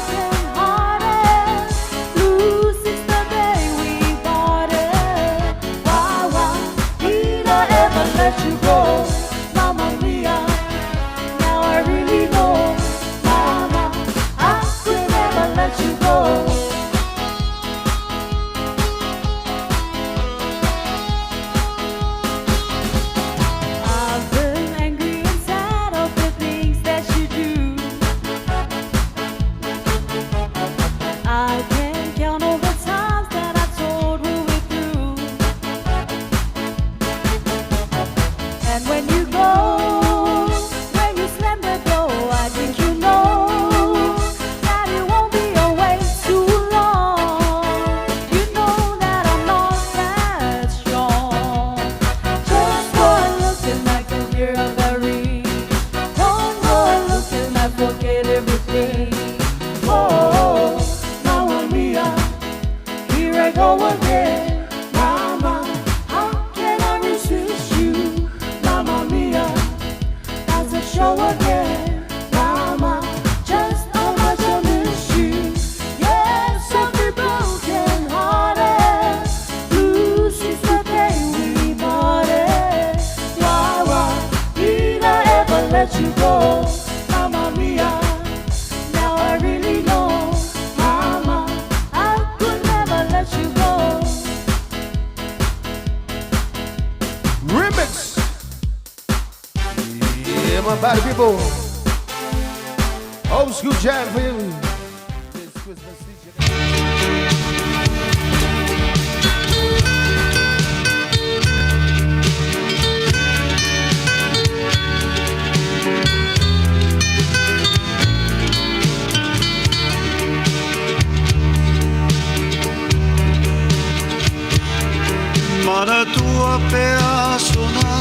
R: Show again, Mama, just how much I miss you. Yes, every broken hearted, blue since the day we parted. Why did I ever let you go, Mamma Mia? Now I really know, Mama, I could never let you go.
E: Remix. Yeah, my body people. Old school jam for you. This Christmas DJ.
S: Manatua pe asona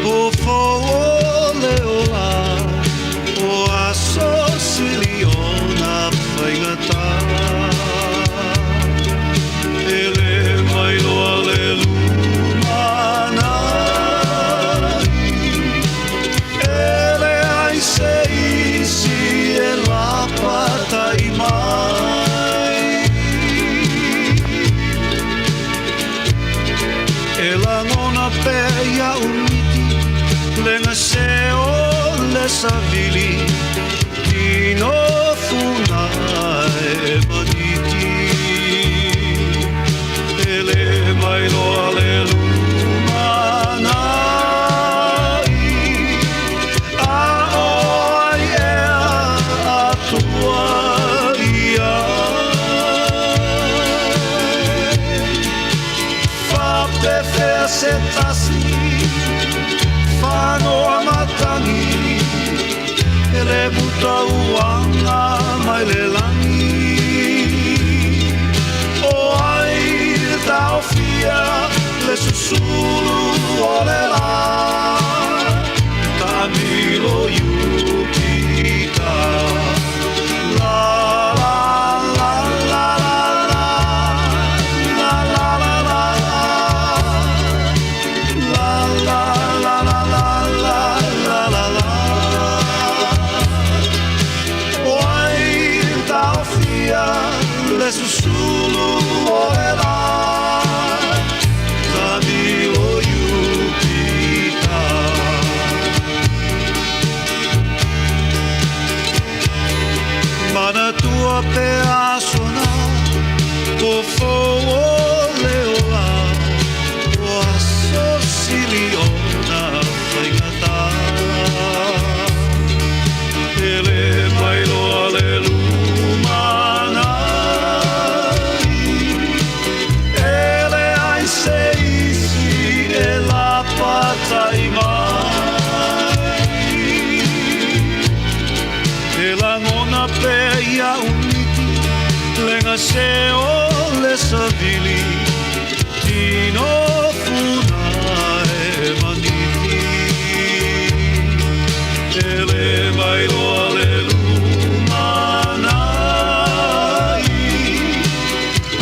S: O fo o le ola O aso sili ona whaingata E le mai loa le lumana E le ai se isi e lapa tai mai E langona pe ia umiti Lenga se o le savili Tino funa e maniti E le mai loa le lumana A o ai ea atua ia Whapewhea se tasi Whanoa matangi E le buta uanga mai le langi O ai le taofia Le susulu o le la Tamilo Yupita La la la la la la La la la la La la la la la la la la la O ai taofia Le susulu o le la Tamilo Yupita Manatua pe asona O fo o le ola O aso sili ona whaingata E le mai loa le lumana E le ai se isi e lapa tai mai E langona pe ia umiti Lenga se o le savili Tino funa e maniti E le mai loa le lumana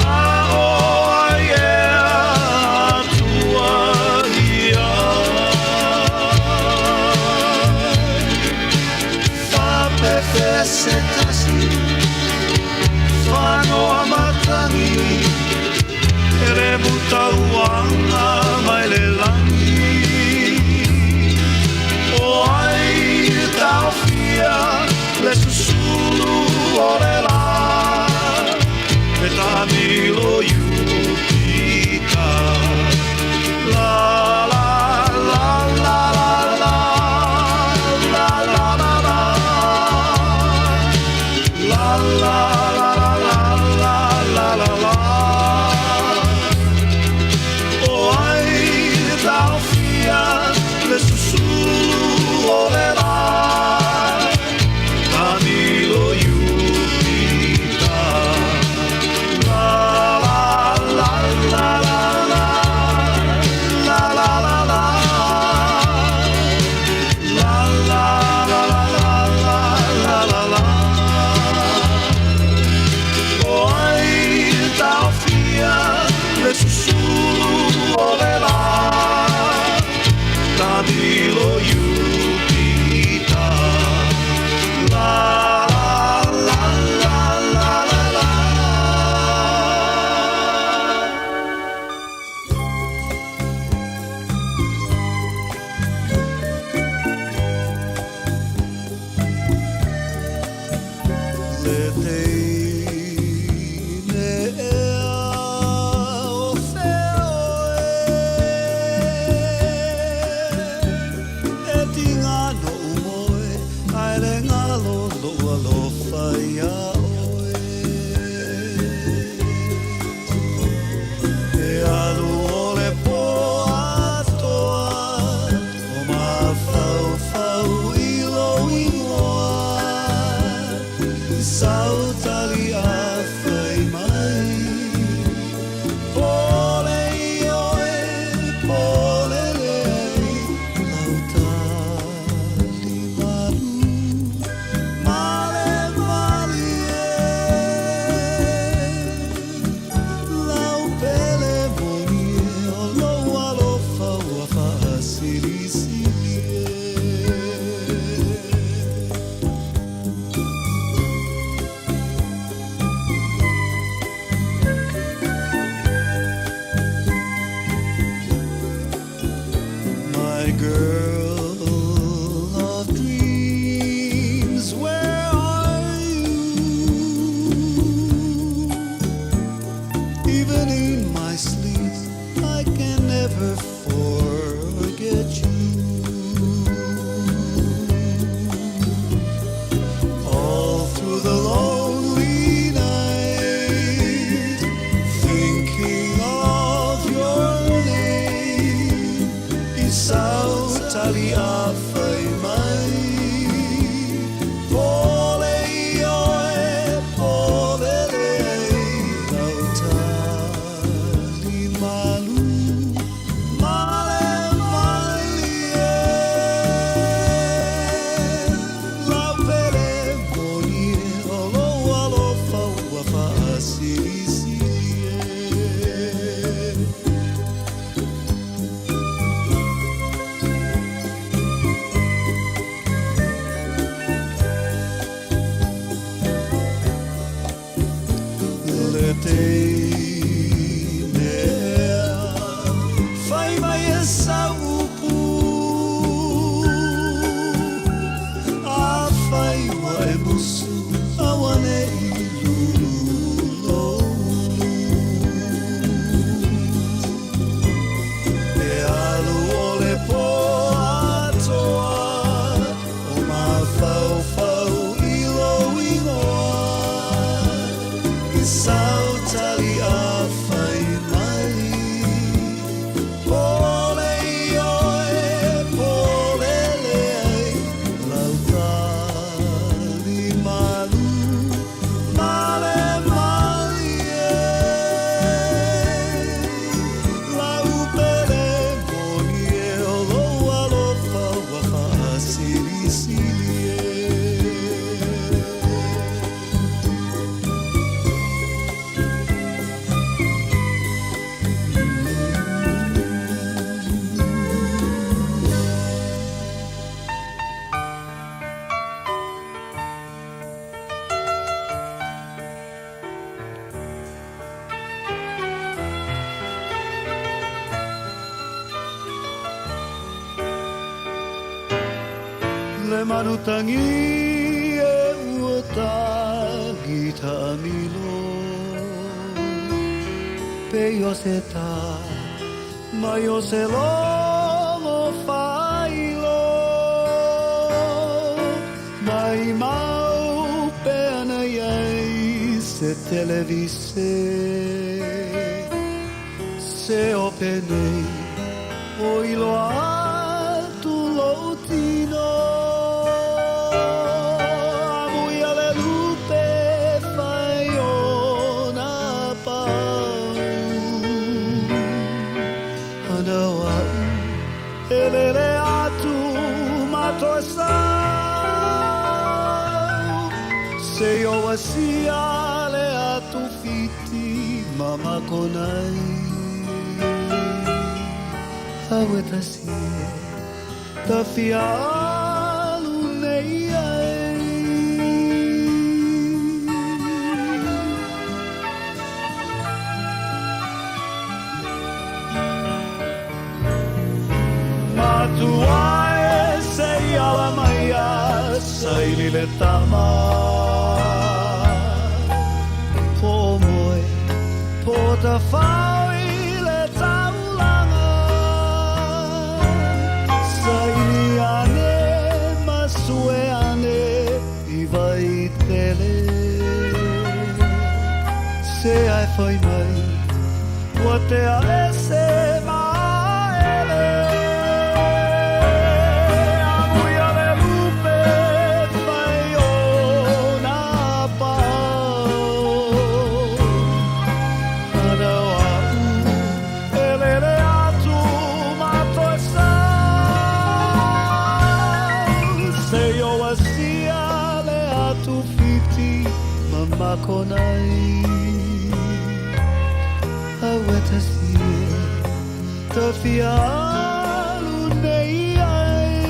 S: A o ai ea atua ia Whapewhea se tasi Whanoa matangi E le buta uanga mai le langi O ai taofia Le susulu o le la E tamilo Yupita La la la la la la La la la la La la la la la la la la O ai taofia Le susulu o le la Tamilo Yupita La la la
H: iā oe. E alu o le pō atoa, o mafaufau i lou igoa. I sau tali a fai mai, pole i oe, pole leai, lau tali malu, male malie. Lau pele moni e, o lou alofa ua faasilisili e. My girl of dreams, where are you? Even in my sleep, I can never forget you. All through the lonely night, thinking of your name, i sau tali a fai mai. Pole i oe, pole leai, lau tali malu, male malie. Lau pele moni e, o lou alofa ua faasilisili e. Le teine ea, fai mai e sau upu. Afai ua e musu, auane'i lulu lou ulu. E alu o le pō atoa, o mafaufau i lou igoa. I sau tali a fai mai, pole i oe, pole leai, lau tali malu, male malie. Lau pele moni e, o lou alofa ua faasilisili e. Le manutagi e ua tagi taamilo, pei o se tā mai o se logo faailo. Maimau pe ana i ai se televise, se ope nei o iloa atu lou tino. Amuia le lupe fai ona pau, ana o a'u e lele atu ma toe sau. Seia uasia le atu Fiti ma Makonai. Aue tasi e, ta fia alu nei ai. Matua e se i ala mai a saili le tama. Po moe, po tafao i le taulaga. Saili ane ma sue ane i Vaitele. fai mai Ua tea ese maele Amuia le lupe fai o nā pao Ana o a'u e lele atu ma toe sau Seia o asia le atu fiti ma makonai Aue tasi e ta fia alu nei ai.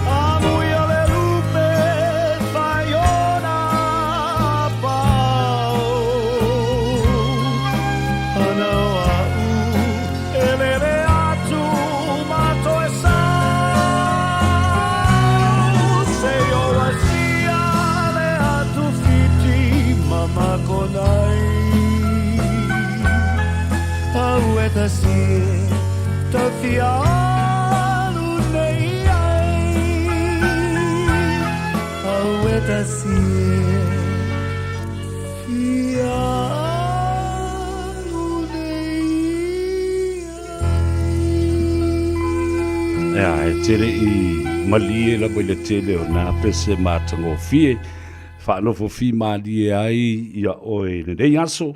H: Amuia le lupe fai o nā pao Ana o a'u e lele atu ma toe sau Seia o asia le atu fiti ma makonai Aue tasi e ta fia alu nei ai Aue tasi e fia alu nei ai.
U: Ea, e tele i malie lava i le tele o nā pese matagofie, faanofo fimalie ai ia oe i lenei aso,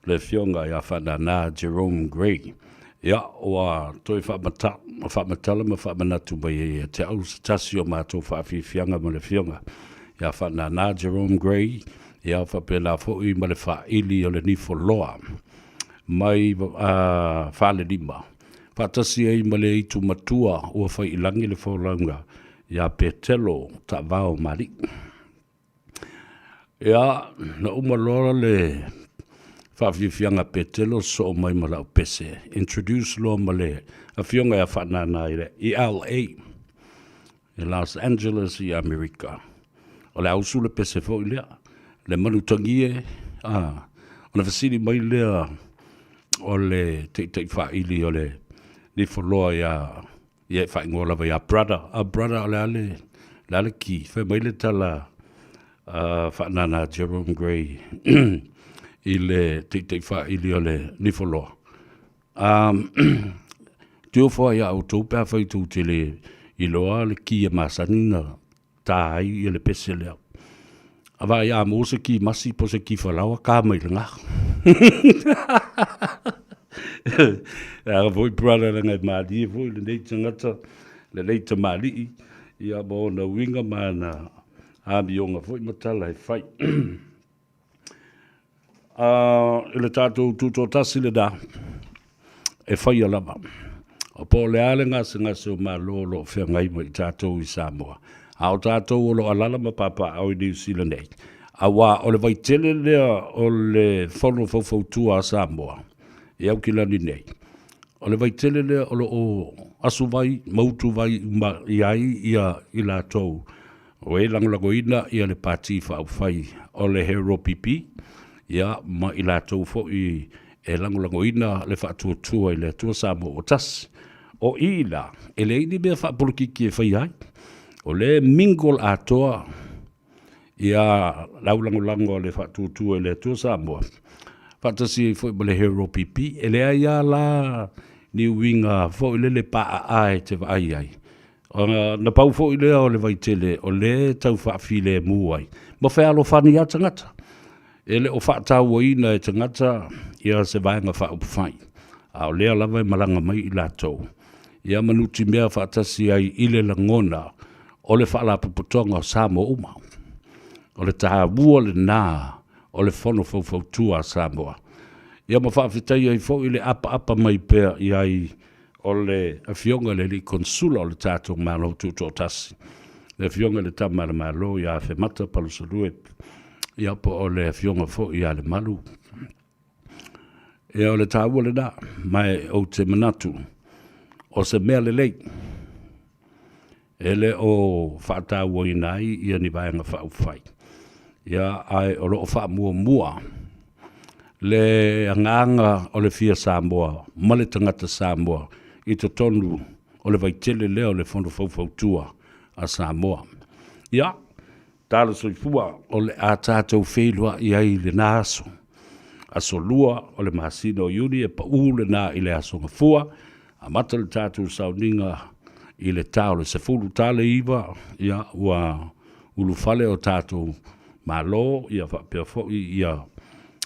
U: le Afioga ia Faanana Jerome Gray. Ia, ua toe faamata, faamatala ma faamanatu mai ai ia te au se tasi o matou faafiafiaga ma le Afioga ia Faanana Jerome Gray, ia faapena foi ma le faaili o le nifoloa mai Falelima, faatasi ai ma le itu matua ua fai i lagi le folauga ia Petelo Taavao Malii. Ia, na uma loa le faafiafiaga a Petelo sosoo mai ma lau pese, introduce loa ma le afioga ia Faanana i le i LA, i Los Angeles i Amerika. O le ausu le pese foi lea, le manutagie, a, ona fesili mai lea o le taitai faili o le nifoloa ia Ia e faaigoa lava ia brother. A brother o le a le, le a le key? Fai mai le tala a Faanana Jerome Gray i le taitaifaili o le nifoloa. Um, Tiofoa ia outou pe afai tou te le iloa le key e masani na tā ai ia le pese lea. A vaai a maua se ki masi po se ki falaoa, ka mai le ngā. E aga foi brother leaga e mālie foi lenei tagata, lenei tamalii, ia ma ona uiga ma ana amioga foi ma tala e fai. I le tatou tutoatasi lena e faia lava. O po o le a le gasegase o Malo o lo o feagai ma i tatou i Samoa, a o tatou o lo o alala ma papaaao i Niu Sila nei, aua o le vaitele lea o le Fono Faufautua a Samoa i Aukilani nei, o le vaitele lea o lo o asuvai ma utuvai uma i ai ia i latou O e lagolagoina ia le Pati Faaupufai o le HRPP, ia, ma i latou foi e lagolagoina le Faatuatua i le Atua Samoa ua Tasi. O i la, e leai ni mea faapolokiki e faia ai. O lea e mingle atoa ia le au lagolago a le Faatuatua i le Atua Samoa, faatasi ai foi ma le HRPP. E leai lava la ni uiga foi lele paaae e te vaai ai, Na pau foi lea o le vaitele o lea e tau faafilemu ai ma fealofani lava tagata. E le o faatauaina e tagata ia se Vaega Faaupufai, a o lea lava e malaga mai i latou ia ma nutimea faatasi ai i le lagona o le Faalapotopotoga o Samoa uma. O le taua lena o le Fono Faufautua a Samoa. Ia ma faafetai ai foi le apaapa mai pea i ai o le Afioga i le Alii Konesula o le tatou Malo Tutoatasi, le Afioga i le Tama a le Malo ia Afemata Palusalue. Ia, po o le Afioga foi ia Lemalu. Ia, o le taua lena, ma e ou te manatu, o se mea lelei, e le o faatauaina ai ia ni Vaega Faaupufai, ia, ae o lo o faamuamua le agaga o le fia Samoa ma le tagata Samoa i totonu o le vaitele lea o le Fono Faufautua a Samoa. Ia, talo soifua, o le a tatou feiloai ai i lena aso. Aso Lua o le masina o Iuni e pau lena i le Aso Gafua, amata le tatou sauniga i le ta o le 8:50, ia, ua ulufale o tatou Malo, ia faapea foi ia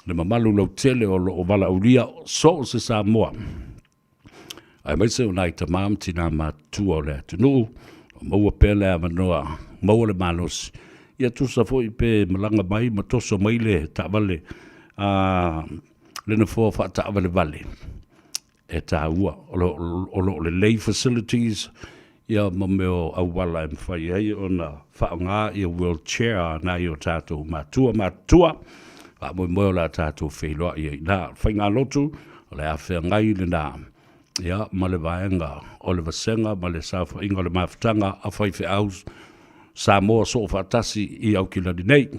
U: le mamalu lautele o lo o valaaulia so o se Samoa, aemaise o nai tama ma tina matutua o le atunuu, o maua pea le avanoa, maua le malosi, ia tusa foi pe malaga mai ma toso mai le taavale a le nofoa faataavalevale, e taua, o lo o lelei facilities ia ma mea o auala e mafai ai ona faaaoga ia wheelchair a nai o tatou matua matutua, faamoemoe o le a tatou feiloai ai i ina. O le faigalotu, o le a feagai lena ia ma le vaega o le vasega ma le saofaiga o le mafutaga a faifeau Samoa Soofaatasi i Aukilani nei.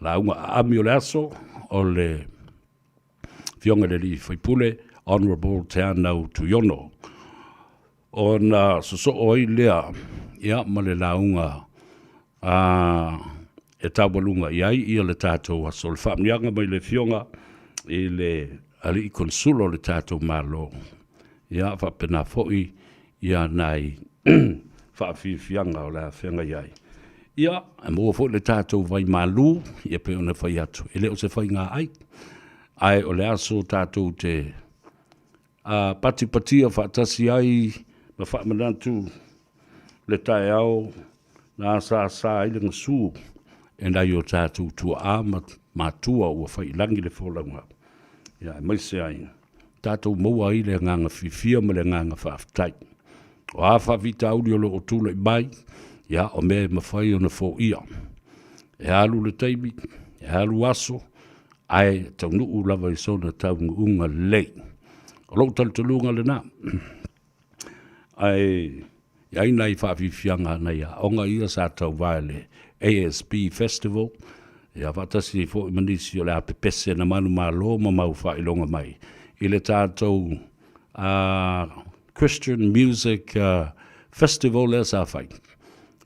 U: Lauga aami o le aso o le Afioga i le Alii Faipule, Honourable Teanau Tuiono. Ona sosoo ai lea ia ma le lauga a e taualuga i ai ia le tatou aso. O le faamanuiaga mai le Afioga i le Alii Konesula o le tatou Malo, ia faapena foi ia nai faafiafiaga o le a feagai ai. Ia, e maua foi le tatou vai malu, ia pei ona fai atu, e le o se faiga ai, ae o le aso tatou te a patipatia faatasi ai ma faamanatu le taeao na asaasa ai le gasu e nai o tatou tuaa ma matua ua fai i lagi le folauga, ia aemaise ai tatou maua ai le agaga fiafia ma le agaga faafetai. O a faafitauli o lo o tulai mai, ia, o mea e mafai ona foia. E alu le taimi, e alu aso, ae taunuu lava i sona taunuuga lelei. O lou talitonuga lena. Ae i ai nai faafiafiaga a nai aoga ia sa tauva i le ASB Festival, ia faatasi ai foi ma nisi o le a pepese na manumalo ma mau faailoga mai i le tatou Christian Music Festival lea sa fai.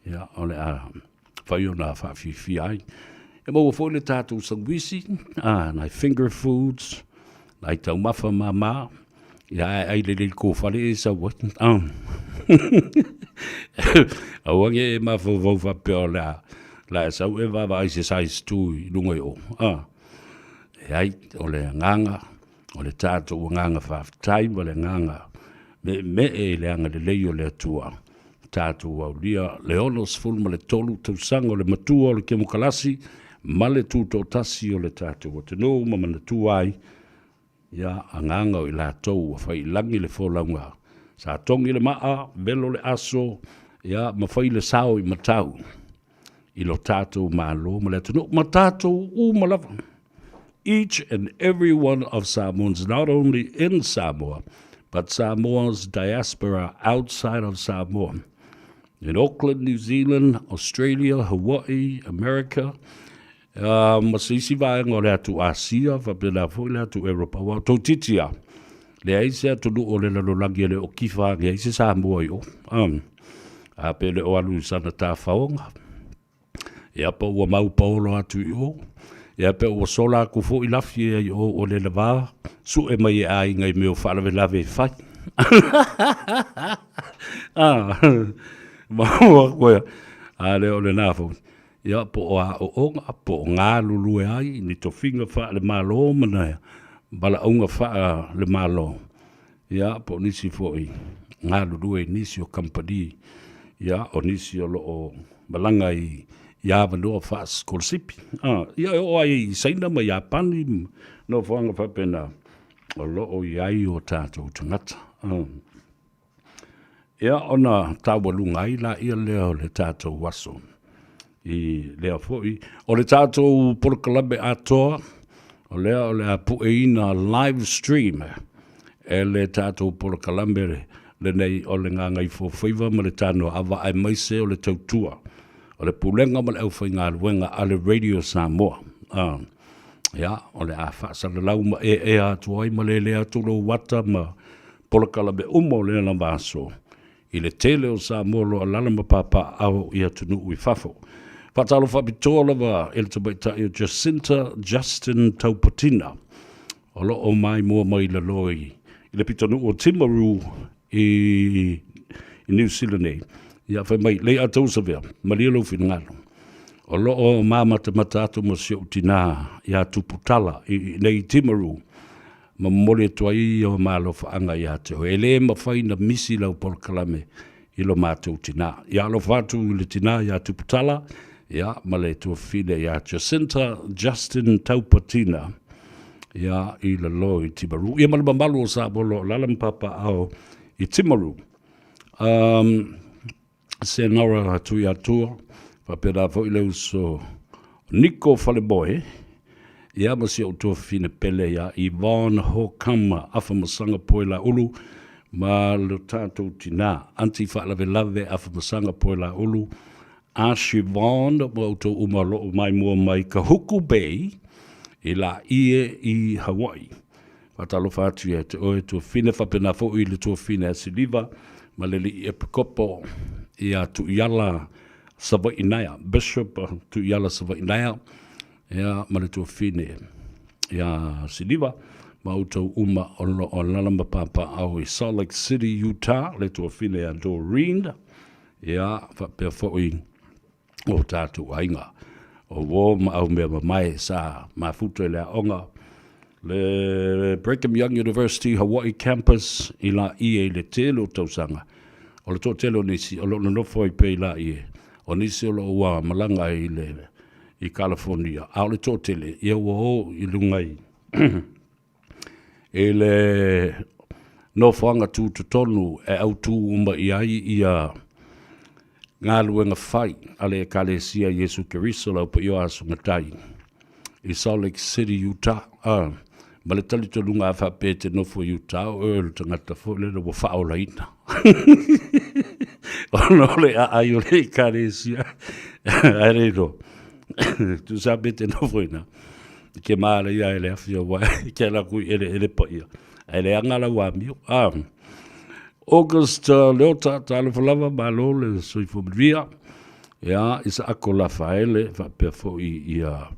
U: Ia, o le a fai ona faafiafia ai. E maua foi le tatou sauisi, nai finger foods, nai taumafa mama, ia ae ai lelei le kofale e sau ai. Aua ne i e mafaufau faapea o le a la e sau e vaavaai se size 2 i luga i o. Leai, o le agaga, o le tatou agaga faafetai ma le agaga meemee i le agalelei o le Atua, tatou aulia le 63 tausaga o le matua o le kemokalasi ma le tutoatasi o le tatou atunuu ma manatua ai ia agaga o i latou ua fai i lagi le folauga, sa togi le maa, velo le aso, ia ma fai le sao i matau i lo tatou Malo ma le atunuu ma tatou uma lava. Each and every one of Samoans, not only in Samoa, but Samoa's diaspora outside of Samoa. In Auckland, New Zealand, Australia, Hawaii, America, ma se isi vaega o le atu Asia, faapena foi le atu Europa, aua o tou titi lava, leai se atunuu o le lalolagi e le o kifa ane ai se Samoa i o. A pe le o alu i sana tafaoga, ia po ua mau paolo atu i o, ia pe ua sola atu foi lafi e i o ua le lava sue mai e aiga i mea o faalavelave e fai. Maua koe, a le o lena foi. Ia po o aoaoga, po o galulue ai ni tofiga faale-Malo ma na valaauga faale-Malo, ia po o nisi foi galulue i nisi o kamupani, ia o nisi o lo o malaga i avanoa faasikolasipi. Ia e oo ai i Saina ma Iapani ma nofoaga faapena o lo o i ai o tatou tagata. Ia ona taualuga ai laia lea o le tatou aso. i lea foi. O le tatou polokalame atoa, o lea o le a pueina live stream e le tatou polokalame lenei o le Gagaifofaiva ma le Tanoaava aemaise o le tautua o le Pulega ma le aufaigaluega a le Radio Samoa. Ia, o le a faasalalau ma ea atu ai ma lelea atu lou ata ma polokalame uma o lea lava aso i le tele o Samoa o lo o alaala ma papaaao i atunuu i fafo. Faatalofa faapitoa lava i le tamaitai o Jacinta Justin Taupatina, o lo o maimoa mai i lalo i le pitonuu o Timaru i Niu Sila nei. Ia, fai mai, lei Atausavea, malie lou finagalo. O lo o mamatamata atu ma si ou tinā iā Tuputala i nei i Timaru, ma momoli atu ai o ma alofaaga ia te oe. E le mafai na misi lau polokalame i lo matou tinā. Ia alofa atu i le tinā iā Tuputala, ia, ma le tuafafine iā Jacinta Justin Taupatina, ia, i lalo i Timaru. Ia ma le mamalu o Samoa o lo o alaala ma papaaao i Timaru. Um, Senora Tuiatua, faapena foi le uso Niko Falemoe, ia ma si ou tuafafine pele ia Yvonne Hokama Afamasaga Poelaulu ma lo tatou tinā, Aunty Faalavelave Afamasaga Poelaulu, a Siobhan ma outou uma o lo o maimoa mai Kahuku Bay i Laie i Hawaii. Faatalofa atu ia te oe tuafafine, faapena foi i le tuafafine a Siliva ma le alii Epikopo ia Tuiala Savainaea, Bishop Tuiala Savainaea, ia ma le tuafafine ia Siliva ma outou uma o lo o alaala ma papaaao i Salt Lake City, Utah, le tuafafine ia Doreen, ia faapea foi o tatou aiga. O uō ma au mea mamae sa mafuta i le aoga le Brigham Young University Hawaii Campus i Laie i le tele o tausaga. O le toatele o nisi o lo o nonofo ai pea i Laie, o nisi o lo o ua malaga i le i California, a o le toatele ia ua o i luga i i le nofoaga tutotonu e autu uma i ai ia galuega fai a le Ekalesia Iesu Keriso le Au Paia o Aso Matai i Salt Lake City, Utah. Ma le talitonuga a faapea e te nofo i Utah, o oe o le tagata foi lele ua faaolaina. Ona o le aai o le Ekalesia. Ae le iloa. Tusa pe te nofo i ina. Ke mālaia e le afi o wae, ke ala kui ele ele paia. Ae leaga lau amio. August Leota, talofa lava, malo le soifua manuia. Ia, Isaako Lafaele, faapea foi ia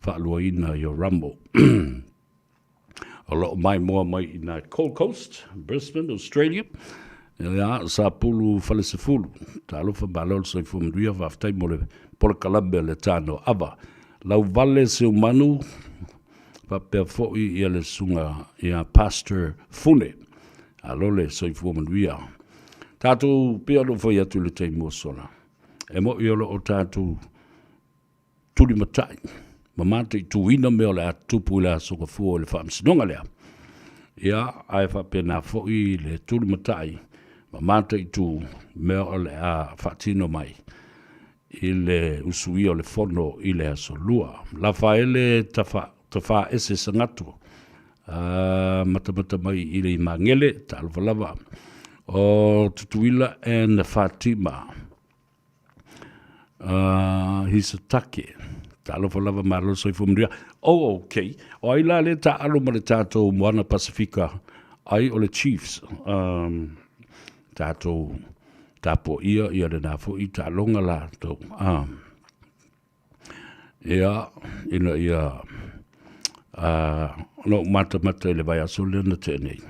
U: faaluaina i o Rambo. O lo o maimoa mai i nā Gold Coast, Brisbane, Australia. Ia, Sapulu Falesefulu, talofa, malo le soifua manuia, faafetai mo le polokalame o le Tano Ava. Lauvale Seumanu, faapea foi ia le susuga ia Pastor Fune. Alo le soifua manuia. Tatou pei ona ou fai atu i le taimi ua sola, e mo'i o lo o tatou tulimatai ma mataituina mea o le a tutupu i le Aso Gafua o le Faamasinoga lea. Ia, ae faapena foi le tulimatai ma mataitu mea o le a faatino mai i le usuia o le fono i le Aso Lua. Lafaele Tafa, Tafaese Sagatu, matamata mai i le Imagele, talofa lava. O Tutuila and Fatima, Hisatake, talofa lava, malo le soifua manuia. Oh, okay. O ai la lea taaalo ma le tatou Moana Pasifika, ai o le Chiefs, tatou tapuaia ia lena foi taaloga latou. Ia, ina ia na ou matamata i le vaiaso lea na tea nei.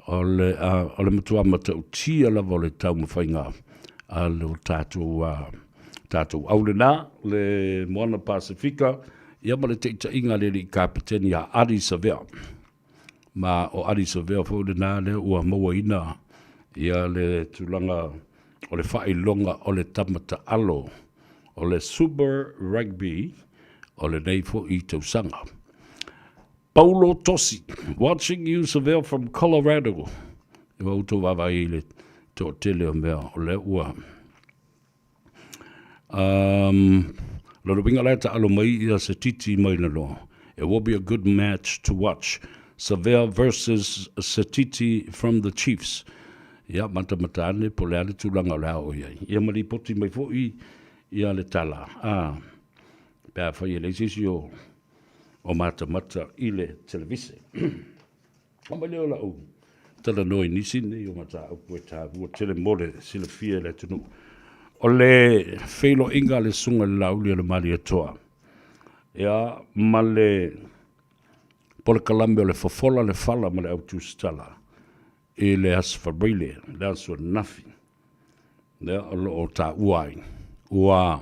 U: O le, o le matua matautia lava o le taumafaiga a lo tatou, tatou au lena, le Moana Pasifika, ia ma le taitaiga a le alii Kapeteni ia Ardie Savea. Ma o Ardie Savea foi lena lea ua mauaina ia le tulaga o le faailoga o le tama taalo o le Super Rugby o lenei foi tausaga. Paulo Tosi, watching you Savea from Colorado. Ua outou vaavaai i le toatele o mea o lea ua. Um, lona uiga la e taalo mai ia se titi mai le loa. It will be a good match to watch. Savea versus Setiti from the Chiefs. Ia, matamata ane po o le a le tulaga o le a oo i ai. Ia ma lipoti mai foi ia le tala. A, pe afai e leai se isi o, o matamata i le televise. Oo mai lea o lau talanoa i nisi nei o mataupu e taua tele mo le silafia e le atunuu. O le feiloaiga a le Susuga i le Laauli o le Malietoa, ia, ma le polokalame o le Fofola le Fala ma le Au Tusitala i le Aso Faraile, le aso ananafi, lea o lo o taua ai, ua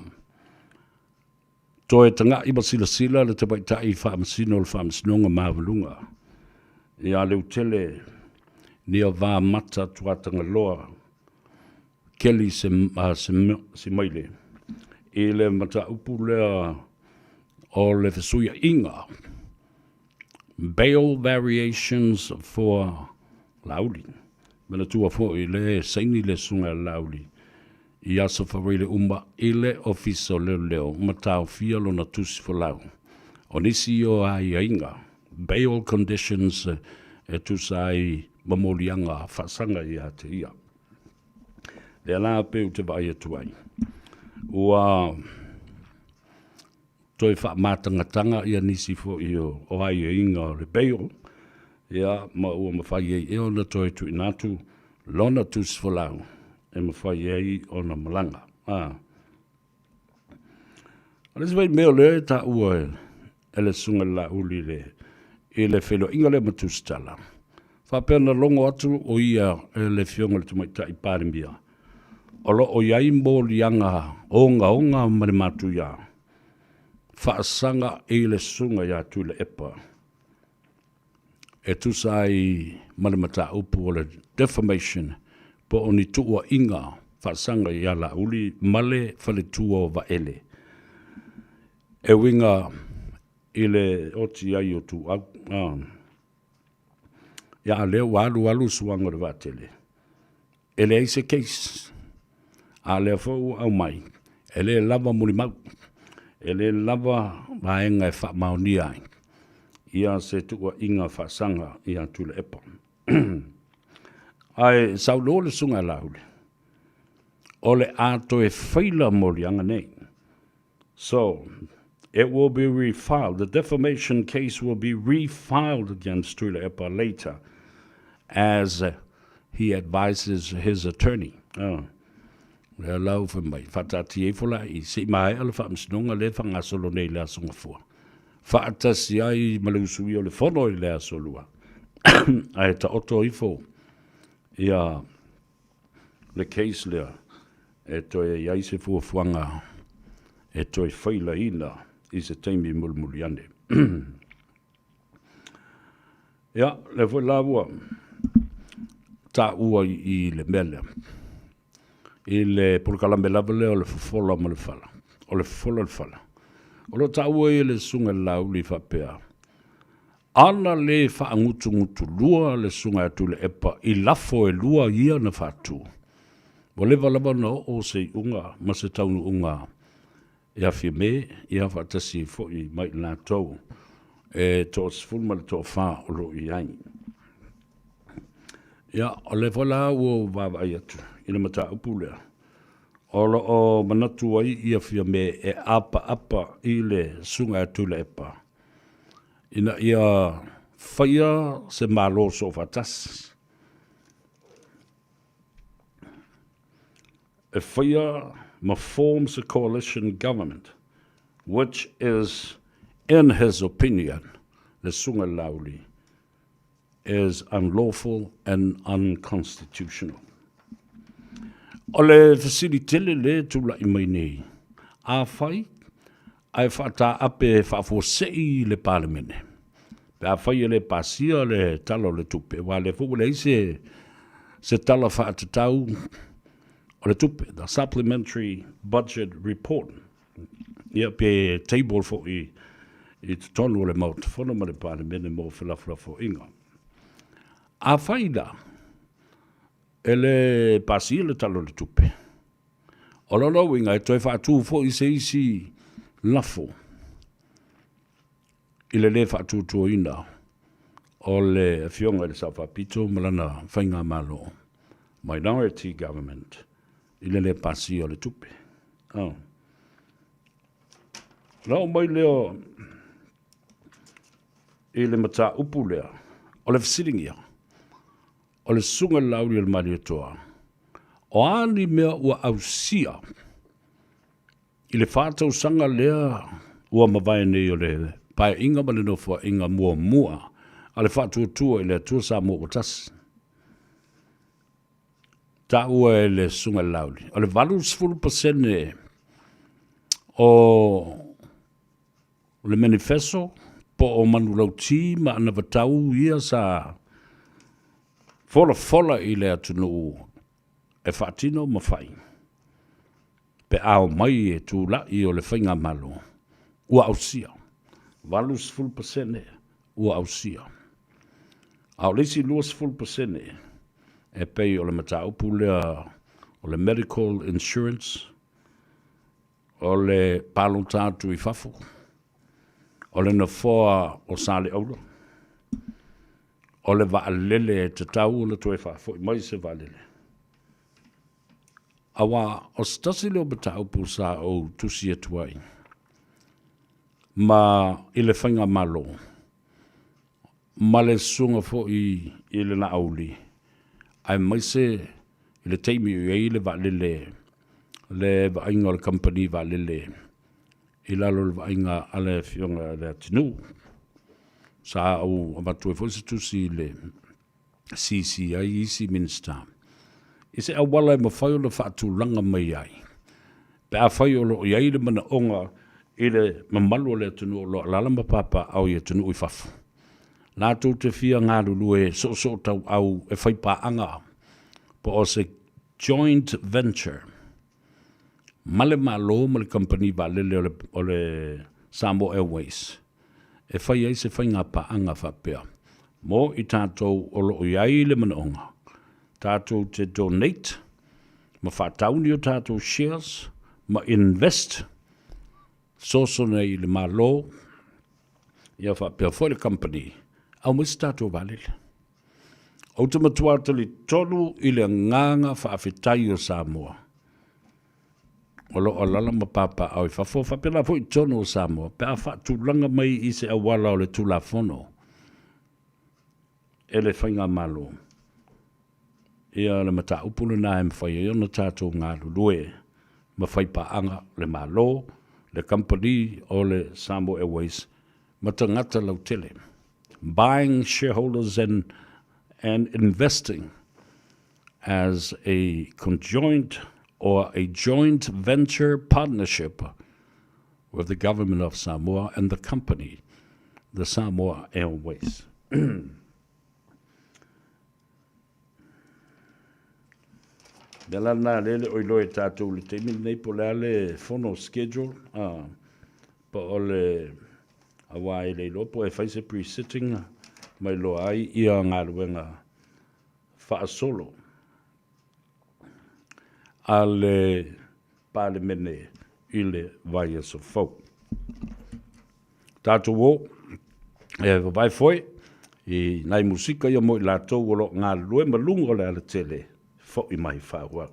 U: Toe taga'i ma silasila le tamaitai faamasino o le Faamasinoga Maualuga ia Leutele Niavamata Tuatagaloa Kelly Simaile i le mataupu lea o le fesuia'iga, Bail Variations for Laauli. Manatua fo'i le saini le Susuga ia Laauli i Aso Faraile uma i le Ofisa o Leoleo ma taofia lona tusi folau. O nisi o aiaiga, bail conditions, e tusa ai ma moliaga faasaga ia te ia. Lea la pei ou te vaai atu ai, ua toe faamatangatanga ia nisi foi o aiaiga o le bail, ia, ma ua mafai ai ea ona toe tuuina atu lona tusi folau e mafai ai ona malaga. A. O le isi foi mea o lea e taua e le Susuga i le Laauli i le, i le feiloaiga lea ma Tusitala, faapea na logo atu o ia e le Afioga i le Tamaitai Palemia, o lo o i ai moliaga ogaoga ma le matuia faasaga i le Susuga ia Tuilaepa e tusa ai ma le mataupu o le defamation po o ni tuuaiga faasaga ia Laauli ma le faletua o Vaele e uiga i le oti ai o Tuuau. Ia a lea ua alu alu suaga o le vaatele, e leai se case. A lea foi ua aumai, e le lava mulimau, e le lava vaega e faamaonia ai ia se tuuaiga faasaga ia Tuilaepa. Ae saunoa le Susuga ia Laauli, o le a toe faila moliaga nei. So, it will be refiled. The defamation case will be refiled against Tuilaepa later as he advises his attorney. Oh. Lea la ua fai mai, faataatia ifo la i se i maea le faamasinoga lea e faagasolo nei i le Aso Gafua. Faatasi ai ma le usuia o le fono i le Aso Lua. Ae taoto ifo ia le case lea e toe i ai se fuafuaga e toe failaina i se taimi mulimuli ane. Ia, lea foi la ua taua i le mea lea, i le polokalame lava lea o le fofola ma le fala, o le fofola le fala. O lo o taua ai e le Susuga i le Laauli faapea, Ana le faagutugutulua le Susuga ia Tuilaepa i lafo e lua ia na faatu, ua leva lava ona oo se iuga ma se taunuuga ia Fiame ia faatasi ai foi ma i latou e toasefulu ma le toafa o lo o i ai. Ia, o lea foi la ua ou vaavaai atu i le mataupu lea, o lo o manatu ai ia Fiame e apaapa i le Susuga ia Tuilaepa, ina ia faia se Malo soofaatasi e faia ma forms a coalition government which is in his opinion le Susuga i le Laauli is unlawful and unconstitutional. O le fesili tele lea e tulai mai nei, afai ae faataape e faafuasei le Palemene, pe afai e le pasia le Tala o le Tupe, aua o lea foi ua leai se, se tala faatatau o le tupe, the supplementary budget report, ia pe table foi i totonu o le Maota Fono ma le Palemene mo felafolafoaiga. Afai la, e le pasia le Tala o le Tupe, O lona uiga e toe faatū foi se isi lafo i le lē faatuatuaina o le Afioga i le Sao Faapito ma lana faigamalo, minority government, i le lē pasia o le tupe. Oh. Ona oo mai lea i le mataupu lea, o le fesiligia o le Susuga i le Laauli o le Malietoa, o a ni mea ua ausia i le faatausaga lea ua mavae nei o le Paeaiga ma le Nofoaiga muamua a le Faatuatua i le Atua Samoa ua Tasi. Taua e le Susuga i le Laauli, o le 80% o le manifesto po o manulauti ma anavatau ia sa folafola i le atunuu e faatino ma fai pe a omai e tulai o le faigamalo, ua ausia. 80% ua ausia. A o le isi 20% e pei o le mataupu lea o le medical insurance, o le palota atu i fafo, o le nofoa o Saleaula, o le vaalele e tatau ona toe faafoi mai se vaalele. Aua o se tasi lea o mataupu sa ou tusi atu ai ma i le faigamalo ma le susuga foi i le Laauli, aemaise i le taimi o i ai le vaalele, le vaaiga o le kamupani vaalele i lalo o le vaaiga a le Afioga i le Atinuu. Sa ou avatu ai foi se tusi i le CC ai isi Minisita i se auala e mafai ona faatulaga mai ai pe afai o lo o i ai le manaoga i le mamalu o le atunuu o lo o alaala ma papaaao i atunuu i fafo, latou te fia galulue soosootauau e fai paaga po o se joint venture ma le Malo ma le kamupani vaalele o le Samoa Airways e fai ai se faiga paaga faapea mo i tatou o lo o i ai le manaoga tatou te donate ma faatau ni o tatou shares ma invest fesoasoani ai i le Malo ia faapea foi le kamupani aumai se tatou vaalele. Ou te matua talitonu i le agaga faafetai o Samoa o lo o alaala ma papaaao i fafo, faapena foi i totonu o Samoa, pe a faatulaga mai i se auala o le Tulafono e le Faigamalo, ia le mataupu lena e mafai ai ona tatou galulue ma fai paaga le Malo, le kamupani o le Samoa Airways ma tagata lautele. Buying shareholders and and investing as a conjoint or a joint venture partnership with the government of Samoa and the company, the Samoa Airways. Mea la lena lea le oi loa e tatou le taimi lenei po o le a le fono schedule po o le aua e le iloa po e fai se pre-sitting ma iloa ai ia galuega faasolo a le Palemene i le vaiaso fou. Tatou o e vavae foe i nai musika ia mo i latou o lo o galulue ma luga o le alatele fo'i mai faaauau.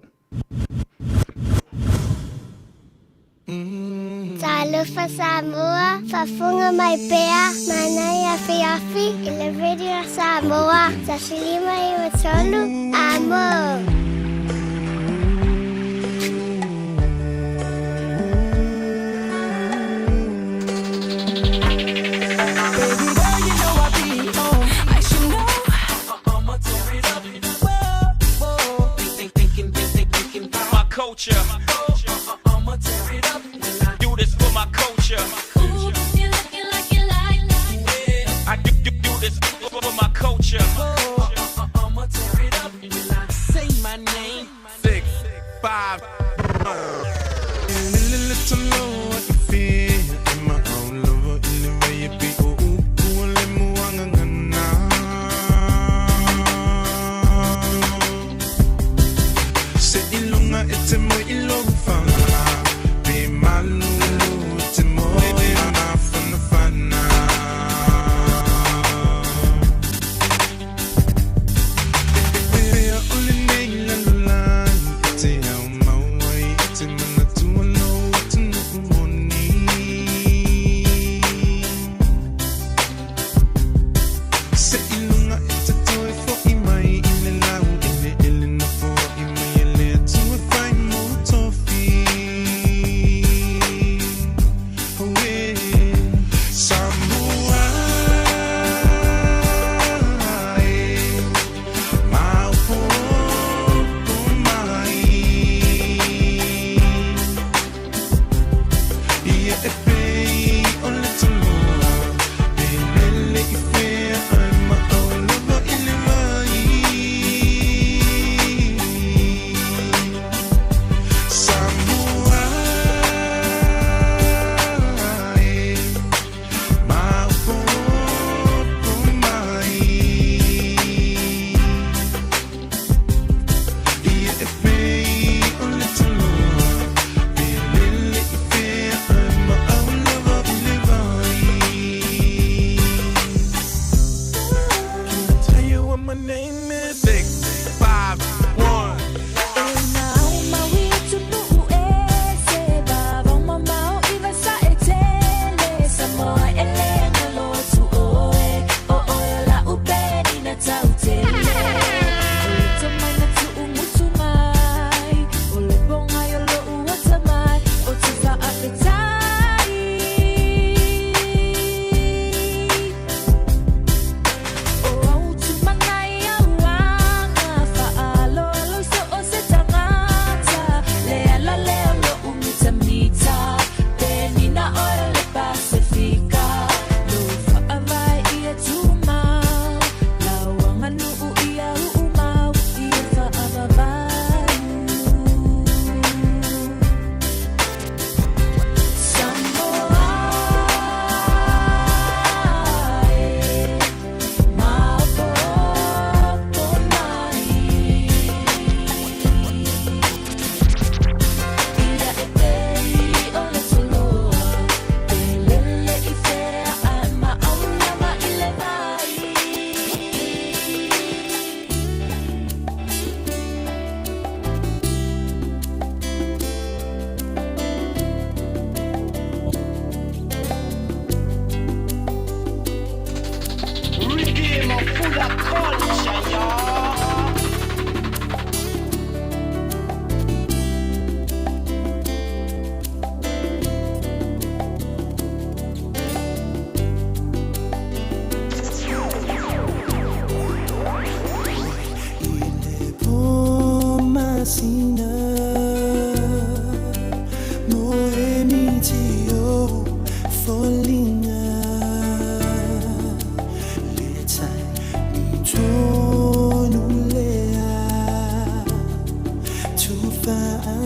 A: Talofa Samoa, faafofoga mai pea, manaia afiafi i le Radio Samoa, 153, amo.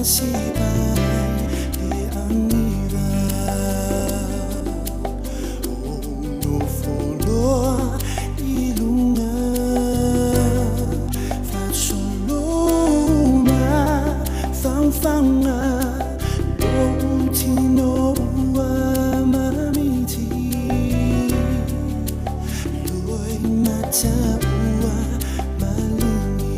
H: sipa le agiga O nofoloa i luga Fasoloma faofaoga Lou tino ua mamiti Loi mata ua maligi.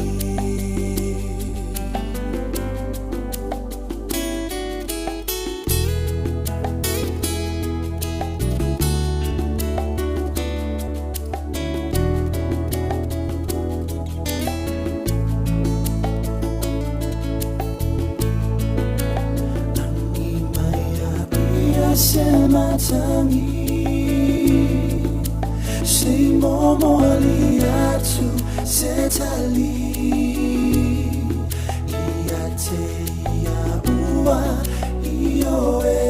H: Ia se matangi Se momo ali atu se tali Ia te ia ua i oe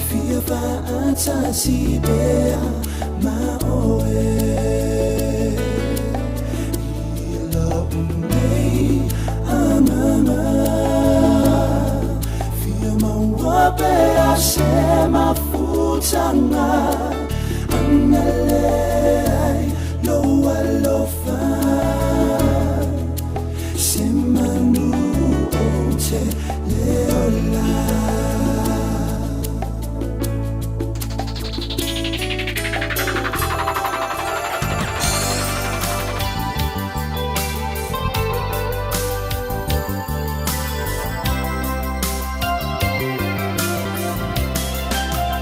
H: Fia faatasi pea ma oe I lou nei agaga Fia maua pea se mafutaga Agalelei lou alofa Se manu ou te le ola.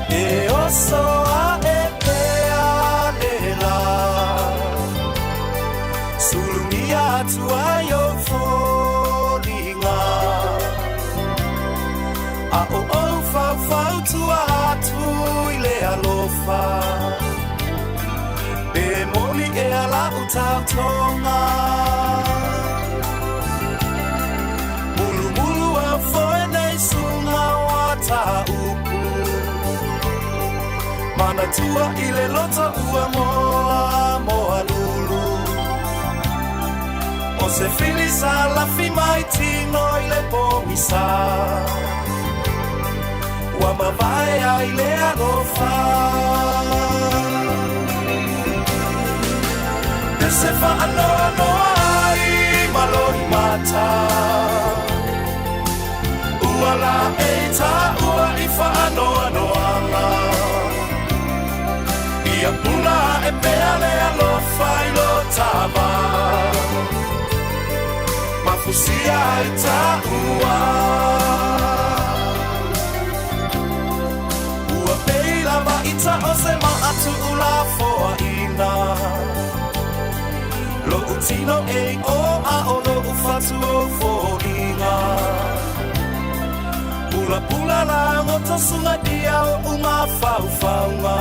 S: E oso a e pea le la Sulungia atu ai o foliga A o ou faufautua atu i le alofa Pe moni e ala u tautoga Mulumulu au foe nei suga o a tāupu Manatua i le loto ua moa moa lulu O se fili sa lafi mai tino i le pogisa Ua mavae ai le alofa Pese faanoanoa ai ma loi mata Ua laei tāua i faanoanoaga Ia puna e pea le alofa i lo tava Mafusia ai tāua Ua pei lava i ta o se maatu'u lafoaʻina Lo'u tino e o a o lo'u fatu o foliga Pulapula lagoto sugaia o'u mafaufauga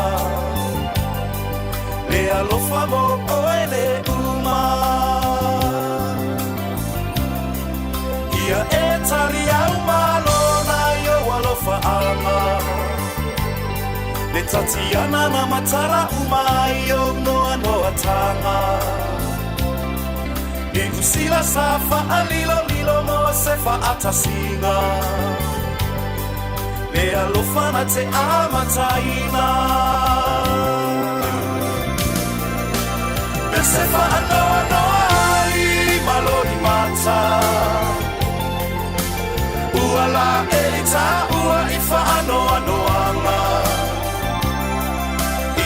S: Le alofa mo oe le uma Ia e tali au malona i ou alofaaga Le tatiana na matala uma i ou noanoataga Niu Sila sa faalilolilo mo se faatasiga Le alofa na te amataina Pese faanoanoa ai ma loi mata Ua laei tāua i faanoanoaga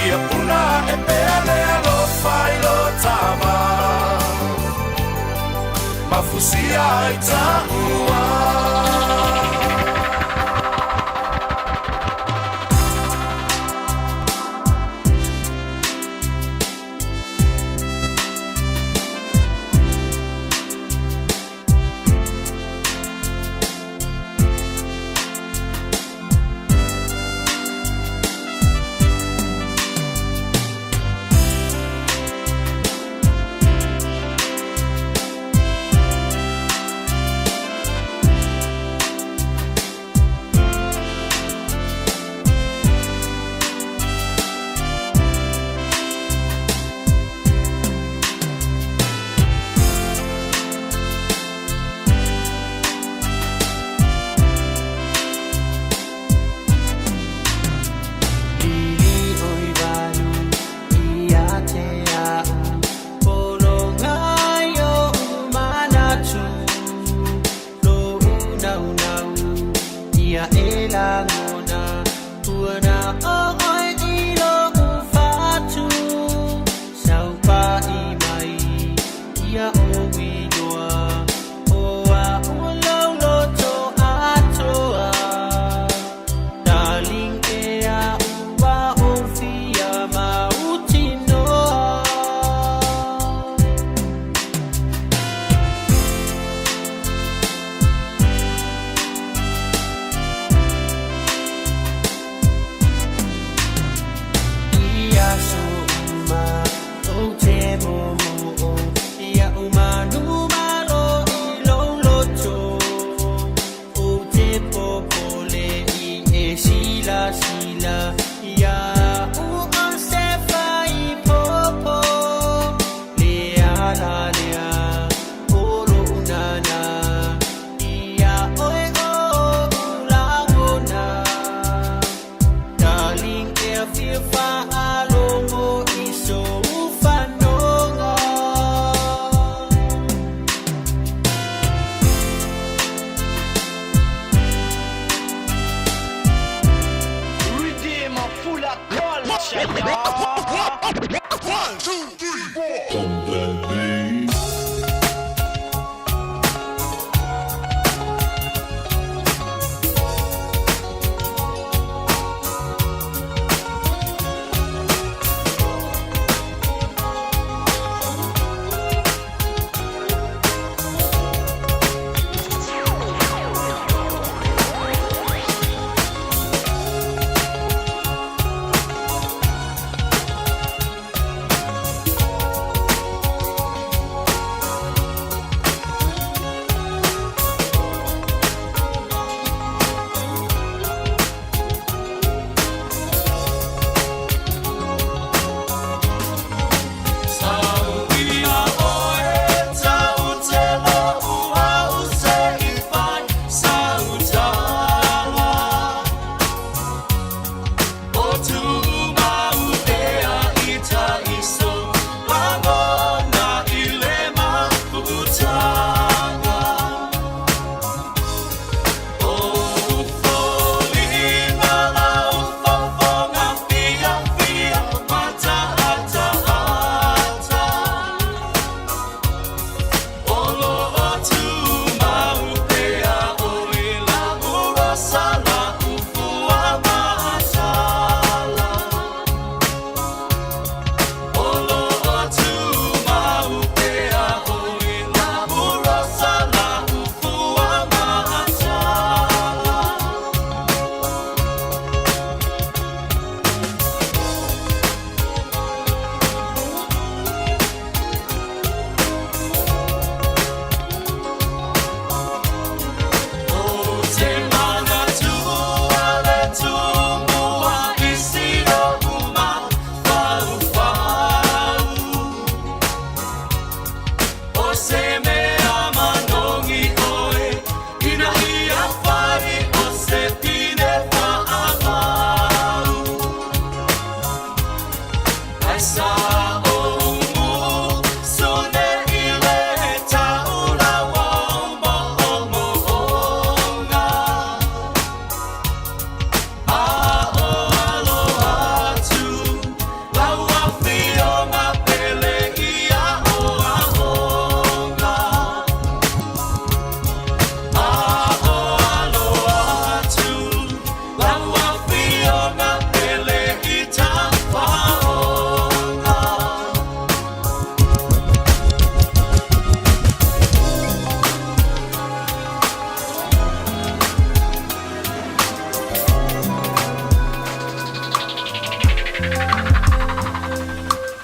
S: Ia puna e pea le alofa i lo tava Mafusia ai tāua.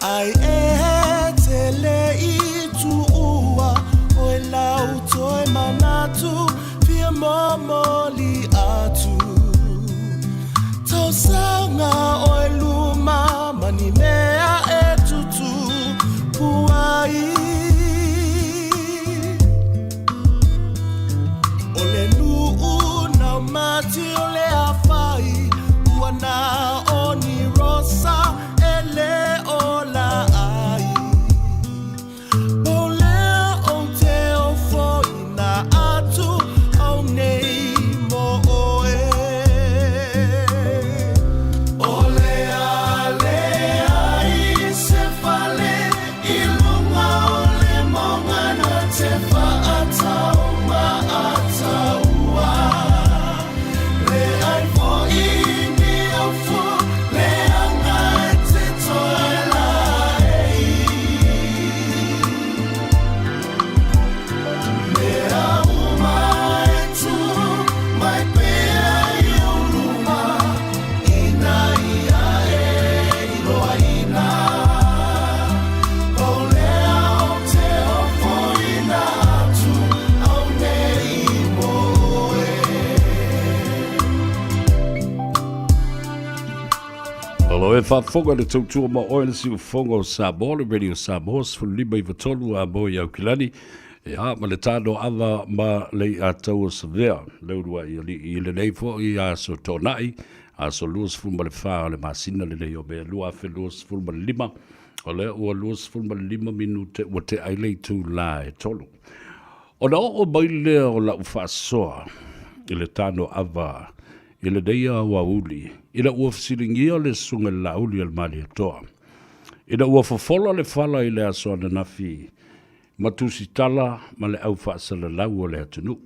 H: Ai e tele i tuua Oe lau toe manatu Fia momoli atu Tausaga oe luma Ma ni mea e tutupu ai O le nuu naumati o le afai Ua na o ni rosa e le ola ai Pau lea ou te ofoina atu au nei mo oe O le a leai se fale i luga o le mauga na te faatau ma ataua Leai foi ni ofu leaga e te toe laei Mea uma e tu mai pea i ou luma Ina ia e iloaina Pau lea ou te ofoina atu au nei mo oe.
U: O lo e faafofoga le tautua ma oe le siufofoga o Samoa, le Radio Samoa, 15 93 a mo i Aukilani, ia, ma le tano ava ma le iatau o Savea, le uluai alii i lenei foi aso Toonai, aso 24 o le masina lenei o Me 2025, o lea ua 25 minute ua tea ai le itula e tolu. Ona oo mai lea o lau faasoa i le tano ava i lenei aoauli, ina ua fesiligia le Susuga i le Laauli a le Malietoa. Ina ua fofola le fala i le aso ananafi ma tusitala ma le au faasalalau o le atunuu.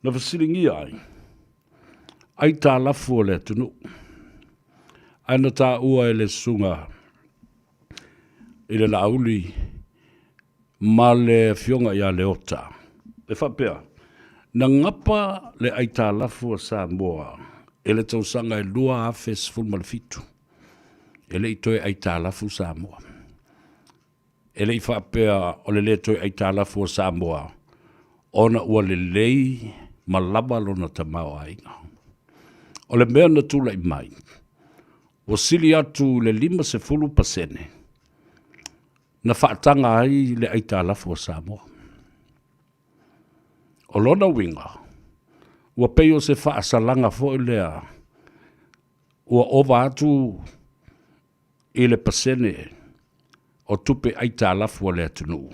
U: Na fesiligia ai, aitalafu o le atunuu, ae na taua e le susuga i le Laauli ma le Afioga ia Leota, e faapea, na gapa le aitalafu a Samoa i le tausaga e 2017, e le i toe aitalafu Samoa. E le i faapea o le lē toe aitalafu o Samoa ona ua lelei ma lava lona tamaoaiga. O le mea na tulai mai, ua sili atu i le 50% na faataga ai le aitalafu a Samoa. O lona uiga, ua pei o se faasalaga foi lea ua ova atu i le pasene o tupe aitalafu a le atunuu,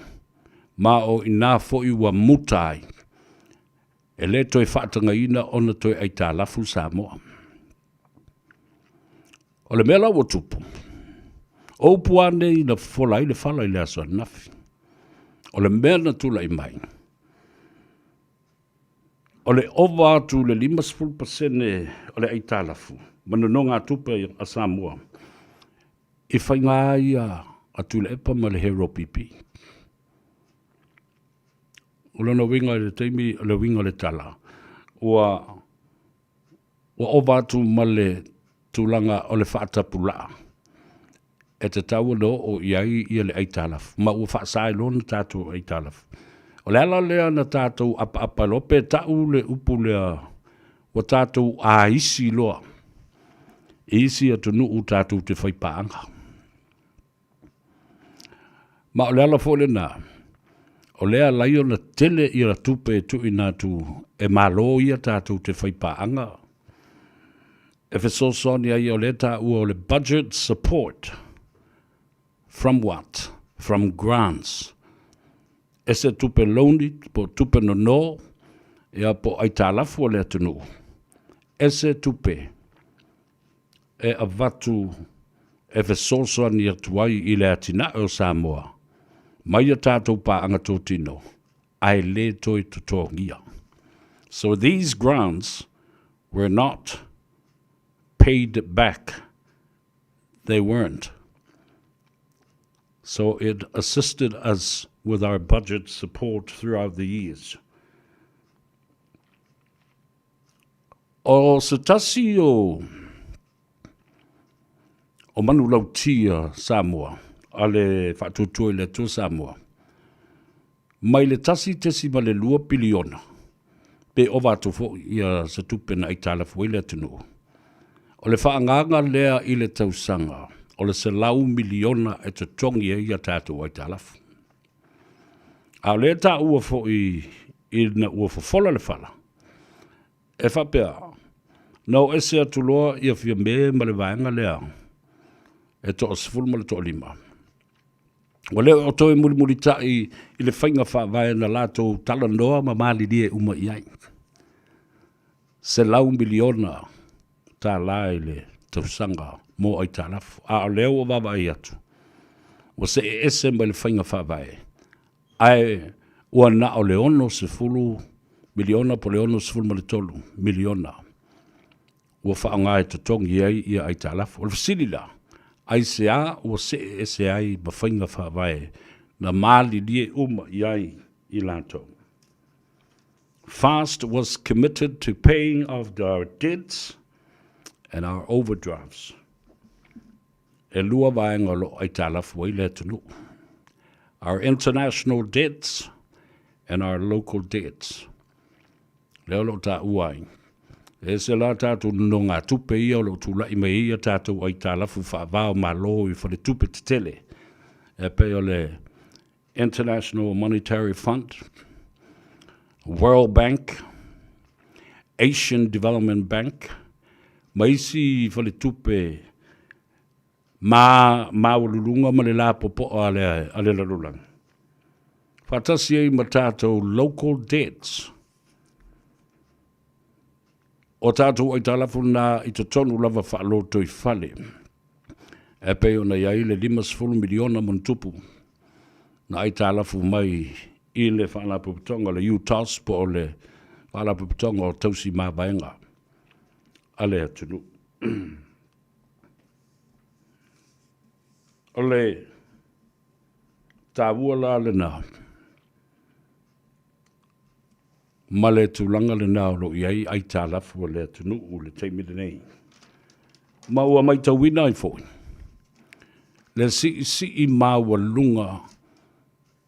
U: ma o i ina foi ua muta ai, e le toe faatagaina ona toe aitalafu Samoa. O le mea la ua tupu, o upu lava nei na fofola ai le fala i le aso ananafi. O le mea na tulai mai, o le ova atu i le 50% o le aitalafu ma nonogatupe a Samoa i faiga ia a Tuilaepa ma le Hero PP. O lona uiga i le taimi, o le uiga o le tala, ua ua ova atu ma le tulaga o le faatapulaa e tatau ona oo i ai ia le aitalafu, ma ua faasa ai loa ona tatou aitalafu. O le ala lea na tatou apaapa loa pe tau le upu lea ua tatou aisi loa i isi atunuu tatou te faipaaga. Ma o le ala foi lena, o lea e ala ai ona tele ia tupe e tuuina atu e Malo ia tatou te faipaaga e fesoasoani ai, o lea e taua o le budget support from what? From grants. Ese tupe loan po o tupe nono ia po o aitalafu a le atunuu, ese tupe e avatu e fesoasoani atu ai i le atinae o Samoa mai a tatou paaga totino ae le toe totogia. So these grants were not paid back. They weren't. So it assisted us with our budget support throughout the years. O se tasi o o manulauti a Samoa, a le Faatuatua i le Atua Samoa, mai le 1.2 piliona, pe ova atu foi ia se tupe na aitalafu ai le atunuu. O le faaagaaga lea i le tausaga o le 100 miliona e totogi ai a tatou aitalafu. A o lea e taua foi ina ua fofola le fala, e faapea, na o ese atu loa ia Fiame ma le vaega lea e toa 15. Ua le o toe mulimulitai i le faiga faavae na latou talanoa ma malilie uma i ai. $100 miliona i le tausaga mo aitalafu. A o lea ua vaavaai atu, ua see ese mai le faiga faavae, ae ua na o le $60 miliona po o le $63 miliona ua faaaoga e totogi ai ia aitalafu. O le fesili la, aisea ua see ese ai ma faiga faavae na malilie uma i ai i latou? FAST was committed to paying off our debts and our overdrafts. E lua vaega o lo o aitalafu ai le atunuu. Our international debts and our local debts. Lea o lo o taua ai. E ese la tatou nonogatupe ia o lo o tulai mai ai ia tatou aitalafu faava o Malo i faletupe tetele. E pei o le International Monetary Fund, World Bank, Asian Development Bank, ma isi faletupe ma maualuluga ma le lapopoa a le, a le lalolagi. Faatasi ai ma tatou local debts. O tatou aitalafu na i totonu lava faalotoifale. E pei ona i ai le $50 miliona ma ona tupu na aitalafu mai i le Faalapotopotoga o le UTOS po o le Faalapotopotoga o Tausi Mavaega a le atunuu. O le taua la lena ma le tulaga lena o lo o i ai aitalafu a le atunuu i le taimi lenei. Ma ua matauina ai foi le siisii maualuga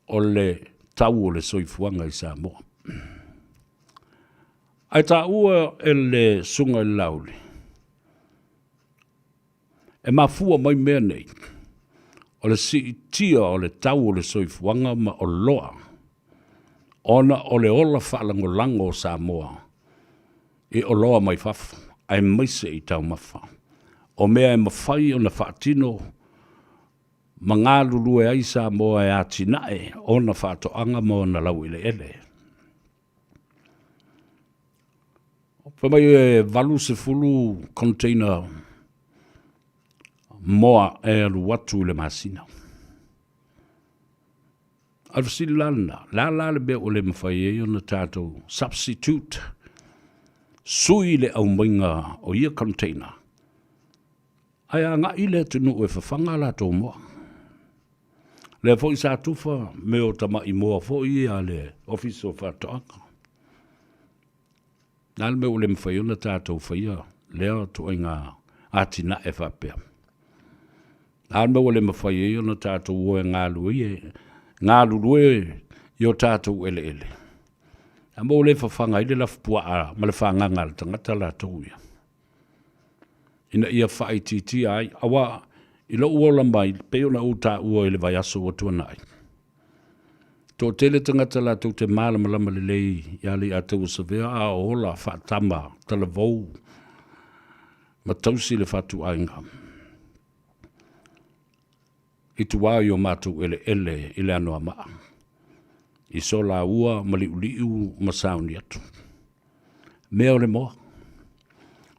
U: o le tau o le soifuaga i Samoa. Ae taua e le Susuga i le Laauli, E mafua mai mea nei, o le siitia o le tau o le soifuaga ma oloa ona o le ola faalagolago o Samoa i oloa mai fafo aemaise i taumafa. O mea e mafai ona faatino ma galulue ai Samoa e atinae ona faatoaga ma ona laueleele. Fai mai e 80 container moa e alu atu i le masina. A o le fesili la lena, le a la le mea ua le mafai ai ona tatou substitute, sui le aumaiga o ia container, ae agai le atunuu e fafaga a latou moa. Lea foi sa tufa mea o tamai moa foi a le Ofisa o Faatoaga. Le a le mea ua le mafai ona tatou faia lea ituaiga atinae faapea? Le a le mea ua le mafai ai ona tatou o e galulue i o tatou eleele? A mea ua le fafaga ai le lafupuaa ma le fagaga a le tagata latou ia, ina ia faaitiitia ai. Aua i lou ola mai, pei ona ou taua i le vaiaso ua tuanai, Toatele tagata latou te malamalama lelei ia Leiataua Savea a o ola faatama talavou ma tausi le fatuaiga i tua i o matou eleele i le Anoamaa, i Solaua ma Liuliu ma Sauniatu. Mea o le moa,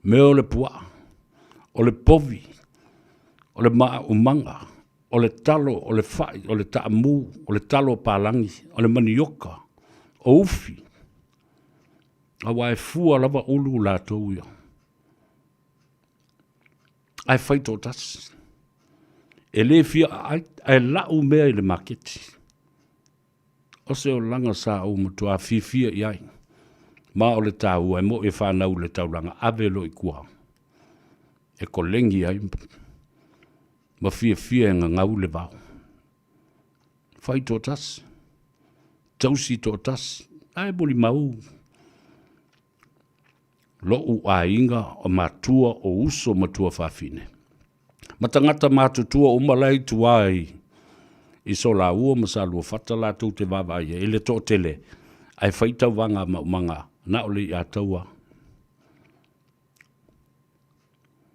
U: mea o le puaa, o le povi, o le maaumaga, o le talo, o le fai, o le taamu, o le talo palagi, o le manioka, o ufi, aua e fua lava ulu latou ia. Ae fai toatasi. E le fia aai, ae lau mea i le maketi. O se olaga sa ou matua fiafia i ai. Ma o le taua e mo'i e fanau i le taulaga ave loa i tua e kolegi ai ma fiafia e gagau le vao. Fai toatasi, tausi toatasi, ae molimau lo'u aiga o matua o uso ma tuafafine ma tagata matutua uma la i tua i Solaua ma Saluafata latou te vaavaai ai i le toatele ae fai tauvaga a maumaga na o le iataua.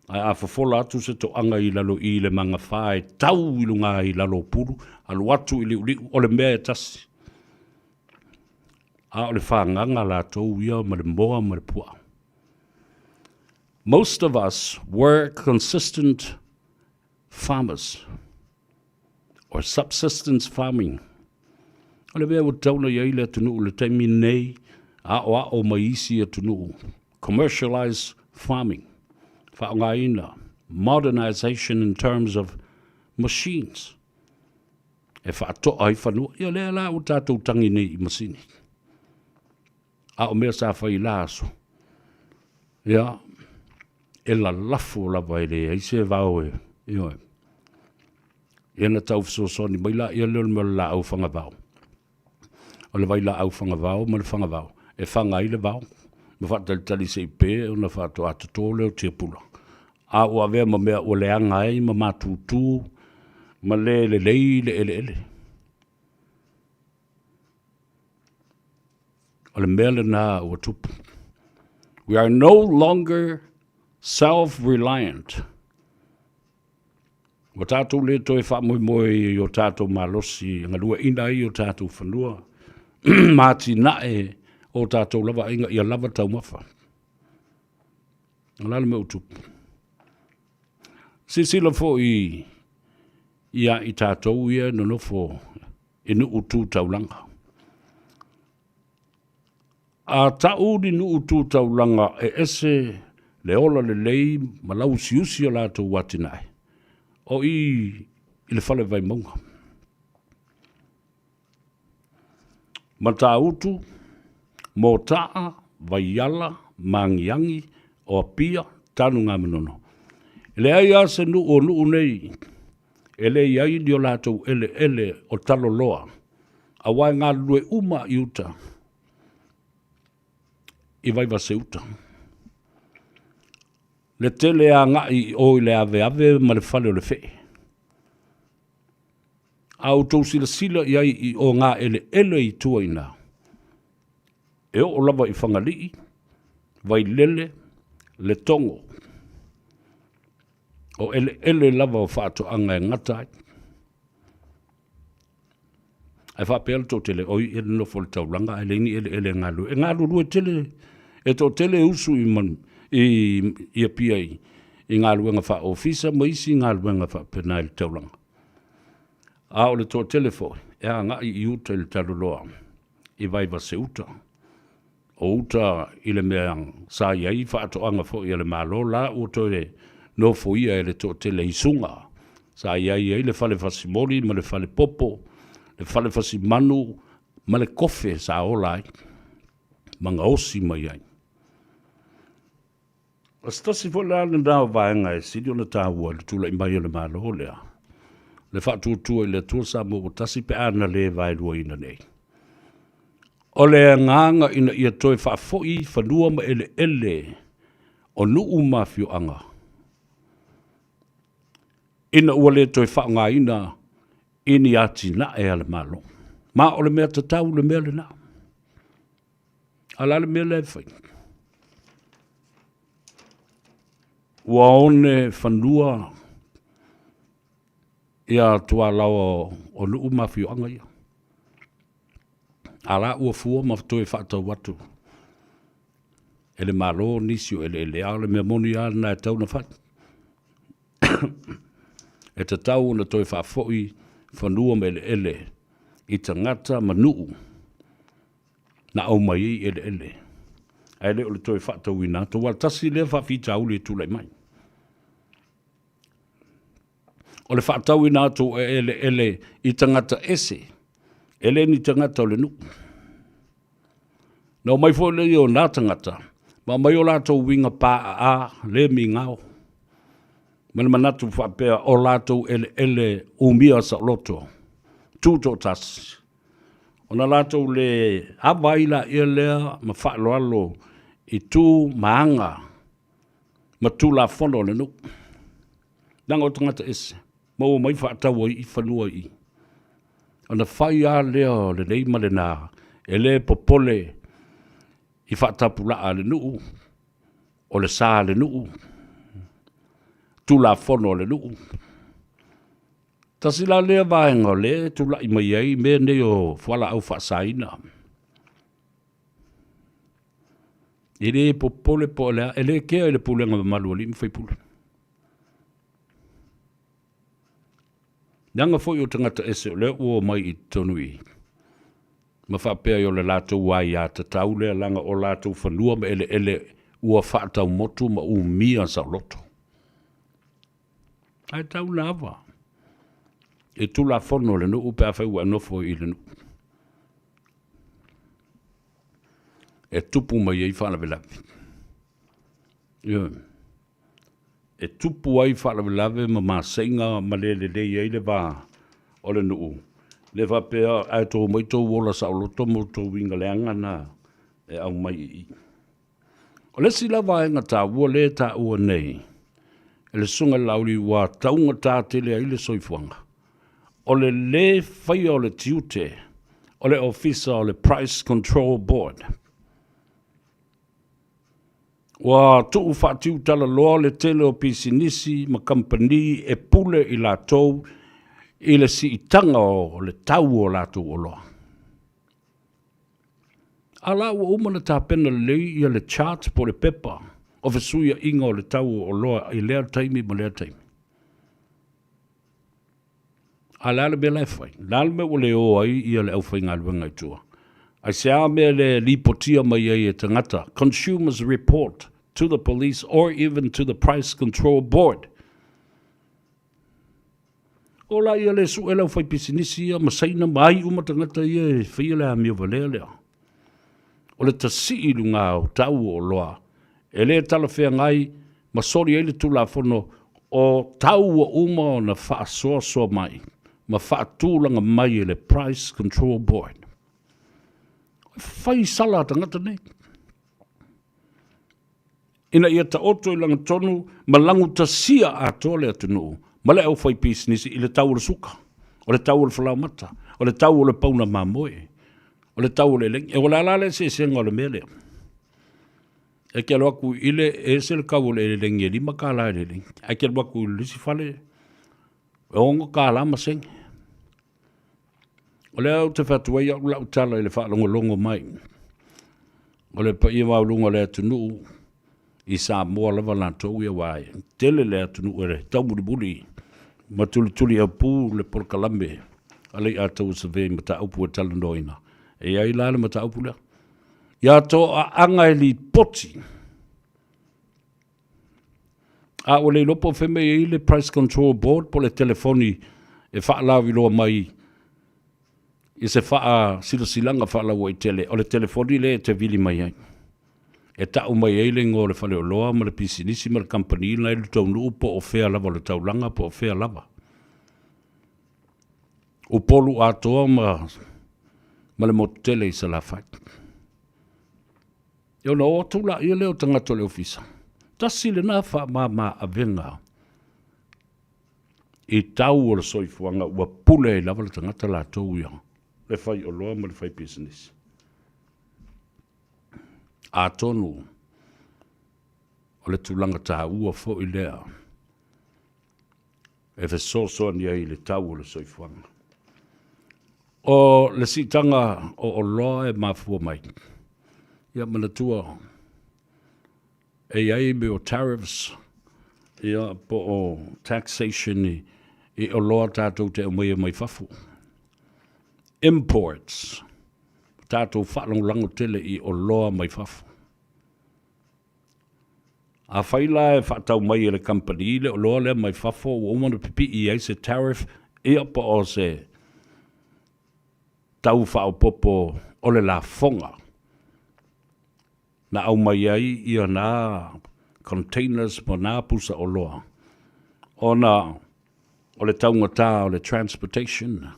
U: Ae a fofola atu se toaga i lalo i le magafa e tau i luga i lalo o pulu, alu atu i liuliu, o le mea e tasi. A o le fagaga latou ia ma le moa ma le puaa. Most of us were consistent farmers or subsistence farming. O le mea ua tatau ona i ai le atunuu i le taimi nei, aoao mai isi atunuu, commercialize farming, faaaogaina modernization in terms of machines e faatoa ai fanua. Ia lea la ua tatou tagi nei i masini. A o mea sa fai i la aso, ia, e lalafo lava e leai se vao e, ioe. Ia na tau fesoasoani mai laia lea o le mea o le laau fagavao. O le vailaau fagavao ma le fagavao, e faga ai le vao, ma faatalitali se i pe ona faatoa toto lea o tiapula. A ua avea ma mea ua leaga ai ma matutu ma le lelei le eleele. O le mea lena ua tupu. We are no longer self-reliant. Ua tatou le toe faamoemoe i o tatou malosi e galueaiina ai o tatou fanua ma atinae o tatou lava aiga ia lava taumafa. O le a le mea ua tupu? Silasila foi Ia i tatou ia e nonofo i nuu tu taulaga. A tau ni nuu tu taulaga e ese le ola lelei ma lauusiusi o latou atinae, o i i le fale Vaimauga. Matautu, Motaa, Vaiala, Magiagi, o Apia, Tanugamanono. E leai lava se nuu o nuu nei e le i ai ni o latou eleele o taloloa, aua e galulue uma i uta i Vaivase-uta. Le tele agai i o i le aveave ma le fale o le fee. A outou silasila i ai i o gā eleele i tua i ina, e oo lava i Fagalii, Vailele, Letogo, o eleele lava o faatoaga e gata ai. Ae faapea le toatele, oi e nonofo i le taulaga ae leai ni eleele e galulue. E galulue tele, e toatele usu i, man, i, i Apia i, i galuega faa-ofisa ma isi galuega faapena i le taulaga. A o le toatele foi, e agai i uta i le taloloa, i Vaivase-uta. O uta i le mea sa i ai faatoaga foi a le Malo la ua toe nofoia e le toatele i Suga. Sa i ai ai le fale fasimoli ma le fale popo, le fale fasimanu ma le kofe sa ola ai ma gaosi mai ai. O se tasi foi la lena o vaega e sili ona taua i le tulai mai o le Malo lea, le faatuatua i le Atua Samoa ua tasi pe a na le vaeluaina nei. O le agaga ina ia toe faafoi fanua ma eleele o nuu ma afioaga ina ua le toe faaaogaina i ni atinae a le Malo. Ma o le mea tatau le mea lena. A o le a le mea lea e fai? Ua one fanua ia tualaoa o nuu ma afioaga ia. A la ua fua ma toe faatau atu e le Malo nisi o eleele, a o le mea moni lava lena e tatau ona fai. E tatau ona toe faafoi fanua ma eleele i tagata ma nuu na aumai ai eleele, ae le o le toe faatauina atu, aua tasi lea faafitauli e tulai mai. O le faatauina atu o eleele i tagata ese, e le ni tagata o le nuu. Na omai foi lea o nā tagata, ma aumai o latou uiga paaa le migao, ma le manatu faapea o latou eleele umia saoloto, tutoatasi, ona latou le ava ai laia lea ma faaaloalo i tu ma aga ma Tulafono a le nuu. Leaga o tagata ese, ma ua omai faatau ai i fanua i i. Ona fai lava lea o lenei ma lena, e le popole i faatapulaa a le nuu, o le sa a le nuu, Tulafono a le nuu. Tasi la lea vaega o lea e tulai mai ai mea nei o fualaau faasaina. E le popole po o le a, e le kea i le pulega mamalu a alii ma faipule. Leaga foi o tagata ese o lea ua omai i totonu i i, ma faapea o le latou aiatatau lea leaga o latou fanua ma eleele ua faataumotu ma umia saoloto. Ae tau lava i Tulafono a le nuu pe afai ua e nofo i le nuu. E tupu mai ai faalavelave. Ioe. E tupu ai faalavelave ma maseiga ma le lelei ai le va o le nuu. Le faapea ae tou omai tou ola saoloto ma outou uiga leaga na e aumai i i. O le isi la vaega taua lea e taua nei e le Susuga i le Laauli ua taugata tele ai le soifuaga, o le lē faia o le tiute o le Ofisa o le Price Control Board. Ua tuu faatiutalaloa le tele o pisinisi ma kamupani e pule i latou i le siitaga o le tau o latou oloa. A la ua uma ona tapena lelei ia le chart po o le pepa o fesuiaiga o le tau o oloa i lea taimi ma lea taimi. A le a le mea la e fai? Le a le mea ua le o ai ia le aufaigaluega i tua? Aisea mea le lipotia mai ai e tagata, consumers report to the police or even to the Price Control Board. O la ia le sue le aufaipisinisi ia ma Saina ma ai uma tagata ia e faia le amio valea lea. O le tasii i luga o tau o oloa e le talafeagai ma soli ai le Tulafono o tau ua uma ona faasoasoa mai ma faatulaga mai e le Price Control Board. E fai sala a tagata nei ina ia taoto i lagatonu ma lagutasia atoa le atunuu ma le aufaipisinisi i le tau o le suka, o le tau o le falaoamata, o le tau o le pauna mamoe, o le tau o le elegi. E o le a la le eseesega o le mea lea? E te alu atu i le, e ese le tau o le elegi e $5 i le elegi, ae te alu atu i le isi fale e $6 ma sene. O lea ou te fai atu ai au lau tala i le faalogologo mai o le paia maualuga o le atunuu i Samoa lava latou ia aua e tele le atunuu e taumulimuli ma tulituliaupu le polokalame a le Aiataua Survey i mataupu e talanoaina. E i ai la le mataupu lea. Ia toaaga e lipoti A ua le iloa po o fea mea e i ai le Price Control Board po o le telefoni e faalauiloa mai i se faasilasilaga faalauaitele, o le telefoni lea e te vili mai ai. E tau mai ai le igoa o le faleoloa ma le pisinisi ma le kamupani lena e i le taunuu po o fea lava o le taulaga po o fea lava. Upolu atoa ma, ma le motu tele i Salafai. Ia ona o atu laia lea o tagata o le ofisa. Tasi lena faamama avega i tau o le soifuaga ua pule ai lava le tagata latou ia, le fai oloa ma le fai pisinisi. Atonu o le tulaga taua foi lea e fesoasoani ai i le tau o le soifuaga. O le siitaga o oloa e mafua mai, ia manatua e i ai mea o tariffs, ia po o taxation i oloa tatou te aumaia mai fafo. Imports, tatou faalagolago tele i oloa mai fafo. Afai la e faatau mai e le kamupani le oloa lea mai fafo ua uma ona pipii i ai se tariff ia po o se tau faaopoopo o le lafoga na aumai ai ia na containers ma na pusa oloa ona o le taugata o le transportation,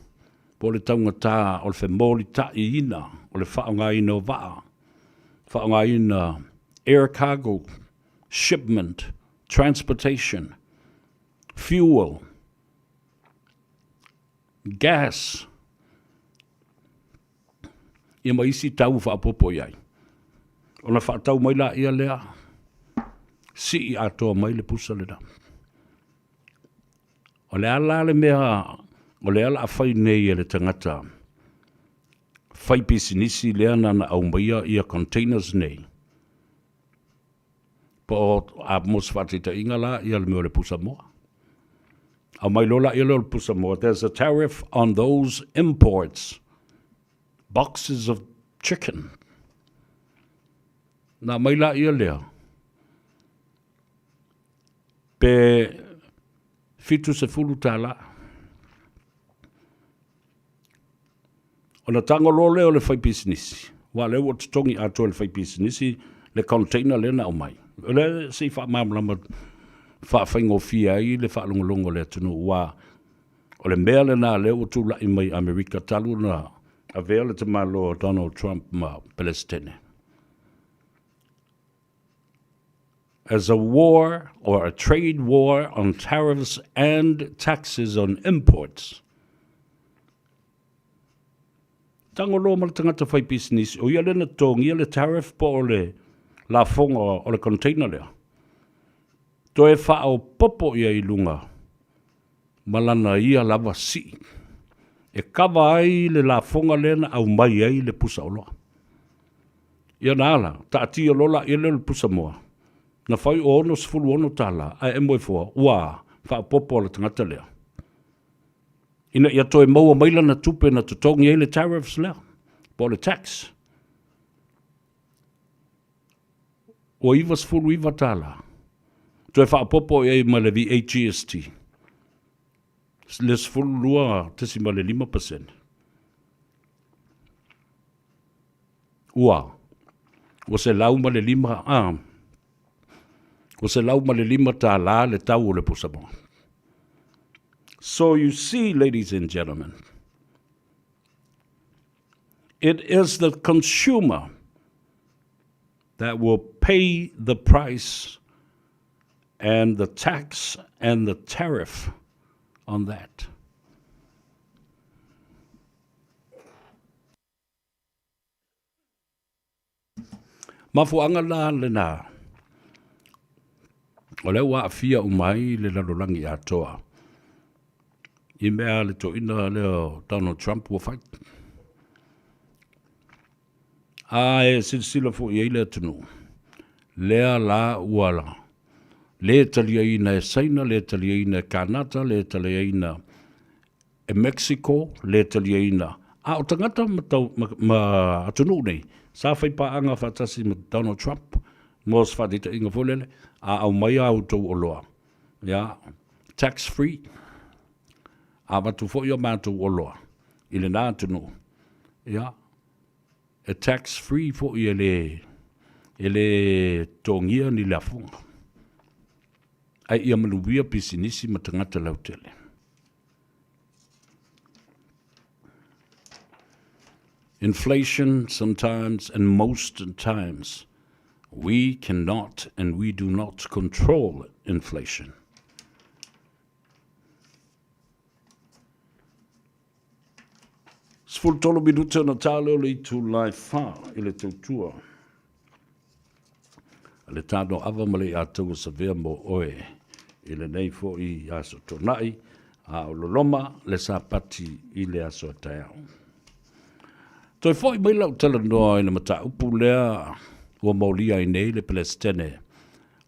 U: po o le taugata o le femolitaʻiina o le faaaogaina o vaa, faaaogaina air cargo, shipment, transportation, fuel, gas, ia ma isi tau faaopoopo i ai. Ona faatau mai laia lea, sii atoa mai le pusa lena. O le a la le mea o lea o le a fai nei e le tagata fai pisinisi lea na na aumaia ia containers nei, po o, a mo se faataitaiga la ia le mea o le pusamoa. Aumai loa laia lea o le pusamoa, there's a tariff on those imports, boxes of chicken. Na aumai laia lea, Pe $70. Ona tago loa lea o le faipisinisi, aua o lea ua totogi atoa e le faipisinisi le container lea na aumai. O lea se i faamalamalama faafaigofie ai le faalogologo a le atunuu, aua o le mea lena lea ua tulai mai Amerika talu ona avea le tamaloa o Donald Trump ma Peresetene. As a war or a trade war on tariffs and taxes on imports. Tango loa ma le tagata fai pisinisi, o ia lea na totogia le tariff po o le lafoga o le container lea. Toe faaopoopo ia i luga ma lana ia lava sii e kava ai le lafoga lea na aumai ai le pusa oloa. Ia na ala, taatia loa laia lea o le pusa moa, na fai o $66 ae emo ifo ua faaopoopo a le tagata lea. Ina ia toe maua mai lana tupe na totogi ai le tariffs lea, po o le tax. Ua $99. Toe faaopoopo i ai ma le VAGST, le 12.5%. Ua, ua 105, a, ua $105 le tau o le pusamoa. So you see, ladies and gentlemen, it is the consumer that will pay the price and the tax and the tariff on that. Mafuaaga la lena, o lea ua aafia uma ai le lalolagi atoa i mea a le toeaina lea o Donald Trump ua fai. A e silasila foi i ai le atunuu, lea la ua le taliaina e Saina, le taliaina e Kanata, le taliaina e Mexico, le taliaina. A o tagata ma, tau, ma, ma atunuu nei, sa fai paaga faatasi ma Donald Trump, mo se faataitaiga foi lele, a aumai a outou oloa, ia, tax free, a avatu foi o matou oloa i lena atunuu, ia, e tax free foi e le, e le totogia ni lafoga. Ae ia manuia pisinisi ma tagata lautele. Inflation sometimes and most times we cannot and we do not control inflation. 13 minute ona tā leo le itulā e whā i le tautua. A le tāno ava ma le i ātaua savea mō oe i lenei fo'i aso Tona'i, a o loloma le Sapati i le aso a taeao. Toe fo'i mai lau talanoa i le mataupu lea ua molia ai nei le Peresetene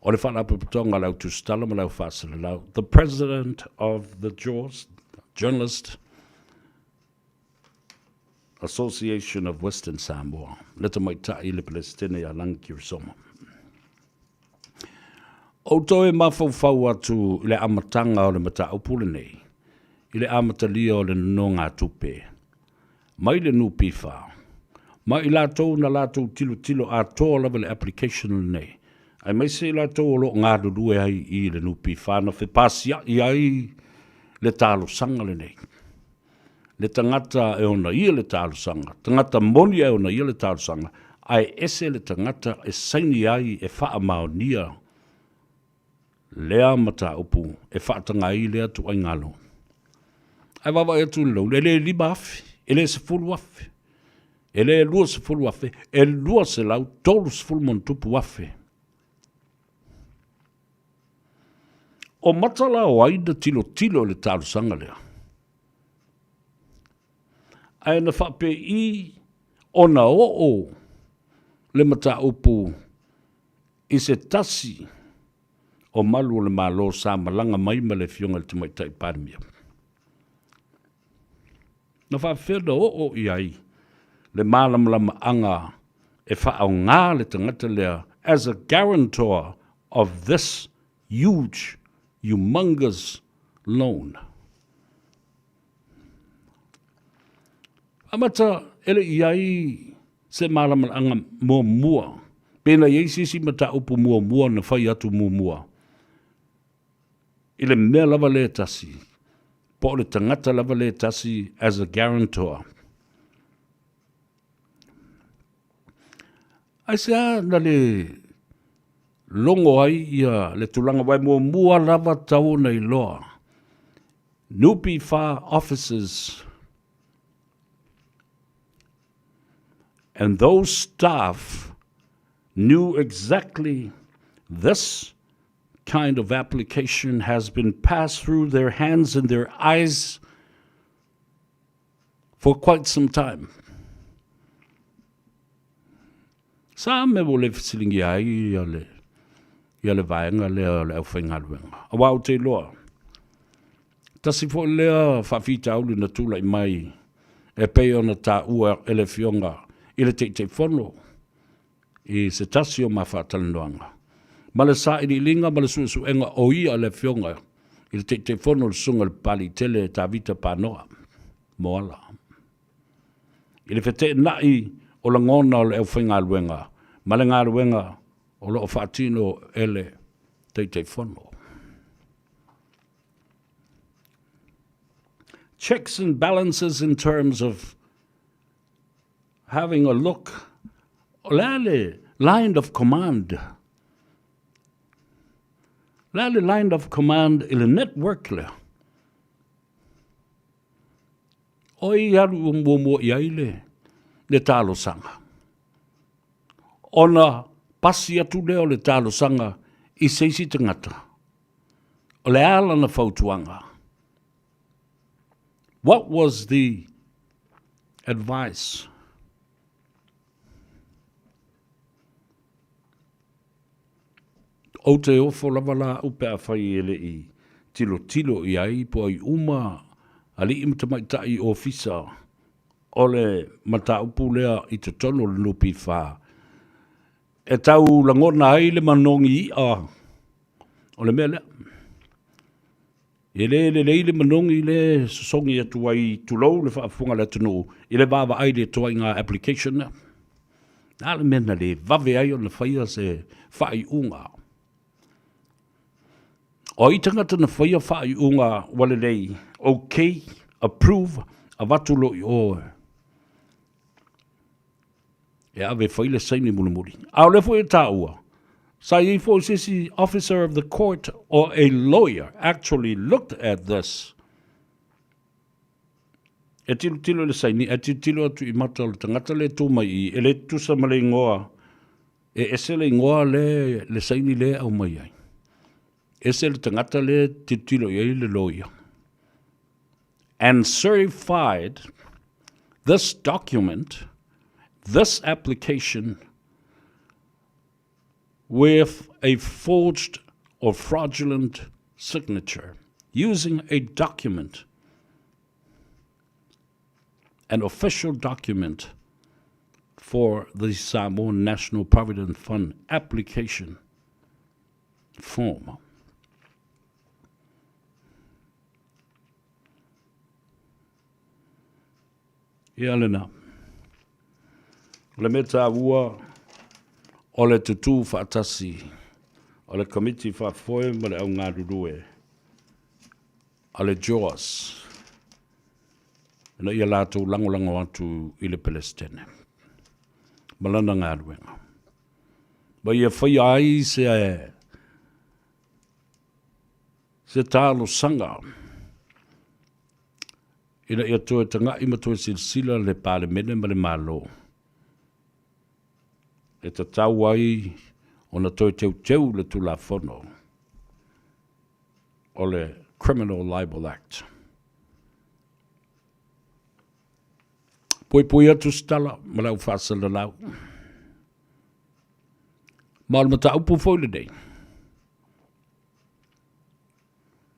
U: o le Faalapotopotoga a le Au Tusitala ma le Au Faasalalau, the President of the Journalist Association of Western Samoa, le tamaitai le Peresetene ia Lagi Kirisomo. Ou toe mafaufau atu i le amataga o le mataupu lenei, i le amatalia o le nonogatupe mai le NPF, ma i latou na latou tilotilo atoa lava i le application lenei, aemaise i latou o lo o galulue ai i le NPF na fepasia'i ai le talosaga lenei. Le tagata e ona ia le talosaga, tagata moni e ona ia le talosaga, ae ese le tagata e saini ai e faamaonia lea mataupu e faataga ai lea ituaiga loan. Ae vaavaai atu i le loan, e le $5,000, e le $10,000, e le $20,000, e $230 ma. O mata la o ai na tilotilo i le talosaga lea? Ae na faapei ona oo le mataupu i se tasi o malu o le Malo sa malaga mai ma le Afioga i le Tamaitai Palemia. Na faapefea ona oo i ai le malamalamaaga e faaaoga le tagata lea as a guarantor of this huge, humongous loan. Amata e le i ai se malamalamaaga muamua, pe na i ai se isi mataupu muamua na fai atu muamua i le mea lava lea e tasi, po o le tagata lava lea e tasi as a guarantor. Aisea na le logo ai ia le tulaga aua e muamua lava tatau ona iloa NPF officers and those staff knew exactly this kind of application has been passed through their hands and their eyes for quite some time. Sa mea ua le fesiligia ai ia le, ia le vaega lea o le aufaigaluega. Aua ou te iloa, Tasi foi lea faafitauli na tulai mai e pei ona taua e le Afioga i le Taitaifono i se tasi o ma faatalanoaga, ma le sailiiliga ma le suesuega o ia le Afioga i le Taitaifono le Susuga i le Papaliitele Tavita Panoa Moala. I le feteenai o lagona o le aufaigaluega ma le galuega o lo o faatino e le Taitaifono. Checks and balances in terms of having a look, o le a le line of command? O le a le line of command i le network lea? O ai alu ua muamua i ai le, le talosaga? Ona pasi atu lea o le talosaga i se isi tagata. O le a lana fautuaga? What was the advice? Ou te ofo lava la au pe afai e le i tilotilo i ai po ai uma alii ma tamaitai ofisa o le mataupu lea i totonu o le NPF e tau lagona ai le manogi i'a o le mea lea. E le lelei le manogi lea e sosogi atu ai, tulou le faafofoga a le atunuu, i le vaavaai i le ituaiga application lea. O le a le mea na le vave ai ona faia se faaiuga? O ai tagata na faia faaiuga ua lelei, okay, approve, avatu loa i o e ave e fai le saini mulimuli. A o lea foi e taua, sa i ai foi se isi officer of the court or a lawyer actually looked at this. E tilotilo i le saini, ae tilotilo atu i mata o le tagata lea e tu mai i i, e le tutusa ma le igoa, e ese le igoa le, le saini lea e aumai ai. Ese le tagata lea e tilotilo i ai le lawyer. And certified this document, this application, with a forged or fraudulent signature using a document, an official document for the Samoan National Provident Fund application form. Ia lena. O le mea taua o le tutū faatasi o le Komiti Faafoe ma le Augalulue a le JOAS ina ia latou lagolago atu i le Pelesitene ma lana galuega. Ma ia faia ai se se talosaga ina ia toe taga'i ma toe silasila le Palemene ma le Malo e tatau ai ona toe teuteu le Tulafono o le Criminal Libel Act. Puipui atu se tala ma le au faasalalau. Ma o le mataupu foi lenei,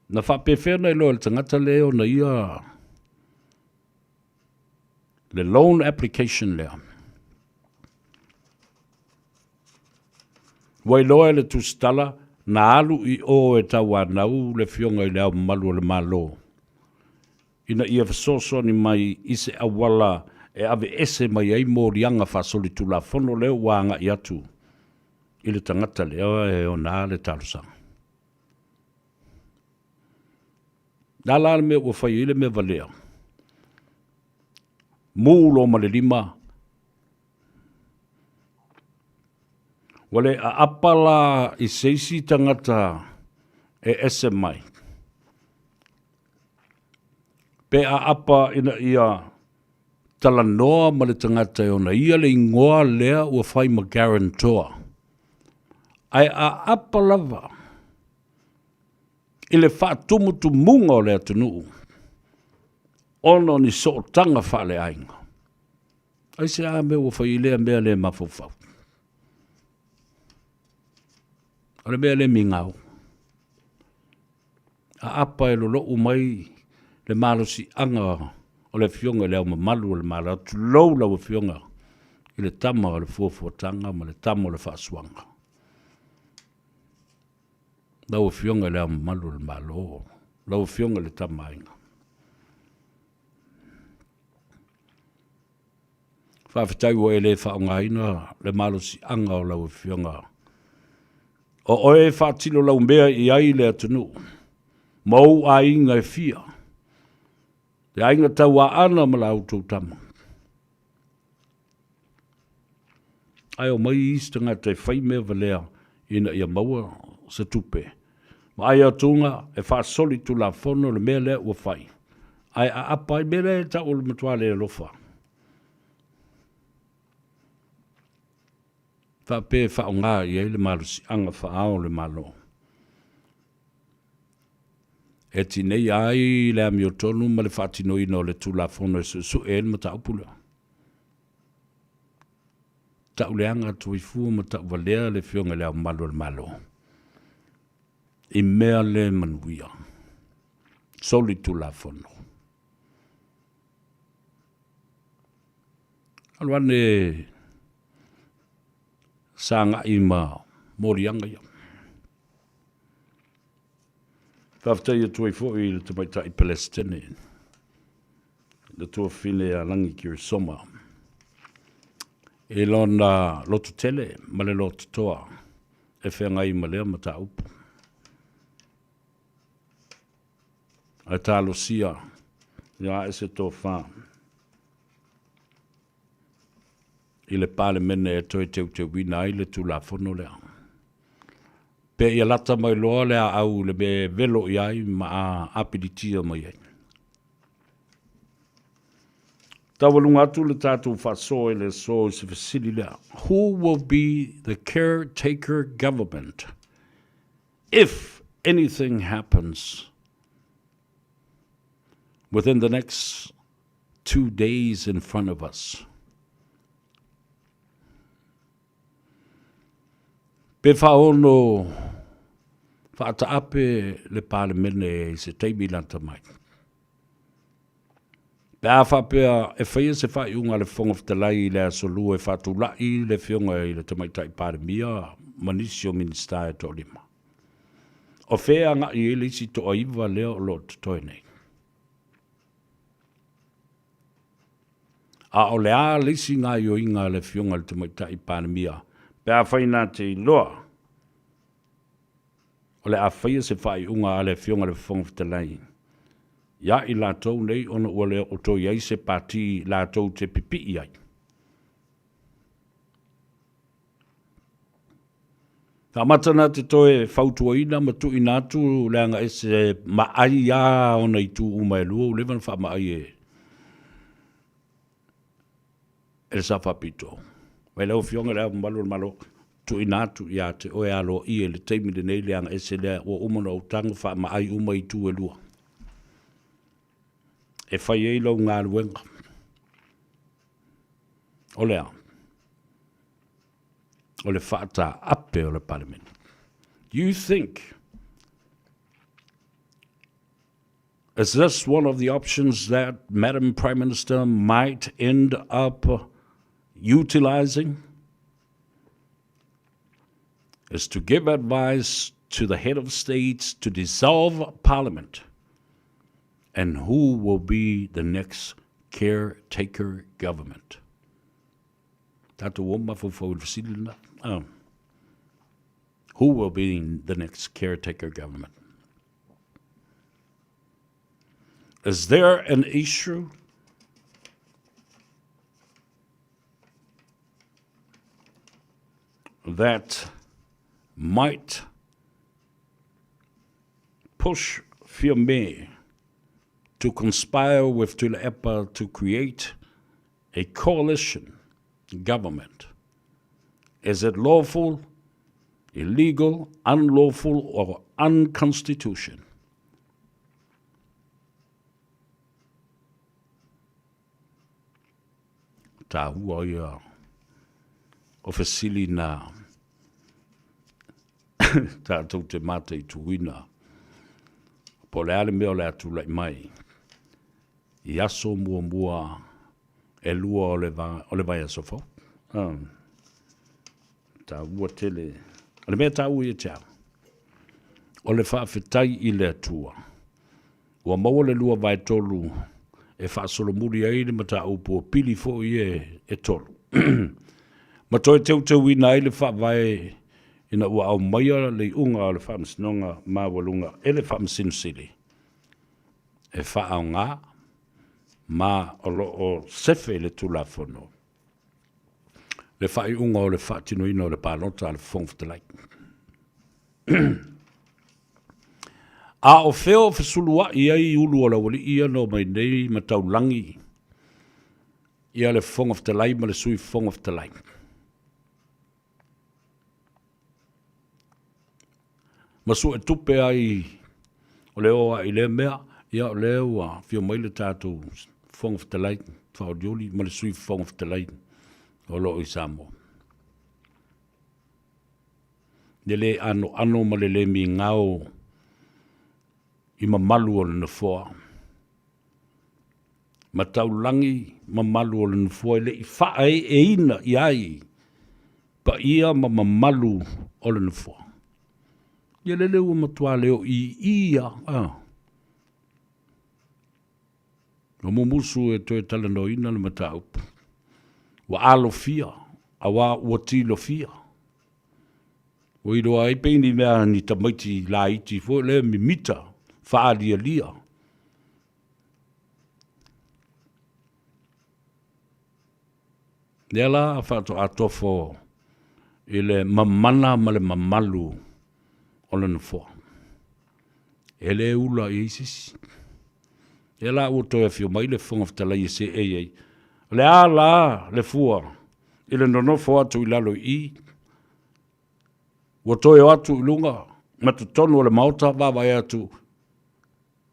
U: Na faapefea ona iloa e le tagata lea ona ia le loan application lea? Ua iloa e le tusitala na alu i o e tauanau le Afioga i Le Ao Mamalu o le Malo ina ia fesoasoani mai i se auala e aveese mai ai moliaga faasolitulafono lea ua agai atu i le tagata lea e ona le talosaga. Le a la le mea ua fai ai le mea valea? Mū loa ma le lima. Ua le aapa la i se isi tagata e ese mai. Pe aapa ina ia talanoa ma le tagata e ona ia le ingoa lea ua fai ma guarantor. Ae aapa lava i le faatumutumuga o le atunuu ona o ni sootaga faaleaiga. Aisea mea ua fai ai lea mea le mafaufau? O le mea le migao. Aapa e lolo'u mai. le malosiaga o le Afioga i le Ao Mamalu o le Malo. Tulou lau Afioga i le tama o le fuafuataga ma le tama o le faasuaga. Lau Afioga i le Ao Mamalu o le Malo, lau Afioga i le Tamaaiga. Faafetai ua e le faaaogaina le malosiaga o lau Afioga. O oe e faatino laumea i ai le atunuu ma ou aiga e fia, le aiga tauaana ma la outou tama. Ae omai isi tagata e fai mea valea ina ia maua se tupe. Vaai atuga e faasoli tulafono le mea lea ua fai, ae aapa ai mea lea e tau o le matua le alofa. Faapea e faaaoga i ai le malosiaga faa-Ao o le Malo. E tineia ai le amiotonu ma le faatinoina o le Tulafono e suesue ai le mataupu lea. Tauleaga tuifua ma tauvalea le Afioga i Le Ao Mamalu o le Malo i mea le manuia. Soli Tulafono. Alu ane sagai ma moliaga ia. Faafetai atu ai foi i le tamaitai Pelesitene, le tuafafine ia Lagi Kirisoma, i lona lototele ma le lototoa e feagai ma lea mataupu. Ae talosia ia ae se tofa i le Palemene e toe teuteuina ai le Tulafono lea. Pe ia lata mai loa le aau i le mea e velo i ai ma apilitia mai ai. Taualuga atu le tatou faasoa i le aso i se fesili lea, Who will be the caretaker government if anything happens within the next 2 days in front of us? Pe faaono faataape le Palemene i se taimi lata mai. Pe a faapea e faia se faaiuga a le Fofoga Fetalai i le aso Lua e faatulai le Afioga i le Tamaitai Palemia ma nisi o Minisita e toalima. O fea e agai i ai le isi toaiva lea o lo o totoe nei? A o le a le isi gaoioiga a le Afioga i le Tamaitai Palemia pe afai na te iloa o le a faia se faaiuga a le Afioga i le Fofoga Fetalai iā i latou nei ona ua le oo toe i ai se pati latou te pipii ai? Faamata na te toe fautuaina ma tuuina atu leaga e se maai a ona itu uma e lua ua leva ona faamaai e le Sao Faapito. Mai lau Afioga i Le Ao Mamalu o le Malo, tuuina atu ia te oe aloaia i le taimi lenei leaga ese lea ua uma ona ou tago faamaai uma itu e lua. E fai ai lau galuega. O le a? O le faataape o le Palemene. Do you think is this one of the options that Madam Prime Minister might end up utilizing? Is to give advice to the head of states to dissolve parliament and who will be the next caretaker government? Tatou o mafaufau i le fesili lena. Oh. Who will be the next caretaker government? Is there an issue that might push Fiame to conspire with Tuilaepa to create a coalition government? Is it lawful, illegal, unlawful, or unconstitutional? Tāua ia o fesili nā tātou te mataituina po o le a le mea o le a tulai mai. i aso muamua e lua o le, o le vaiaso fou. Taua tele. O le mea taua ia te au, o le faafetai i le Atua. Ua maua le 2/3 e faasolomuli ai le mataupu o pili foi e, e tolu. Ma toe teuteuina ai le faavae ina ua aumaia le iuga o le Faamasinoga Maualuga e le Faamasino Sili e faaaoga ma o lo o sefe i le Tulafono le faaiuga o le faatinoina o le palota a le Fofoga Fetalai. A o fea o fesulua'i ai ulu o le aualii ia na omai nei ma taulagi ia le Fofoga Fetalai ma le Sui Fofoga Fetalai? Ma suetupe ai o le o ai i lea mea, ia o lea ua afio mai le tatou Fofoga Fetalai faaolioli ma le Sui Fofoga Fetalai o lo o i Samoa. Le lē anoano ma le lē migao i mamalu o le Nofoa. Ma taulagi mamalu o le Nofoa e le i faaeeina i ai paia ma mamalu o le Nofoa. Ia lele ua matua le oiii lava. Ah. Ua mumusu e toe talanoaina le mataupu. Ua alofia, auā ua tilofia. Ua iloa ai pei ni mea ni tamaiti laiti foi lea mimita, faalialia. Lea la faatoa tofo i le mamana ma le mamalu o le Nofoa. E le ula i ai se isi. Lea la ua toe afio mai le Fofoga Fetalai e seei ai. O le a la le fua i le nonofo atu i lalo i i, ua toe o atu i luga ma totonu o le Maota vaavaai atu,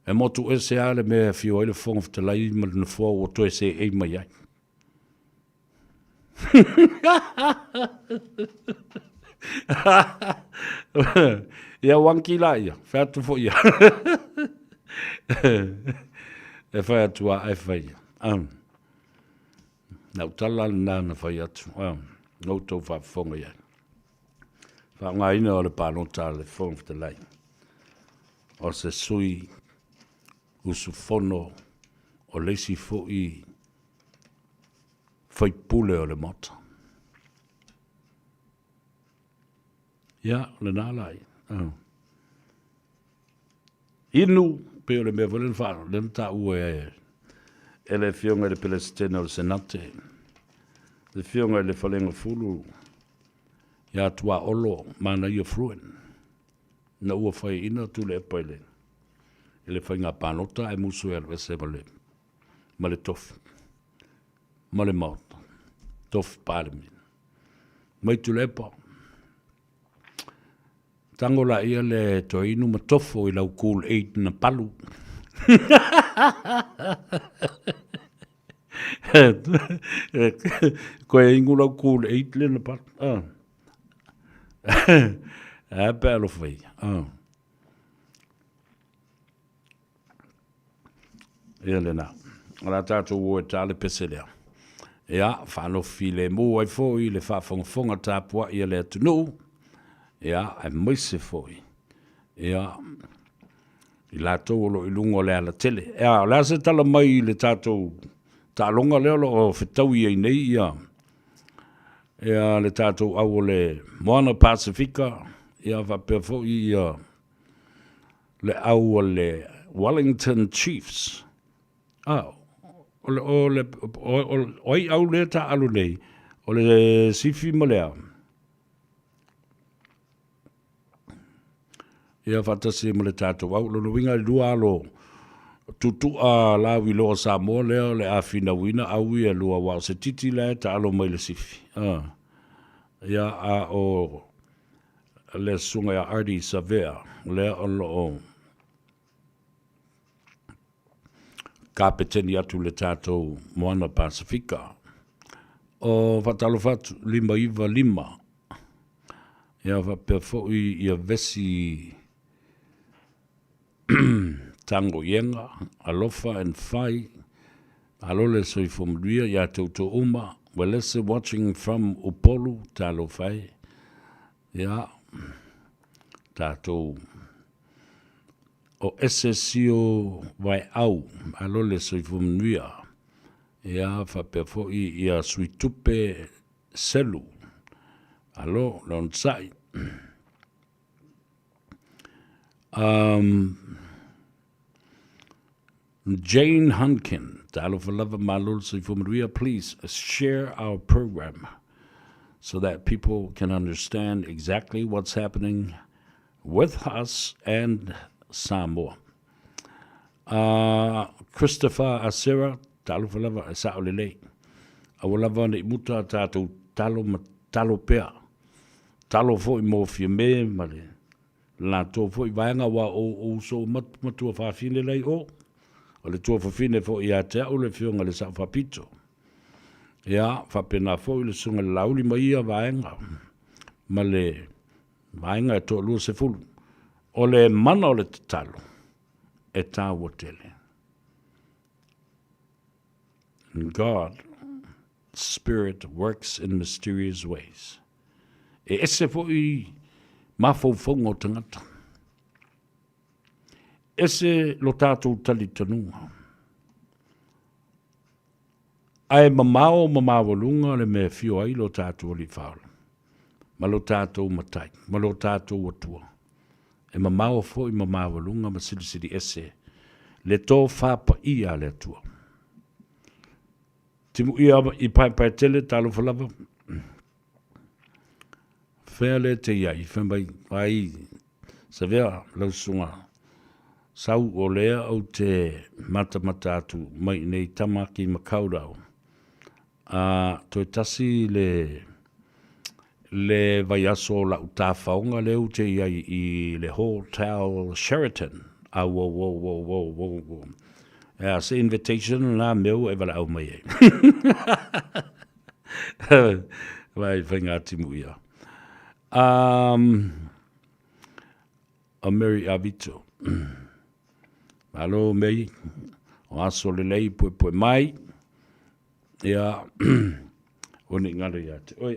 U: e motu ese lava le mea e afio ai le Fofoga Fetalai ma le Nofoa ua toe seei mai ai. Ia wanki la ia, fai atu foi ia. E fai atu a e fai. Um. Lau tala lena na fai atu. Um. Na outou faafofoga i ai. Faaaogaina o le palota a le Fofoga Fetalai. O se sui usufono o le isi foi faipule o le Maota. Ia, o lena la ia. Uh. Inu, pei o le mea foi lea na faa, lea na taua e, e le Afioga i le Peresetene o le Senate, le Afioga i le Falegafulu ia Tuaolo Manaia Fruin, na ua faiaina Tuilaepa i le, i le faiga palota ae musu e alu ese ma le, ma le tofi, ma le Maota, tofi Palemene. Mai Tuilaepa, Tango laia le toeinu ma tofo i lau Kool Aid na palu. Koe ingu lau Kool Aid le na palu. Ah. A pe alofa ia. Ah. Ia lena. O le a tatou o e ta le pese lea. Ia, faanofi filemu ai foi le faafogafoga tapuai a le atunuu, ia, aemaise foi, ia, i latou o lo o i luga o le alatele. Ia, o le a se tala mai i le tatou taaloga lea o lo o fetaui ai nei ia, ia le tatou au o le Moana Pasifika, ia faapea foi ia le au a le Wellington Chiefs. Ah, o le, o le, o, o, o ai au lea taaalo nei, o le Sifi ma le a? Ia faatasi ma le tatou au. Lona uiga e lua alo tutua lauiloa Samoa lea o le a finauina au ia lua aua o se titi la e taalo mai le Sifi. Ah. Ia a o le susuga ia Ardie Savea, lea o lo o kapeteni atu le tatou Moana Pasifika. O faatalofa atu, 595, ia faapea foi ia Vesi Tango Iega, Alofa and Fai, Malo le soifua manuia ia te outou uma. Welese watching from Upolu, talofa e. Ia, tatou o ese sio vaeau, malo le soifua manuia. Ia, faapea foi ia sui tupe selu. Malo le onosai. Um, Jane Hunkin, talofa lava malo le soifua manuia, please share our program so that people can understand exactly what's happening with us and Samoa. Uh, Christopher Asera, talofa lava, e sa'o lelei. Aua lava ne i muta a tātou talo ma talo pea. Talo foi mō Fiamē ma le latou foi vaega aua o o uso o matua fafine la i o. O le tuafafine foi ia te au le afioga i le Sa'o Faapito. Ia, faapena foi le susuga i le Laauli ma ia vaega ma le vaega e toa-20. O le mana o le tatalo e tāua tele. God Spirit works in mysterious ways. E ese foi mafaufauga o tagata. Ese lo tātou talitonuga. Ae mamao ma maualuga le mea e fio ai lo tātou Alii Faaola, ma lo tātou Matai, ma lo tātou Atua. E mamao foi ma maualuga ma silisili ese le tofā paia a le Atua. Timuia i paepae tele, talofa lava. Fea le te iai, fai mai, ai, savea lau susuga, sau o lea ou te matamata atu mai i nei Tamaki Makaurau. A, toe tasi le, le vaiaso o la'u tafaoga lea ou te i ai i le Hotel Sheraton. Auauauauauauau. Ea, se invitation lena mea ua e valaau mai ai. Vai whai ngā timu ia. Um, a Mary Avito. Malo Mary, o aso lelei pue pue mai. Ia, o ni ngaro ia te oe.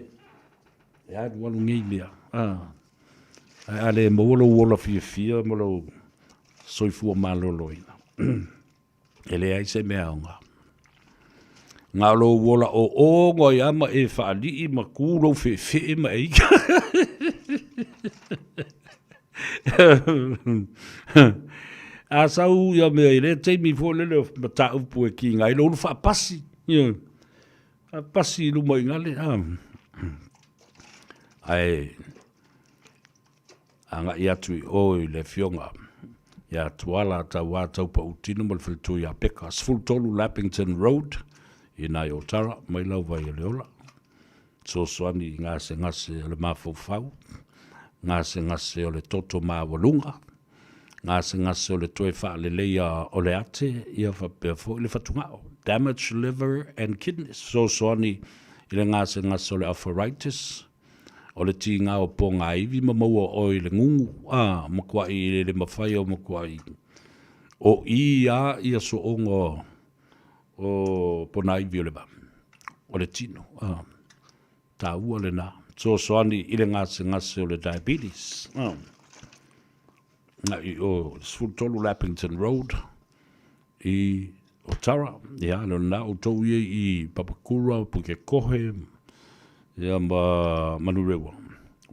U: E alu alu ngei mea. Ah. Ai ale maua lou ola fiafia ma lou soifua maloloina. E leai se mea aoga. Nga lou ola o o ngoi a ma e whaalii ma kū lou whewhee ma e ika. A sau ia mea i le taimi fo lele o mataupu e ki ngai lo ulu whaapasi. Yeah. Whaapasi i luma i ngale. Ah. Ai, Agai atu i o i le Afioga ia Tuala Tauā Taupautino ma le faletua ia Peka, 13 Lappington Road i nai Otara, mai lau vai o le ola. Fesoasoani i gasegase o le mafaufau, gasegase o le toto maualuga, gasegase o le toe faaleleia o le ate, ia faapea foi le fatugao, damaged liver and kidneys. Fesoasoani i le gasegase o le arthritis, O le tīgā o Pōngāiwi ma maua oe i le ngungu, ā, makuaʻi i le mawhai o makuaʻi o i a ia soonga o Pōnāiwi o le va, o le tino, ā, tāua lenā, fesoasoani i le gasegase o le diabetes, ā, i o 13 Lappington Road, I Otara, ia, le na outou ia i Papakura, Pukekohe, ia ma Manurewa.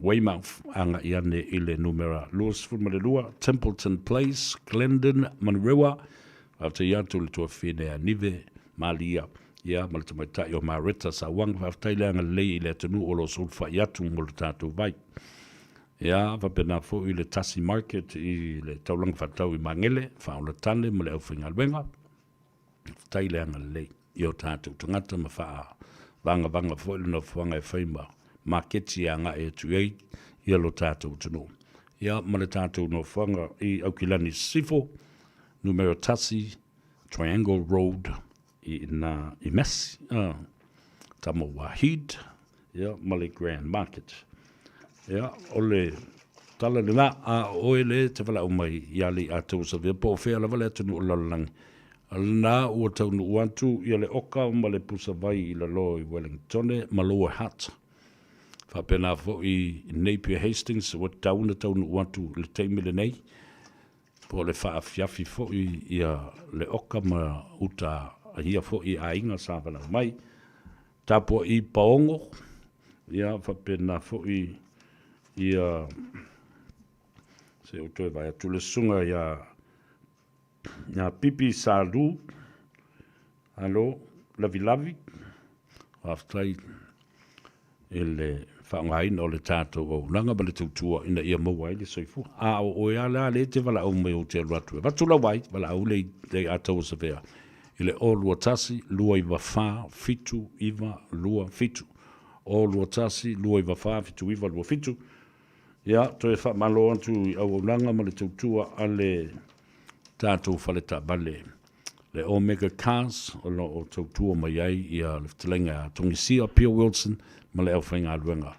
U: Weymouth, agai ane i le numera 22, Templeton Place, Glendon, Manurewa, faafetai atu i le tuafafine a Nive, Malia, ia, ma le tamaitai o Mareta Sauaga, faafetai le agalelei i le atunuu o lo o sulufai atu mo le tatou vai. Ia, faapena foi le Tasi Market i le taulaga faatau i Magele, Faaolatane ma le aufaigaluega. Faafetai le agalelei i o tatou tagata ma faavagavaga foi le nofoaga e fai ma maketi e agai atu i ai ia lo tatou atunuu. Ia, ma le tatou nofoaga i Aukilani Sisifo, numera 1, Triangle Road, i ina i Massey, Tama Wahid, ia, ma le Grand Market. Ia, o le tala lena, a o oe le te valaau mai ia Alii Atoa Savea, po o fea lava le atunuu o le lalolagi. Lena ua taunuu atu ia le oka ma le pusavai i lalo i Wellingtone ma Lower Hutt. Faapena foi i Napier Hastings ua tatau ona taunuu atu i le taimi lenei, po o le faafiafi foi ia le oka ma uta a ia foi aiga sa valaau mai. Tapuai Paogo, ia faapena foi ia se i ou toe vaai atu le susuga ia ia Pipi Salu, alo Lavilavi, faafetai i le faaaogaina o le tatou auaunaga ma le tautua ina ia maua ai le soifua. A o oe lava la lea e te valaau mai ou te alu atu e avatu lau vai, valaau le i Ataua Savea i le 021 294 7927. 021 294 7927. Ia, toe faamalo atu i auaunaga ma le tautua a le tatou fale taavale le Omega Cars o lo o tautua mai ai ia le fetalaiga ia Togisia Pio Wilson ma le aufaigaluega.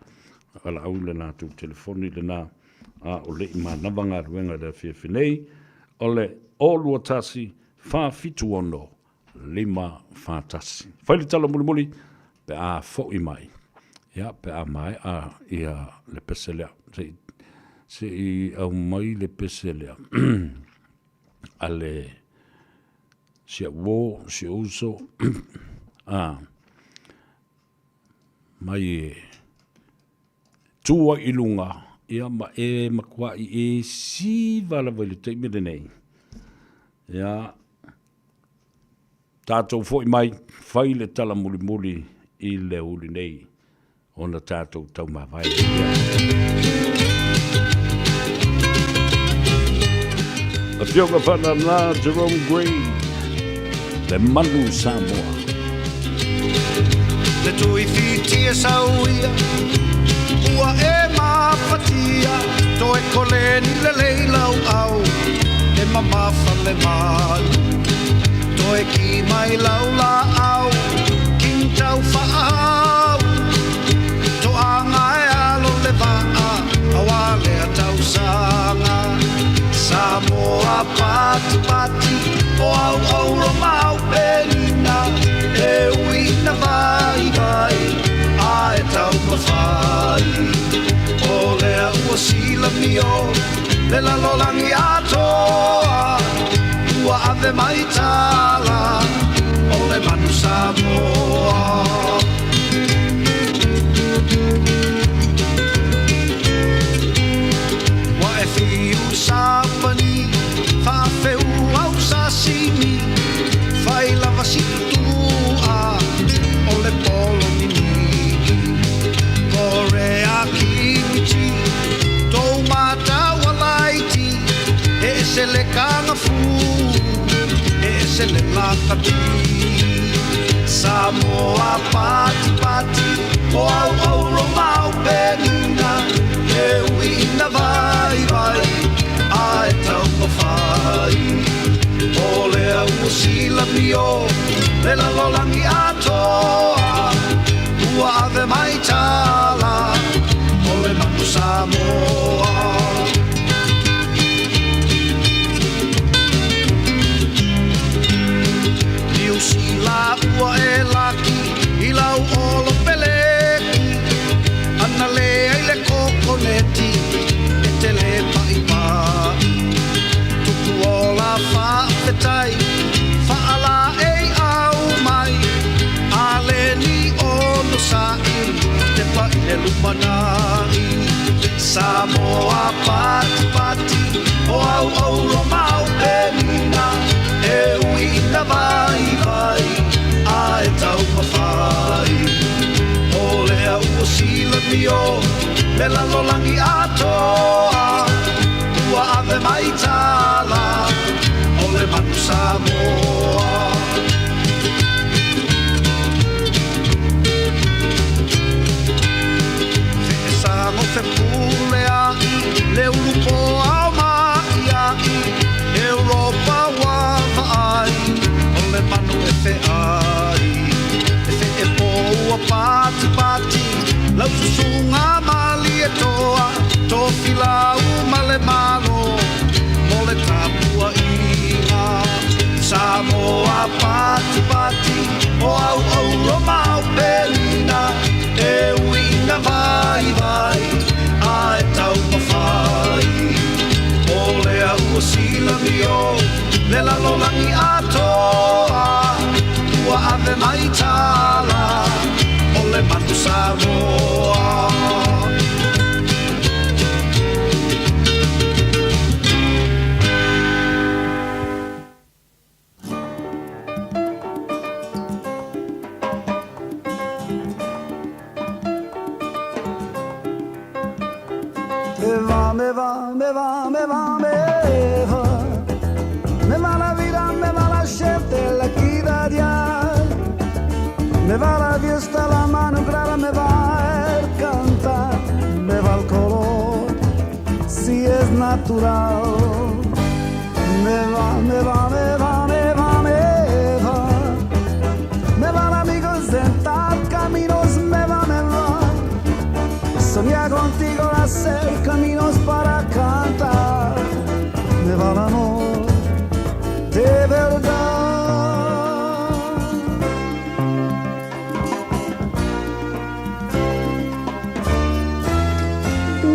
U: Valaau i le latou telefoni lena a o le i manava galuega i le afiafi nei, o le 021 476 541. Fai le tala mulimuli pe a foi mai, ia, pe a maea ia le pese lea. Se i, se i aumai le pese lea a le si au uo, si ou uso, a, mai e tu ai i luga, ia ma e matuai e siva lava i le taimi lenei. Ia, tatou foi mai, fai le tala mulimuli i le uli nei, ona tatou taumavae ai lea. Afioga Faanana Jerome Gray, le manu Samoa.
F: Le tui fitia sauia, ua e mafatia, toe koleni le lei lau au, e mamafa le malu. Toe ki mai lau la au, king tau whaahau, to anga e alo le vaa, awa lea tausaga. Samoa pati pati, o au auro mau penina, e ui na vai vai, a e taumafai. O lea ua silamio, le lalolagi atoa, ua ave mai tala, o le manu Samoa. Ua e fiu sapani, faafeu au sasimi, fai lava si tutua, o le polo ninigi. Korea kimchi, tou matau alaiti, e ese le kagafu, e ese le lakati. Samoa pati pati, o au auro mau penina, e ui ina vai vai, a e taumafai. O lea ua silamio, le lalolagi atoa, ua ave mai tala, o le manu Samoa. Niu Sila ua e laki i lau olo peleki, ana le ai le kokoneti e te le pa'i pa'i. Tupu ola faafetai, faala ei au mai, a le ni ono sa'i, te pa'i le lumanai. Samoa pati pati, o au auro mau penina, e ui ina vai vai, a e taumafai. O lea ua silamio, le lalolagi atoa, ua ave mai tala, o le manu Samoa. Feesago fepule ai, le ulu poa o ma'ia'i, Europa ua vaai, o le manu e fe'ai. E fe'epo ua patipati, lau susuga Malietoa, Tofilau ma le Malo, mo le tapua'iga. Samoa. Patipati o au au o mau pelina E ui ina vai vai a e tau mawhai O lea ua sila mio Le lalolangi atoa Ua ave mai tala O le manu Samoa.
J: Me va, me va, me va, me va, me va. Me va la vida, me va la gente, la equidad. Me va la vista, la mano clara, me va el cantar, me va el color, si es natural. Me va, me va, me va, me va, me va. Me van amigos sentar caminos, me va, me va. Soñar contigo, hacer caminos para cantar. Me va el amor de verdad.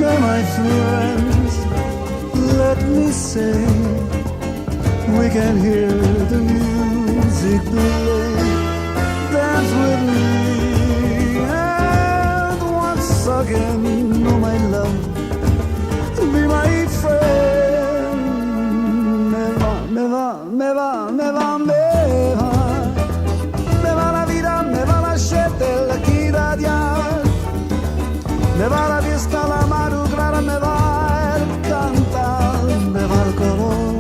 J: Now, my friends, let me say, we can hear the music play. Dance with me, and once again, oh my love, be my friend. Me va, me va, me va, me va, me va. Me va la vida, me va la gente, la equidad. Me va la vista, la madrugada, me va el cantar, me va el color,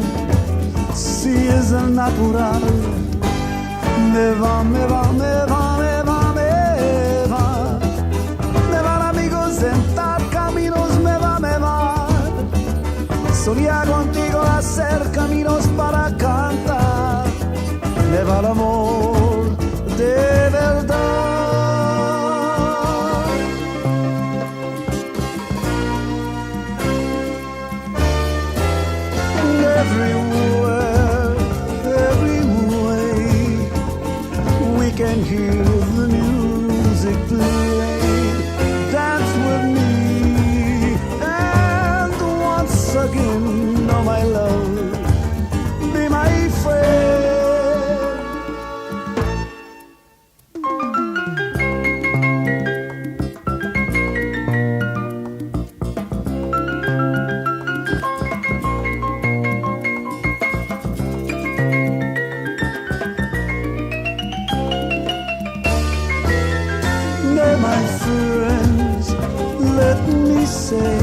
J: si es el natural. Me va, me va, me va, me va, me va. Me van amigos sentar caminos, me va, me va. Soñar contigo, hacer caminos para cantar. Me va el amor de verdad. Everywhere, every way, we can hear the music play. Dance with me, and once again, oh my love, be my friend. Now, my friends, let me say,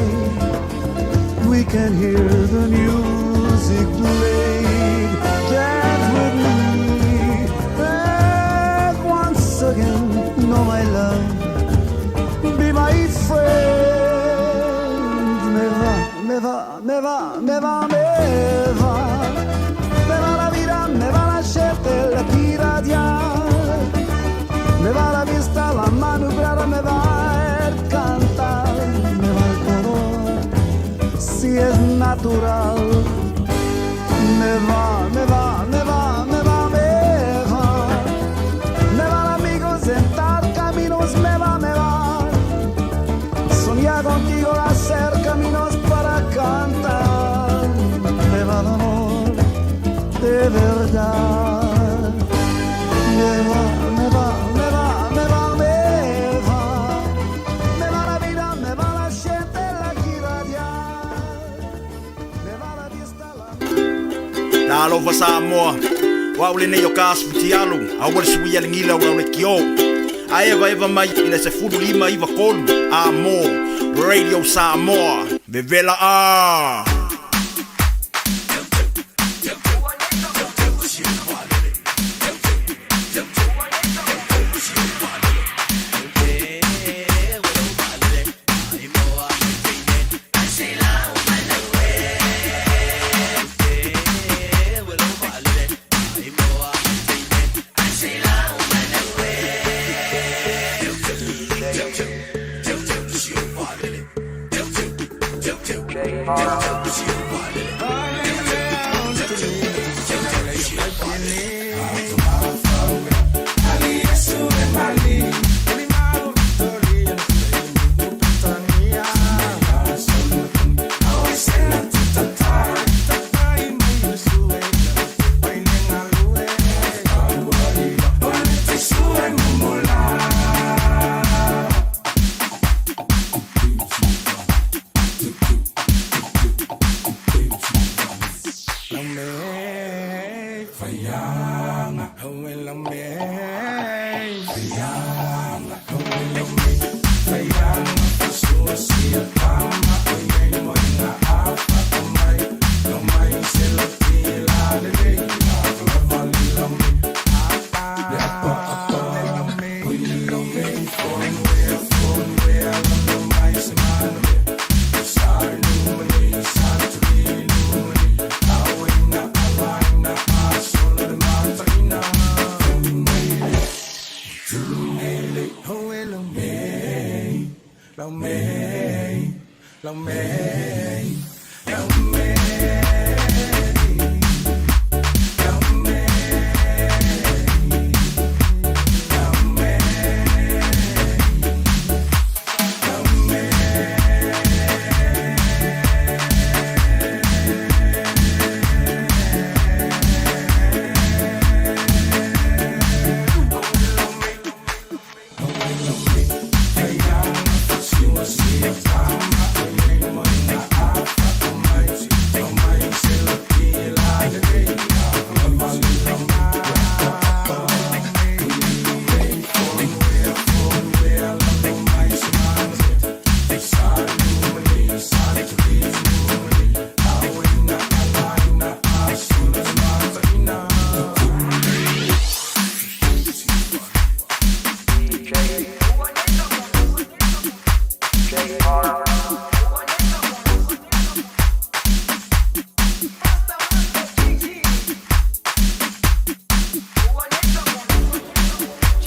J: we can hear the music play. Dance with me, and once again, oh my love, be my friend. Me va, me va, me va, me va, me va. Me va la vida, me va la gente, la equidad. Me va la vista, la mano clara, me va el cantar, me va el color, si es natural. Me va, me va, me va, me va, me va. Me van amigos sentar caminos, me va, me va. Soñar contigo, hacer caminos para cantar. Me va el amor de verdad. Me va, me va, me va, me va, me va. Me va la vida, me va la gente, la equidad. Me va la vista, la
G: Talofa Samoa, o au lenei o ka asifutialu, aua le sui a le gila o le kio. A eva eva mai i le 1593, a mo, Radio Samoa, vevela a.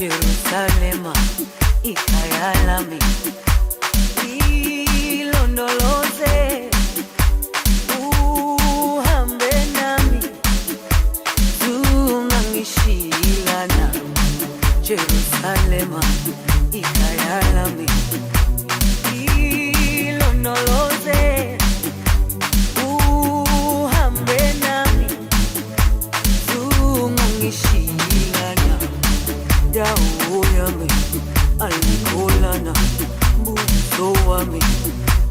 K: Jerusalema ikhaya lami ilondoloze uhambe nami zungangishilana Jerusalema ikhaya lami ilondoloze uhambe nami zungangishilana dawo yami ayikholana buso wami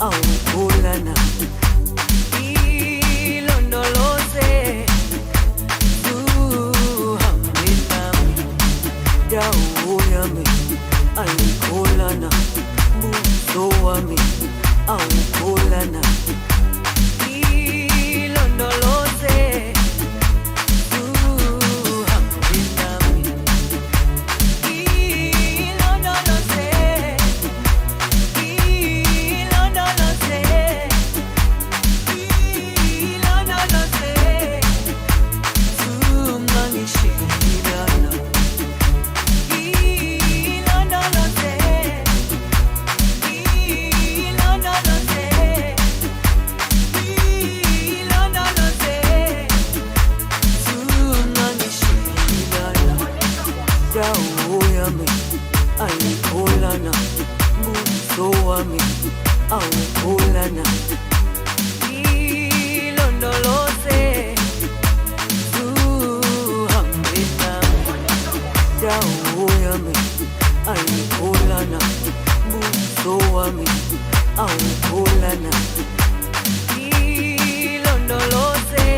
K: awukholana ilondoloze uhambe nami dawo yami ayikholana buso wami awukholana ilondoloze uhambe nami ilondoloze ilondoloze ilondoloze zungangishilana ilondoloze ilondoloze ilondoloze zungangishilana dawo yami ayikholana buso wami awukholana ilondoloze uhambe nami dawo yami ayikholana buso wami awukholana ilondoloze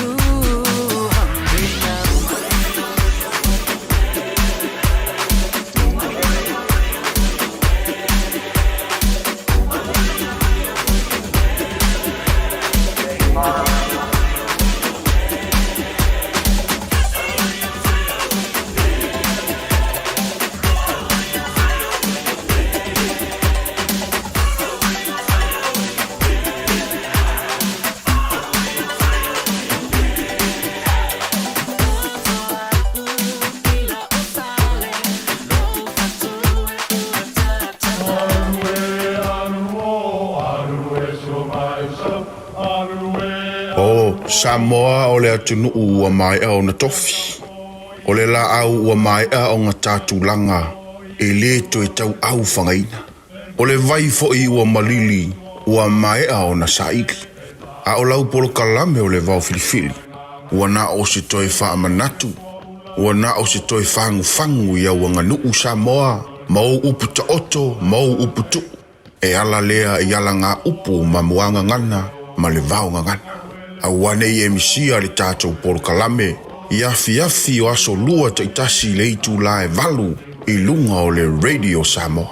K: uhambe nami.
M: O Samoa o le atunuu ua maea ona tofi. O le laau ua maea ona tatulaga e lē toe tauau fagaina. O le vai foʻi ua malili ua maea ona saili. A o lau polokalame o le vao filifili. Ua na o se toe faamanatu. Ua na o se toe fagufagu i au aganuu Samoa ma ou upu taoto ma ou upu tuu. E ala lea i ala upu ma muagagana ma le vaogagana. Auā nei e misia le tatou polokalame i afiafi o aso lua taʻitasi le itulā e 8 i luga o le Radio Samoa.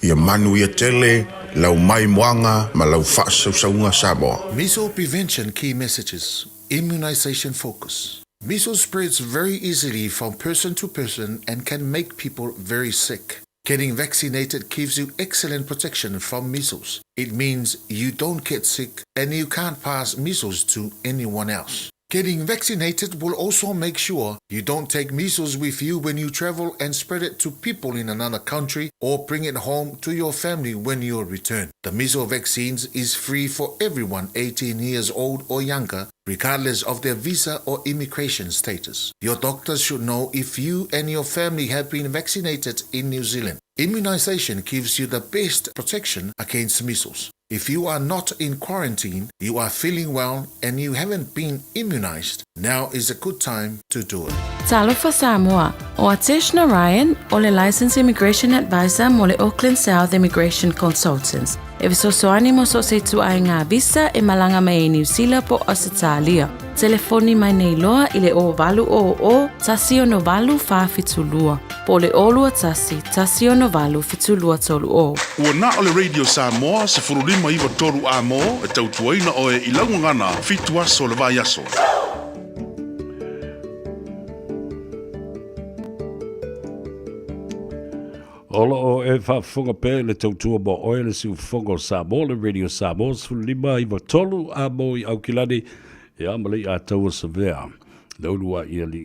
M: Ia manu ia tele lau mai moaga ma lau faasausauga Samoa.
P: Measles prevention key messages. Immunization focus. Measles spreads very easily from person to person and can make people very sick. Getting vaccinated gives you excellent protection from measles. It means you don't get sick and you can't pass measles to anyone else. Getting vaccinated will also make sure you don't take measles with you when you travel and spread it to people in another country or bring it home to your family when you return. The measles vaccines is free for everyone 18 years old or younger, regardless of their visa or immigration status. Your doctor should know if you and your family have been vaccinated in New Zealand. Immunization gives you the best protection against measles. If you are not in quarantine, you are feeling well, and you haven't been immunized, now is a good time to do it.
N: Talofa Samoa, ʻO Atesh Narayan, ʻo le Licensed Immigration Advisor mo le Auckland South Immigration Consultants. E fesoasoani mo so o se ituaiga visa e malaga mai ai Niu Sila po o Ausetalia. Telefoni mai nei loa i le 0800 168 472 po o le 021 168 7230.
M: Ua na o le Radio Samoa 15 93 a-mo e tautuaina oe i lau gagana fitu aso o le vaiaso.
U: O lo o e faafofoga pea i le tautua mo oe le siufofoga o Samoa, le Radio Samoa 15 93 a mo i Aukilani, ia ma le iataua Savea. Le ulu a ia li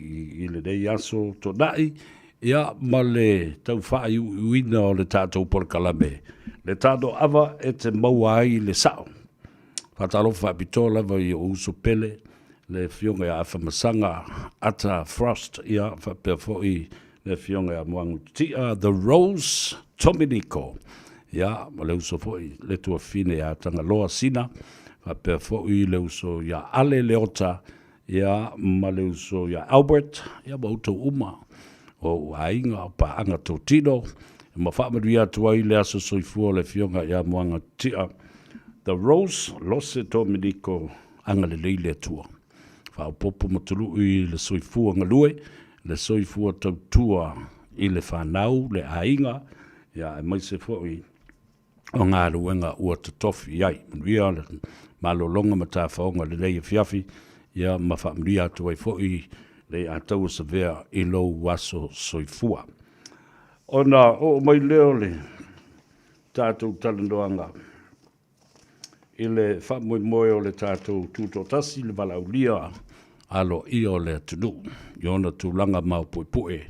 U: i lenei aso tona'i, ia ma le tau faaiuiuina o le tatou polokalame. Le tano ava e te maua ai le sa'o. Faatalofa faapitoa lava i o'u uso pele, le Afioga ia Afamasaga Ata Frost, ia faapea foi le Afioga ia Moagu Ti'a The Rose Tominiko, ia ma le uso foi le tuafafine ia Tagaloa Sina, faapea foi le uso ia Ale Leota, ia ma le uso ia Albert, ia ma outou uma o o'u aiga o paaga totino, ma faamanuia atu ai le aso soifua o le Afioga ia Moaga Ti'a The Rose Lose Tominiko, agalelei le Atua. Faaopoopo ma tului le soifua galue, le soifua tautua i le fanau, le aiga, ia aemaise foi o galuega ua totofi i ai. Manuia le malologa ma tafaoga lelei afiafi, ia ma faamanuia atu ai foi le Ataua Savea i lou aso soifua. Ona oo mai lea o le tatou talanoaga i le faamoemoe o le tatou Tutoatasi, le valaaulia aloaia o le atunuu i ona tulaga maopuepue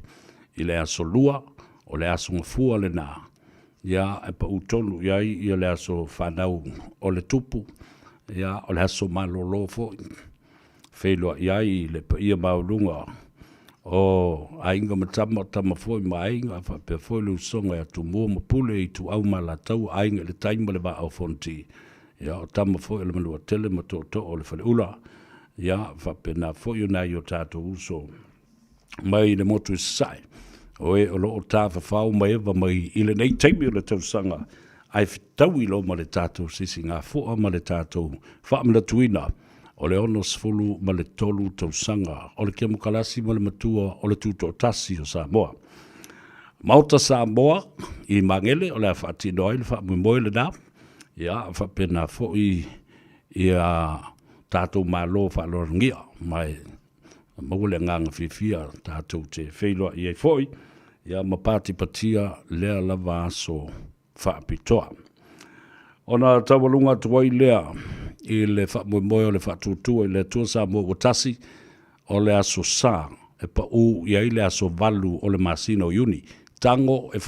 U: i le Aso Lua, o le Aso Gafua lena, ia, e pau tonu i ai ia le aso fanau o le Tupu, ia, o le aso malolo foi, feiloai ai le paia maualuga o aiga ma tama, o tama foi ma aiga, faapea foi le usoga ia Tumua ma Pule, Ituau ma Alataua, Aiga i le Tai ma le Vaa o Fonoti, ia, o tama foi o le Manuatele ma Tootoo o le Faleula, ia, faapena foi o nai o tatou uso mai le motu i Sasae, o e o lo o tafafao maeva mai i lenei taimi o le tausaga, ae fetaui loa ma le tatou sisigafoa ma le tatou faamanatuina o le 63 tausaga o le Kemokalasi ma le Matua o le Tutoatasi o Samoa. Maota Samoa i Magele o le a faatino ai le faamoemoe lena, ia faapena foi ia tatou Malo faaloalogia ma e maua le agaga fiafia tatou te feiloai ai foi, ia ma patipatia lea lava aso faapitoa. Ona taualuga atu ai lea i le faamoemoe o le faatuatua i le Atua Samoa ua tasi, o le aso Sa e pau i ai le aso 8 o le masina o Iuni. Tago e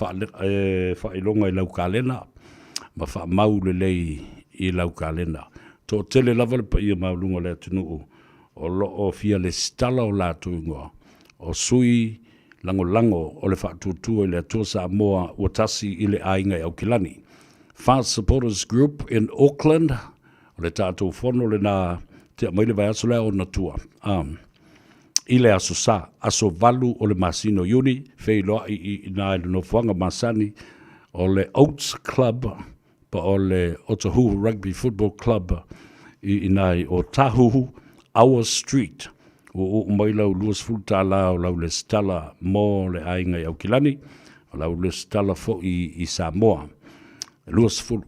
U: faailoga i lau kalena ma faamau lelei i lau kalena. Toatele lava le paia maualuga o le atunuu o lo o fia lesitala o latou igoa o sui lagolago o le faatuatua i le Atua Samoa ua tasi i le aiga i Aukilani. Fast Supporters Group in Auckland, o le tatou fono lena tea mai le vaiaso lea ona tua. I le aso Sa, aso 8 o le masina o Iuni, feiloai i ina i le nofoaga masani o le Oats Club po o le Otahuhu Rugby Football Club i ina i Otahuhu, Aua Street. Ua uu mai lau $20 o lau lesitala mo le aiga i Aukilani, o lau lesitala foi i Samoa, 20.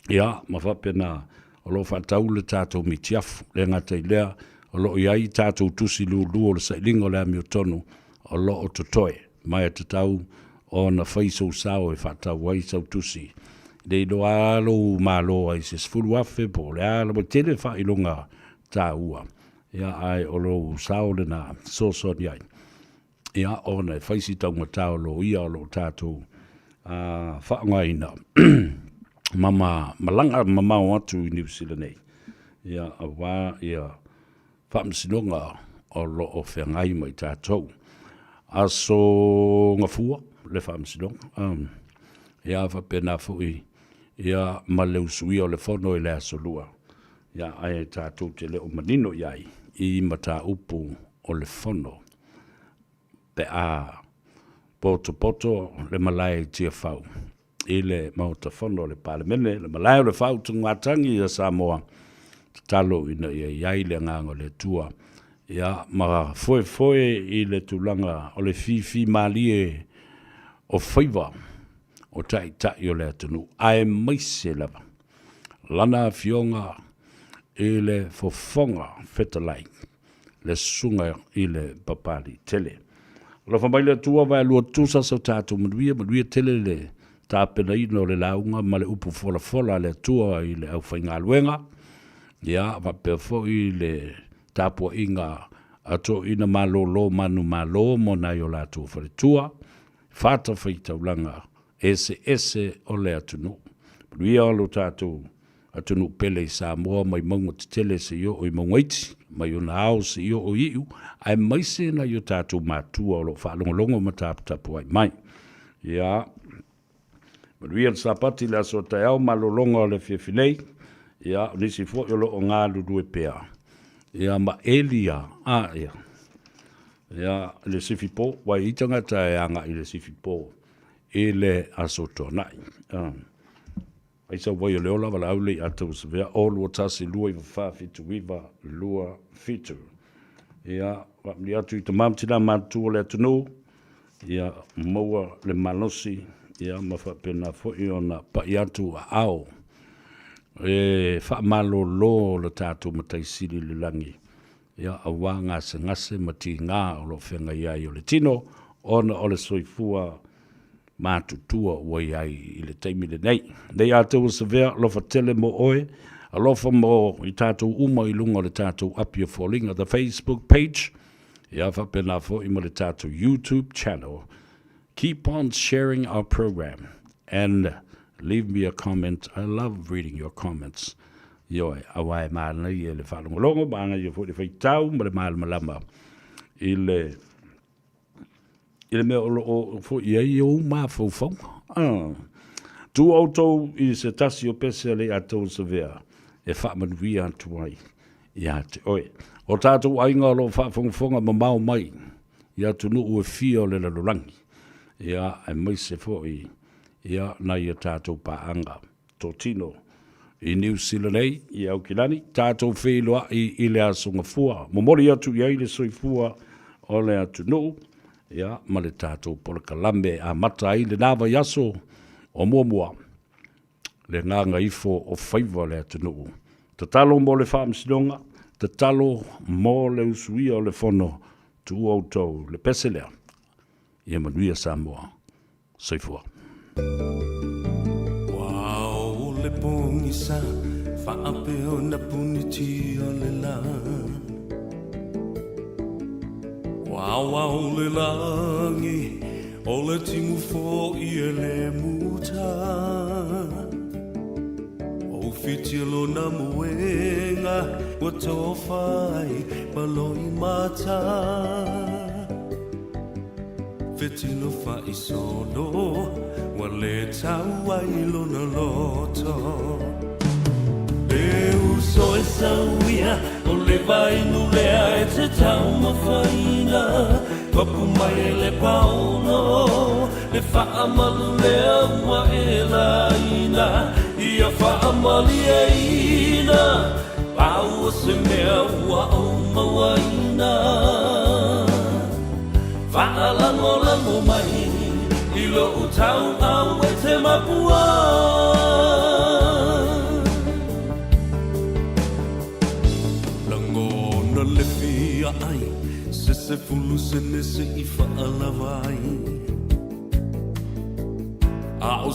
U: Ia, ma faapena, o lo o faatau le tatou mitiafu. Le gata i lea, o lo o i ai tatou tusi lulu o le sailiga o le amiotonu o lo o totoe, ma e tatau ona fai sou sao e faatau ai sau tusi. Le iloa lava lou malo ai se 10,000 po o le a lava, e tele faailoga taua. Ia, ae o lou sao lena fesoasoani ai, ia, ona e fai si taugata o loia o lo o tatou faaaogaina ma malaga mamao atu i Niu Sila nei, ia, aua ia faamasinoga o lo o feagai ma i tatou. Aso Gafua le faamasinoga, ia, faapena foi ia ma le usuia o le fono i le aso Lua. Ia, ae tatou te le o manino i ai i mataupu o le fono pe a potopoto le malae i Tiafau i le Maota Fono o le Palemene, le malae o le faautugatagi a Samoa, tatalo ina ia i ai le agaga o le Atua, ia, ma foefoe i le tulaga o le fifi malie o faiva o taitai o le atunuu, aemaise lava Lana Afioga i le Fofoga Fetalai, le Susuga i le Papaliitele. Alofa mai le Atua vaelua tusa so tatou manuia, manuia tele le tapenaina o le lauga ma le upu folafola a le Atua i le aufaigaluega, ia faapea foi le tapuaiga a toeaiina malolo manumalo mo nai o latou faletua, fatafaitaulaga eseese o le atunuu. Manuia lo tatou atunuu pele i Samoa mai mauga tetele seia oo i mauga iti, mai ona ao seia oo i iu, aemaise nai o tatou matua o lo o faalogologo ma taputapuai mai. Ia, manuia le Sapati i le aso a taeao, malologa o le afiafi nei, ia, o nisi foi o lo o galulue pea, ia, ma Elia, a, ia, ia, le sifi po, ua i ai tagata e agai i le sifi po i le Aso Toonai. Ai sau vai o le ola, valaau lei ata ua savea, o 2 1 2 9 4 7 9 2 7. Ia, faamanuia atu i tama ma tina matutua o le atunuu, ia maua le malosi, ia ma faapena foi ona pai atu aao e faamalolo lo tatou Matai Sili i le lagi, ia aua gasegase ma tiga o lo o feagai ai o le tino ona o le soifua matutua ua i ai i le taimi lenei. Nei a outou savea, alofa tele mo oe, alofa mo i tatou uma i luga o le tatou api o foliga, the Facebook page, ia faapena foi ma le tatou YouTube channel. Keep on sharing our program and leave me a comment. I love reading your comments. Ioe, aua e manaia le faalogologo, manaia foi le faitau ma le malamalama i le i le mea o lo o foi i ai ou mafaufauga. Ah. Tuu outou i se tasi o pese a le atou savea e faamanuia atu ai ia te oe. O tatou aiga o lo o faafogafoga mamao mai i atunuu e fia o le lalolagi, ia, aemaise foi ia nai a tatou paaga totino i Niu Sila nei, i Aukilani, tatou feiloai i le Aso Gafua. Momoli atu i ai le soifua o le atunuu, ia, ma le tatou polokalame e amata ai lena vaiaso o muamua, le gagaifo o faiva o le atunuu. Tatalo mo le faamasinoga, tatalo mo le usuia o le fono, tuu outou le pese lea. Ia manuia Samoa. Soifua.
T: Ua o le pogisa faapea ona puniti o le la. Ua ao le lagi o le timu fo'i e le muta. Ua ufitia lona moega ua tofa ai ma loimata. Fetilo fa'isolo ua lē tau ai lona loto. E uso e sauia o le vainu lea e te taumafaina. Papu mai e le paono le fa'amalu lea ua e laina. Ia fa'amalieina pau o se mea ua ou mauaina. Faalagolago mai i lou tauau e te mapua. Lagona le fia ai se 10 sene se i faalava ai. A o.